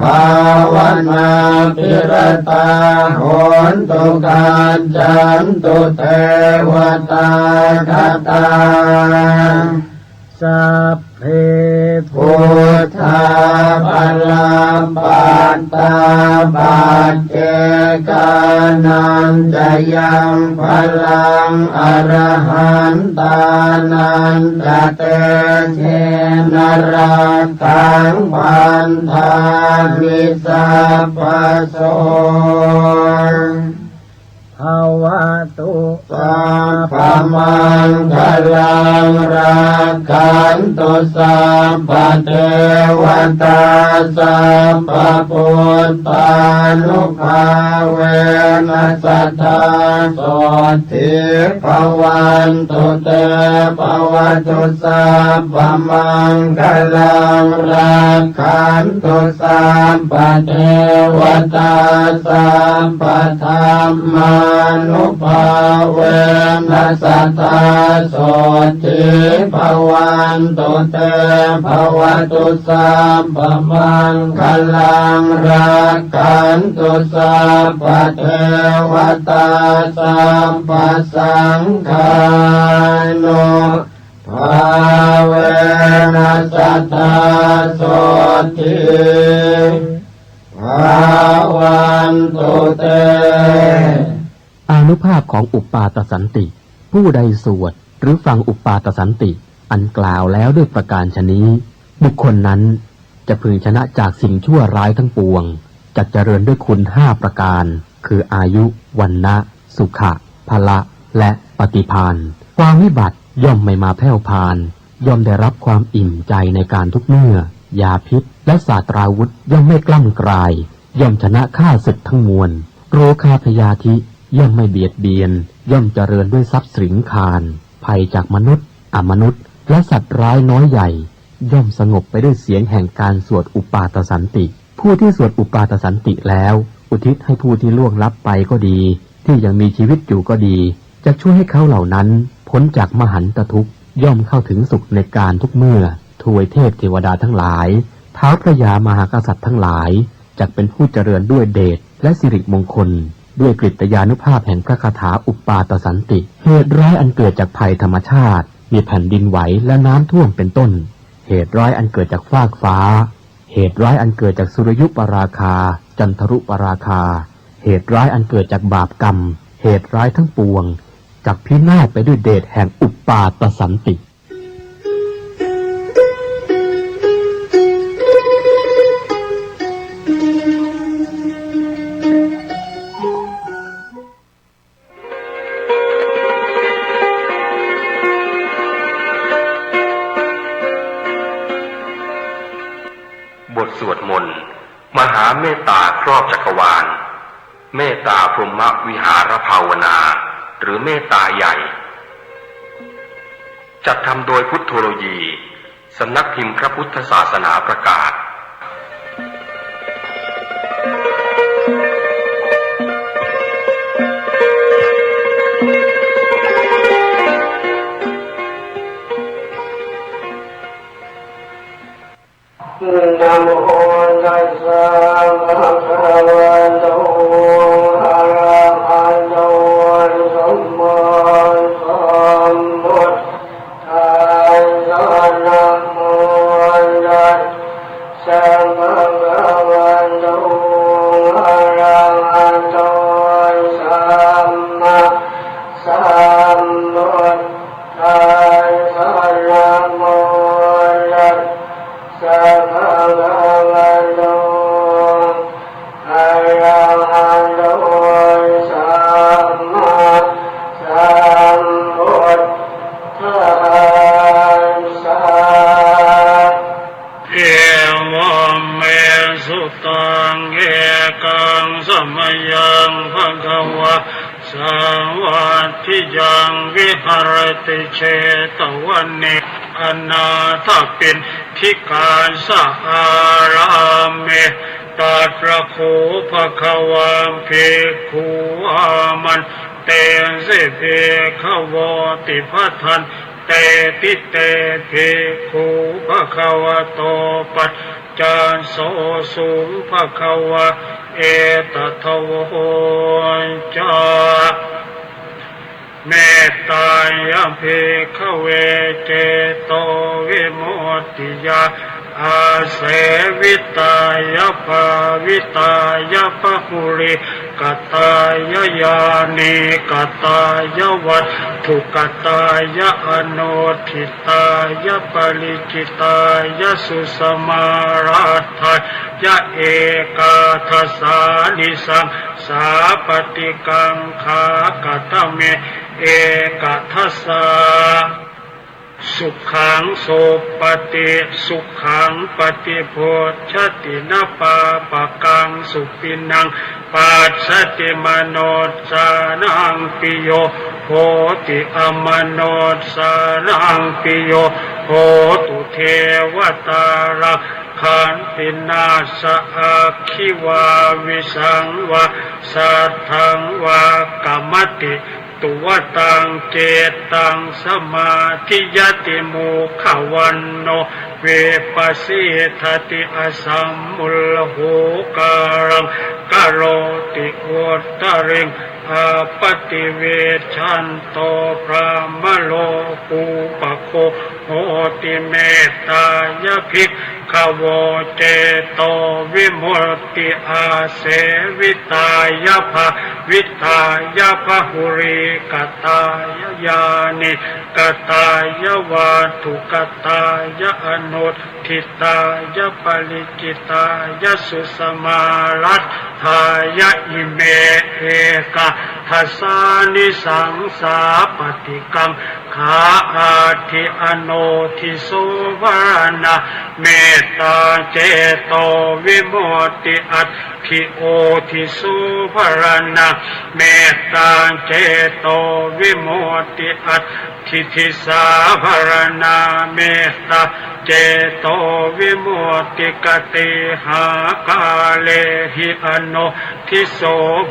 bhāvanābhiratā hontu, gacchantu devatāgatā. Sabbe buddhā balappattā, paccekānañca yaṃ balaṃ, arahantānañca tejena, rakkhaṃ bandhāmi sabbaso. Bhavatu sabbamaṅgalaṃ, rakkhantu sabbadevatā, sabbabuddhānubhāvena, sadā sotthī bhavantu te. Bhavatu sabbamaṅgalaṃ, rakkhantu sabbadevatā, sabbadhammānubhāvena, sadā sotthī bhavantu te. Bhavatu sabbamaṅgalaṃ, rakkhantu sabbadevatā, sabbasaṅghānu- bhāvena, sadā sotthī bhavantu te. อานุภาพของอุปปาตสันติ ผู้ใดสวดหรือฟังอุปปาตสันติ อันกล่าวแล้วด้วยประการฉะนี้ บุคคลนั้นจะพึงชนะจากสิ่งชั่วร้ายทั้งปวง จักเจริญด้วยคุณห้าประการ คืออายุ วรรณะ สุขะ พละ และปฏิภาณ ความวิบัติย่อมไม่มาแผ่วพาน ย่อมได้รับความอิ่มใจในการทุกเมื่อ ยาพิษและสาตราวุธย่อมไม่กล้ำกลาย ย่อมชนะข้าศึกทั้งมวล โรคาพยาธิย่อมไม่เบียดเบียน ย่อมเจริญด้วยทรัพย์สิริงคาร ภัยจากมนุษย์ อมนุษย์ และสัตว์ร้ายน้อยใหญ่ ย่อมสงบไปด้วยเสียงแห่งการสวดอุปปาตสันติ ผู้ที่สวดอุปปาตสันติแล้ว อุทิศให้ผู้ที่ล่วงลับไปก็ดี ที่ยังมีชีวิตอยู่ก็ดี จะช่วยให้เขาเหล่านั้นพ้นจากมหันตทุกข์ ย่อมเข้าถึงสุขในการทุกเมื่อ ทวยเทพเทวดาทั้งหลาย ท้าวพระยามหากษัตริย์ทั้งหลาย จักเป็นผู้เจริญด้วยเดชและสิริมงคล ด้วยกฤตยานุภาพแห่งพระคาถาอุปปาตสันติ เหตุร้ายอันเกิดจากภัยธรรมชาติ มีแผ่นดินไหวและน้ำท่วมเป็นต้น เหตุร้ายอันเกิดจากฟากฟ้า เหตุร้ายอันเกิดจากสุริยุปราคา จันทรุปราคา เหตุร้ายอันเกิดจากบาปกรรม เหตุร้ายทั้งปวง จักพินาศไปด้วยเดชแห่งอุปปาตสันติ บทสวดมนต์ มหาเมตตาครอบจักรวาล เมตตาพรหมวิหารภาวนา หรือเมตตาใหญ่ จัดทำโดยพุทโธโลยี สำนักพิมพ์พระพุทธศาสนาประกาศ นะโมตัสสะ ภะคะวะโต อะระหะโต สัมมาสัมพุทธัสสะ นะโมตัสสะ ภะคะวะโต อะระหะโต สัมมาสัมพุทธัสสะ นะโมตัสสะ ภะคะวะโต อะระหะโต สัมมาสัมพุทธัสสะ เอวัมเมสุตัง เอกังสะมะยัง ภะคะวา สาวัตถิยัง วิหะรติ เชตะวะเน อนาถปิณฑิกาสสารามเณ ตตราโข ภะคะวา ภิกขุ อามันเตสิ ภิกขโวติ ภะทันเตติ เต ภิกขุ ภะคะวะโต ปัจจัสโสสุง ภะคะวา เอตะทะโว จะ เมตตายะ ภิกขะเว เจโตวิมุตติยา อาเสวิตายะ ภาวิตายะ บะหุลีกตายะ ญาณีกตายะ วัตถุกตายะ อนุตถิตายะ ปริจิตายะ สุสมารัตถายะ เอกัฏฐสสานิสังสาปฏิกังขา กะตะเม เอกัฏฐสสา สุขัง สุปะฏิ สุขัง ปะฏิภุจฉติ นะ ปาปะกัง สุปิณัง ปัสสติ มนุสสานัง ปิโย โหติ อมนุสสานัง ปิโย โหตุ เทวะตา รักขันติ นัสสะ อัคขิวา วิสังวา สัทธังวา กะมะติ ตุวะตัง จิตตัง สมาธิยะติ มุขะวัณโณ วิปปะสีทะติ อสัมมุลโห กาลัง กะโรติ อุตตะริง อัปปะติเวชชันโต พรหมโลกูปะโก โหติ เมตตายะ ภิกขะโว เจโตวิมุตติ อาเสวิตายะ ภาวิตายะ บะหุลีกตายะ ญาณีกตายะ วัตถุกตายะ อนุตถิตายะ ปริจิตายะ สุสมารัตถายะ อิเม เอกัฏฐสสานิสังสาปฏิกังขา อัตถิ อโนทิโส วรณา เมตตา เจโตวิมุตติ อัตถิ โอทิโส วรณา เมตตา เจโตวิมุตติ อัตถิ ทิสา วรณา เมตตา เจโตวิมุตติ กะตีหากาเลหิ อโนทิโส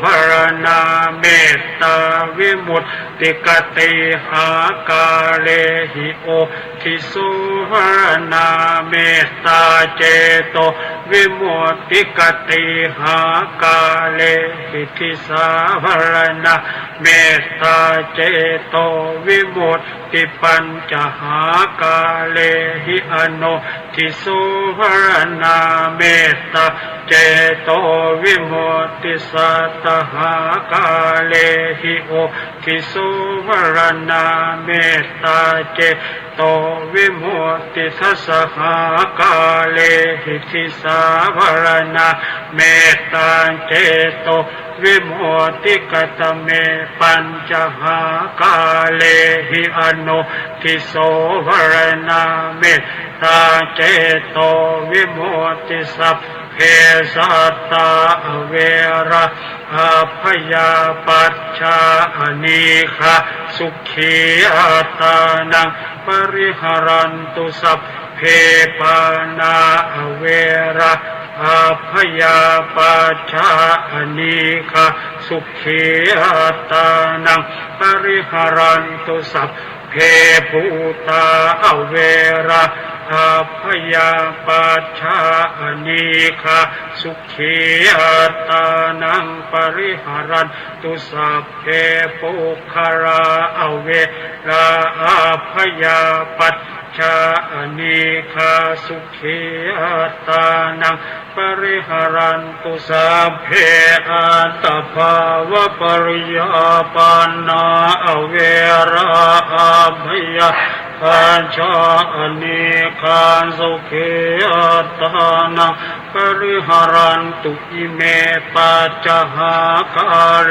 วรณา เมตตาวิมุตติ กะตีหากาเลหิ โอทิโส วรณา เมตตา เจโตวิมุตติ กะตีหากาเลหิ ทิสา วรณา เมตตา เจโตวิมุตติ ปัญจหากาเลหิ อโนทิโส วรณา เมตตา เจโตวิมุตติ สัตตหากาเลหิ โอทิโส วรณา เมตตา เจโตวิมุตติ ทัสสหากาเลหิ ทิสา วรณา เมตตา เจโตวิมุตติ กะตะเม ปัญจหากาเลหิ อโนทิโส วรณา เมตตา เจโตวิมุตติ สัพเพ สัตตา อเวรา อัพพยาปัชชา อนีฆา สุขีอัตตานัง ปริหะรันตุ สัพเพ ปาณา อเวรา อัพพยาปัชชา อนีฆา สุขีอัตตานัง ปริหะรันตุ สัพเพ ภูตา อเวรา อัพพยาปัชชา อนีฆา สุขีอัตตานัง ปริหะรันตุ สัพเพ ปุคคลา อเวรา อัพพยาปัชชา อนีฆา สุขีอัตตานัง ปริหะรันตุ สัพเพ อัตตาภาวะปริยาปันนา อเวรา อัพพยาปัชชา อนีฆา สุขีอัตตานัง ปริหะรันตุ อิเม ปัญจหากาเล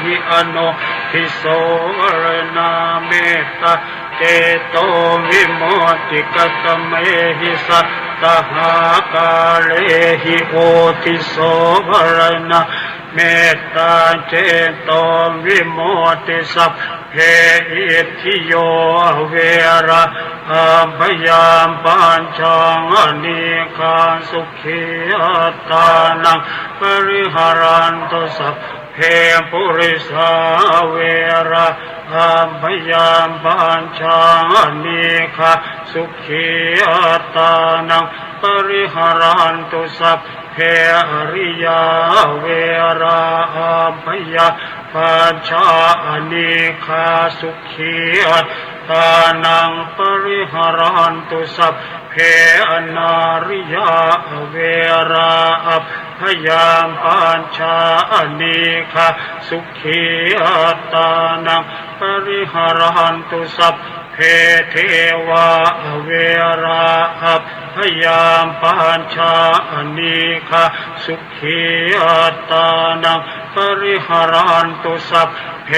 หิ อโนทิโส วรณา เมตตา เจโตวิมุตติ กะตะเมหิ สัตตหากาเลหิ โอทิโส วรณา เมตตา เจโตวิมุตติ สัพ เพ อิทธิโย อเวระ อัพพยาปัจจา อนีฆา สุขี อัตตานัง ปริหะรันตุ สัพเพ ปุริสา อเวระ อัพพยาปัจจา อนีฆา สุขี อัตตานัง ปริหะรันตุ สัพเพ อริยา อเวระ อัพพยาปัจจา อนีฆา สุขี อัตตานัง ปริหะรันตุ สัพเพ อนาริยา อเวระ อัพพยาปัจจา อนีฆา สุขี อัตตานัง ปริหะรันตุ สัพเพ เทวา อเวระ อัพพยาปัจจา อนีฆา สุขี อัตตานัง ปริหะรันตุ สัพเพ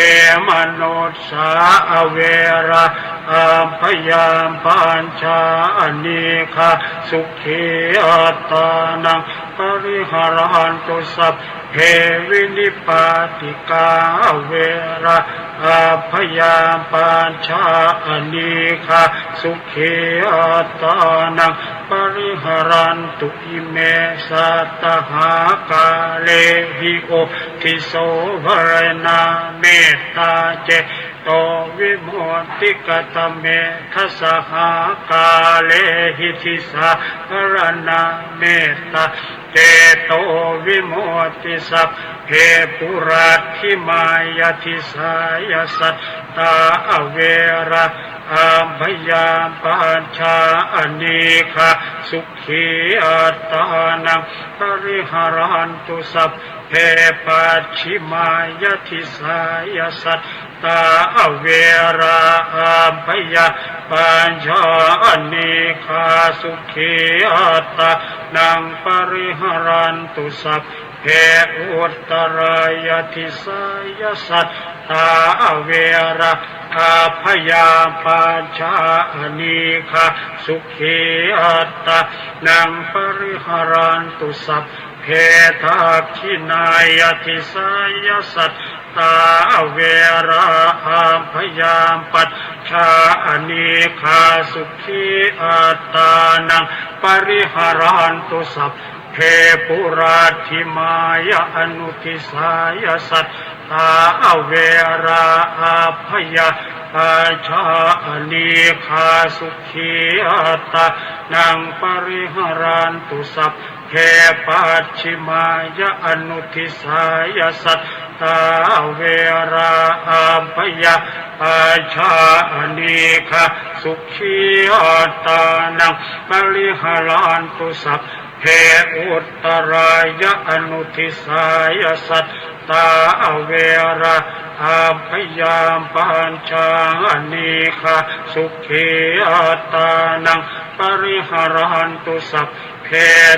มนุสสา อเวระ อัพพยาปัจจา อนีฆา สุขี อัตตานัง ปริหะรันตุ สัพเพ วินิปาติกา อเวระ อัพพยาปัจจา อนีฆา สุขี อัตตานัง ปริหะรันตุ อิเม สัตตหา กาเลหิ โอติโส วะเรนะ เมตตา เจโต วิมุตติ กะตะเม ทัสสะหา กาเลหิ ทิสสะ วะเรนะ เมตตา เจโต วิมุตติ สัพเพ ปุรัจฉิมายะ ทิสสายะ สัตตา อเวระ อัพพยาปัจจา อนีฆา สุขี อัตตานัง ปริหะรันตุ สัพเพ ปัจฉิมายะ ทิสสายะ สัตตา อเวระ อัพพยาปัจจา อนีฆา สุขี อัตตานัง ปริหะรันตุ สัพเพ อุตตรายะ ทิสสายะ สัตตา อเวระ อัพพยาปัจจา อนีฆา สุขี อัตตานัง ปริหะรันตุ สัพเพ ทักขิณายะ ทิสสายะ สัตตา อเวระ อัพพยาปัจจา อนีฆา สุขี อัตตานัง ปริหะรันตุ สัพเพ ปุรัจฉิมายะ อนุทิสสายะ สัตตา อเวระ อัพพยาปัจจา อนีฆา สุขี อัตตานัง ปริหะรันตุ สัพเพ ปัจฉิมายะ อนุทิสสายะ สัตตา อเวระ อัพพยาปัจจา อนีฆา สุขี อัตตานัง ปริหะรันตุ สัพเพ อุตตรายะ อนุทิสสายะ สัตตา อเวระ อัพพยาปัจจา อนีฆา สุขี อัตตานัง ปริหะรันตุ สัพเพ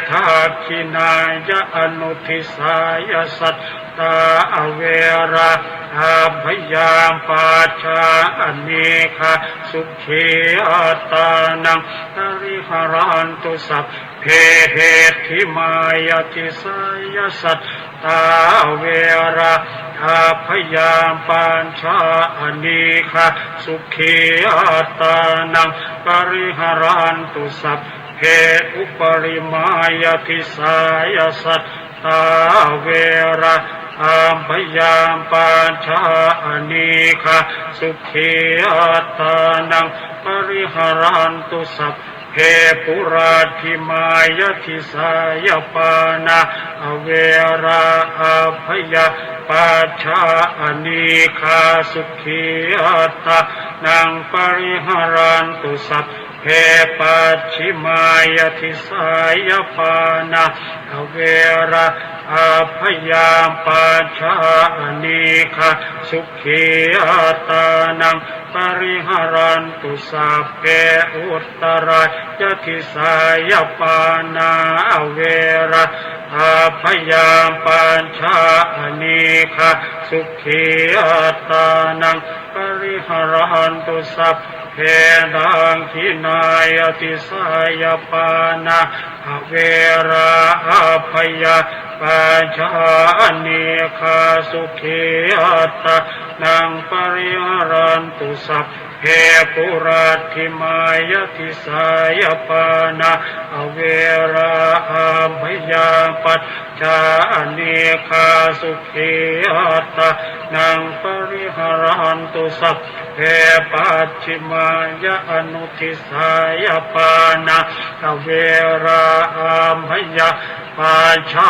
ทักขิณายะ อนุทิสสายะ สัตตา อเวระ อัพพยาปัจจา อนีฆา สุขี อัตตานัง ปริหะรันตุ สัพเพ เหตถิมายะ ทิสสายะ สัตตา อเวระ อัพพยาปัจจา อนีฆา สุขี อัตตานัง ปริหะรันตุ สัพเพ อุปริมายะ ทิสสายะ สัตตา อเวระ อัพพยาปัจจา อนีฆา สุขี อัตตานัง ปริหะรันตุ สัพเพ ปุรัจฉิมายะ ทิสสายะ ปาณา อเวระ อัพพยาปัจจา อนีฆา สุขี อัตตานัง ปริหะรันตุ สัพเพ ปัจฉิมายะ ทิสสายะ ปาณา อเวระ อัพพยาปัจจา อนีฆา สุขี อัตตานัง ปริหะรันตุ สัพเพ อุตตรายะ ทิสสายะ ปาณา อเวระ อัพพยาปัจจา อนีฆา สุขี อัตตานัง ปริหะรันตุ สัพเพ ทักขิณายะ ทิสสายะ ปาณา อเวระ อัพพยาปัจจา อนีฆา สุขี อัตตา naṃ pariharantu sabbe puratthimāya disāya pāṇā averā abyāpajjhā anīghā sukhī attānaṃ pariharantu sabbe pacchimāya anudisāya pāṇā averā abyāpajjhā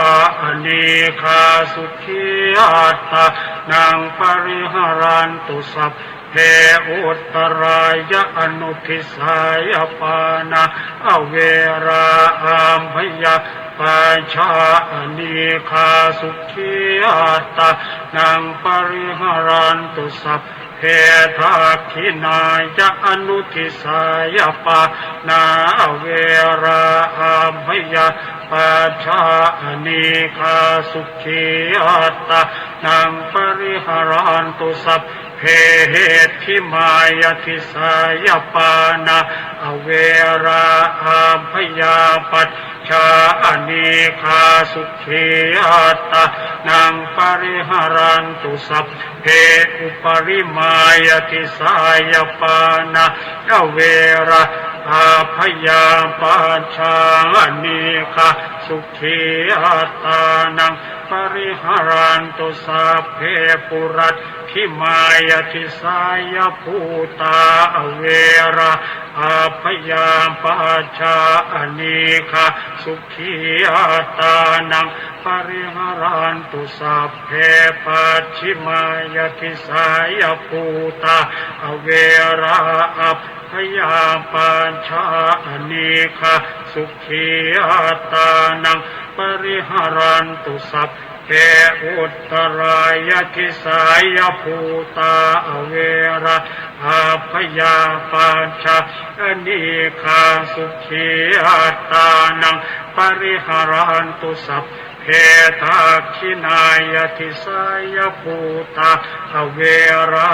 anīghā sukhī attānaṃ pariharantu sabbe uttarāya anudisāya pāṇā averā abyāpajjhā anīghā sukhī attānaṃ pariharantu sabbe dakkhiṇāya anudisāya pāṇā averā abyāpajjhā anīghā sukhī attānaṃ pariharantu sabbe heṭṭhimāya disāya pāṇā averā abyāpajjhā anīghā sukhī attānaṃ pariharantu sabbe uparimāya disāya pāṇā averā abyāpajjhā anīghā sukhī attānaṃ pariharantu sabbe puratthimāya disāya bhūtā averā abyāpajjhā anīghā sukhī attānaṃ pariharantu sabbe pacchimāya disāya bhūtā averā abyāpajjhā anīghā sukhī attānaṃ pariharantu sabbe uttarāya disāya bhūtā averā abyāpajjhā anīghā sukhī attānaṃ pariharantu sabbe dakkhiṇāya disāya bhūtā averā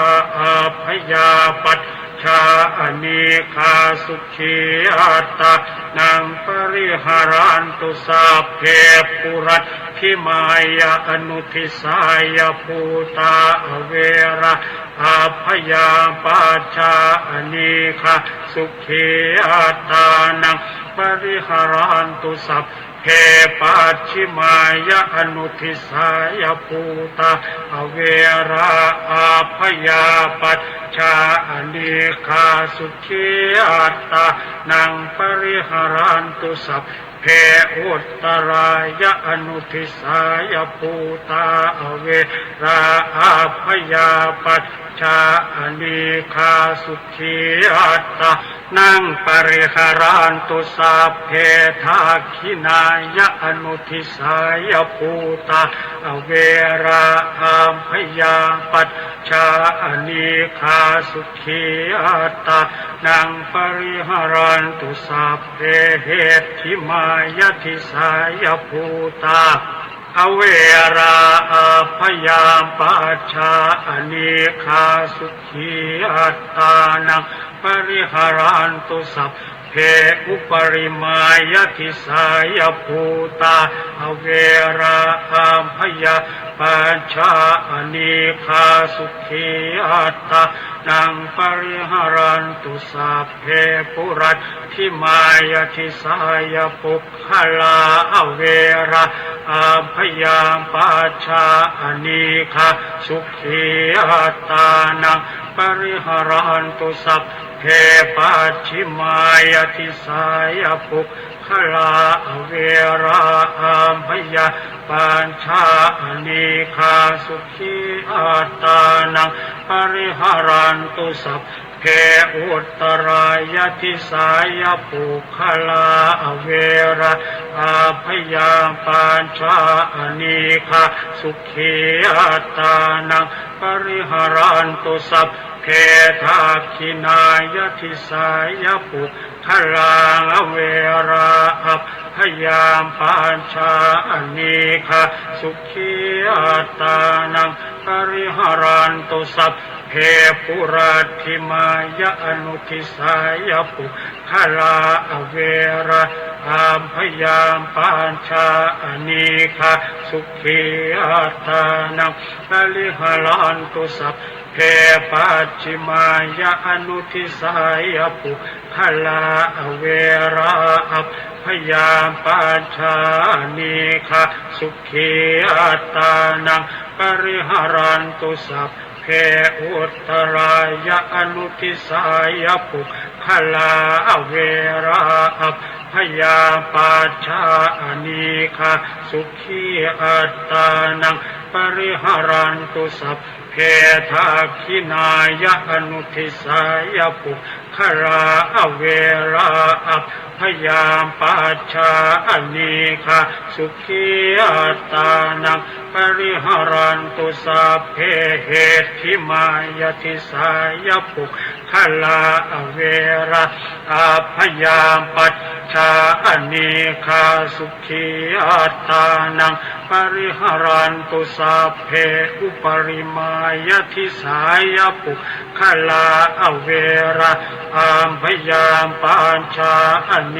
abyāpajjhā anīghā sukhī attānaṃ pariharantu sabbe puratthimāya anudisāya bhūtā averā abyāpajjhā anīghā sukhī attānaṃ pariharantu sabbe pacchimāya anudisāya bhūtā averā abyāpajjhā anīghā sukhī attānaṃ pariharantu sabbe uttarāya anudisāya bhūtā averā abyāpajjhā anīghā sukhī attānaṃ pariharantu sabbe dakkhiṇāya anudisāya bhūtā averā abyāpajjhā anīghā sukhī attānaṃ pariharantu sabbe heṭṭhimāya disāya bhūtā averā abyāpajjhā anīghā sukhī attānaṃ pariharantu sabbe uparimāya disāya bhūtā averā abyāpajjhā anīghā sukhī attānaṃ pariharantu sabbe puratthimāya disāya puggalā averā abyāpajjhā anīghā sukhī attānaṃ pariharantu sabbe pacchimāya disāya puggalā averā abyāpajjhā anīghā sukhī attānaṃ pariharantu sabbe uttarāya disāya puggalā averā abyāpajjhā anīghā sukhī attānaṃ pariharantu sabbe dakkhiṇāya disāya puggalā averā abyāpajjhā anīghā sukhī attānaṃ pariharantu sabbe puratthimāya anudisāya puggalā averā abyāpajjhā anīghā sukhī attānaṃ pariharantu sabbe พ ปัจฉิมายะ อนุทิสายะ ปุคคลา อเวรา อัพพยาปัชชา อเนฆา สุขี อัตตานัง ปริหะรันตุ สัพเพ อุตตรายะ อนุทิสายะ ปุคคลา อเวรา อัพพยาปัชชา อเนฆา สุขี อัตตานัง ปริหะรันตุ สัพเพ ทักขิณายะ อนุทิสายะ ปุคคลา อเวรา อัพพยาปัชชา อเนฆา สุขี อัตตานัง ปริหะรันตุ สัพเพ เหตถิมายะ ทิสายะ ปุคคลา อเวรา อัพพยาปัชชา อเนฆา สุขี อัตตานัง ปริหะรันตุ สัพเพ อุปริมายะ ทิสายะ ปุคคลา อเวรา อัพพยาปัชชา อเน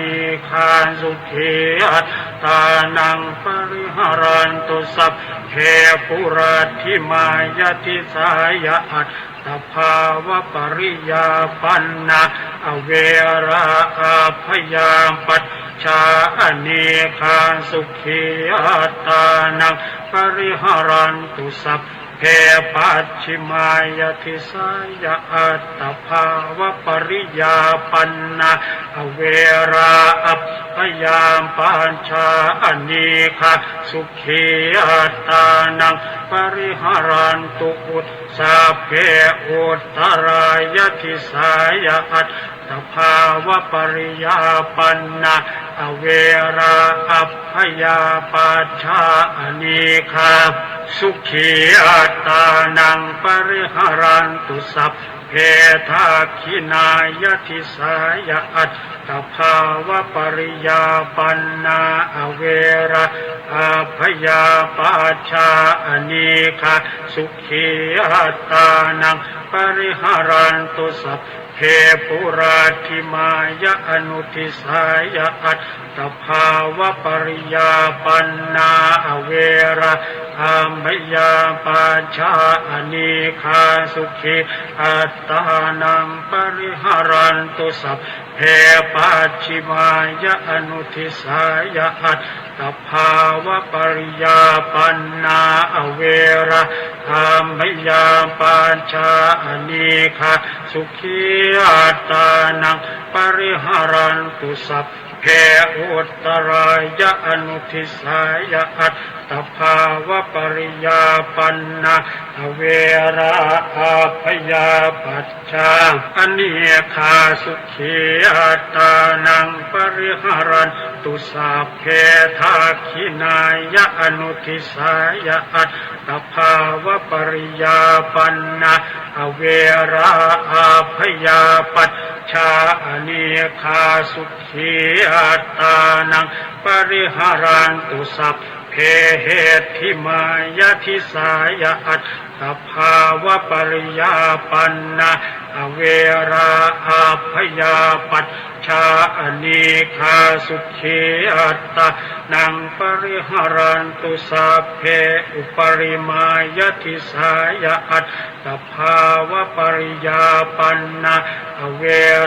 ฆา สุขี อัตตานัง ปริหะรันตุ สัพเพ ปุรัตถิมายะ ทิสายะ อัต ตภาวะปริยาปันนา อเวรา อัพพยาปัชชา อเนฆา สุขี อัตตานัง ปริหะรันตุ สัพเพ ปัจฉิมายะ ทิสายะ อัตตภาวะปริยาปันนา อเวรา อัพพยาปัชชา อเนฆา สุขี อัตตานัง ปริหะรันตุ อุต สัพเพ อุตตรายะ ทิสายะ อัตตภาวะปริยาปันนา อเวรา อัพพยาปัชชา อเนฆา สุขี อัตตานัง ปริหะรันตุ สัพเพ ทักขิณายะ ทิสายะ อัตตภาวะปริยาปันนา อเวรา อัพพยาปัชชา อเนฆา สุขี อัตตานัง ปริหะรันตุ สัพเพ ปุรัตถิมายะ อนุทิสายะ อัตตภาวะปริยาปันนา อเวรา อัพพยาปัชชา อเนฆา สุขี อัตตานัง ปริหะรันตุ สัพเพ ปัจฉิมายะ อนุทิสายะ อัตตภาวะปริยาปันนา อเวรา อัพพยาปัชชา อเนฆา สุขี อัตตานัง ปริหะรันตุ สัพเพ อุตตรายะ อนุทิสายะ อัตตภาวะปริยาปันนา อเวรา อัพพยาปัชชา อเนฆา สุขี อัตตานัง ปริหะรันตุ สัพเพ ทักขิณายะ อนุทิสายะ อัตตภาวะปริยาปันนา อเวรา อัพพยาปัชชา อเนฆา สุขี อัตตานัง ปริหะรันตุ สัพเพ เหตถิมายะ ทิสายะ อัตตภาวะปริยาปันนา อเวรา อัพพยาปัชชา อเนฆา สุขี อัตตานัง ปริหะรันตุ สัพเพ อุปริมายะ ทิสายะ อัตตภาวะปริยาปันนา อเว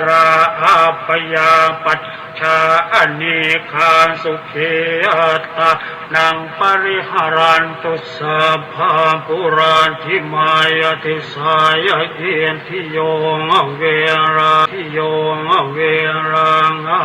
รา อัพพยาปัชชา อเนฆา สุขี อัตตานัง ปริหะรันตุ สัพพะ ปุรัตถิมายะ ทิสายะ อิทธิโย อเวรา ทิโย อเวรา อั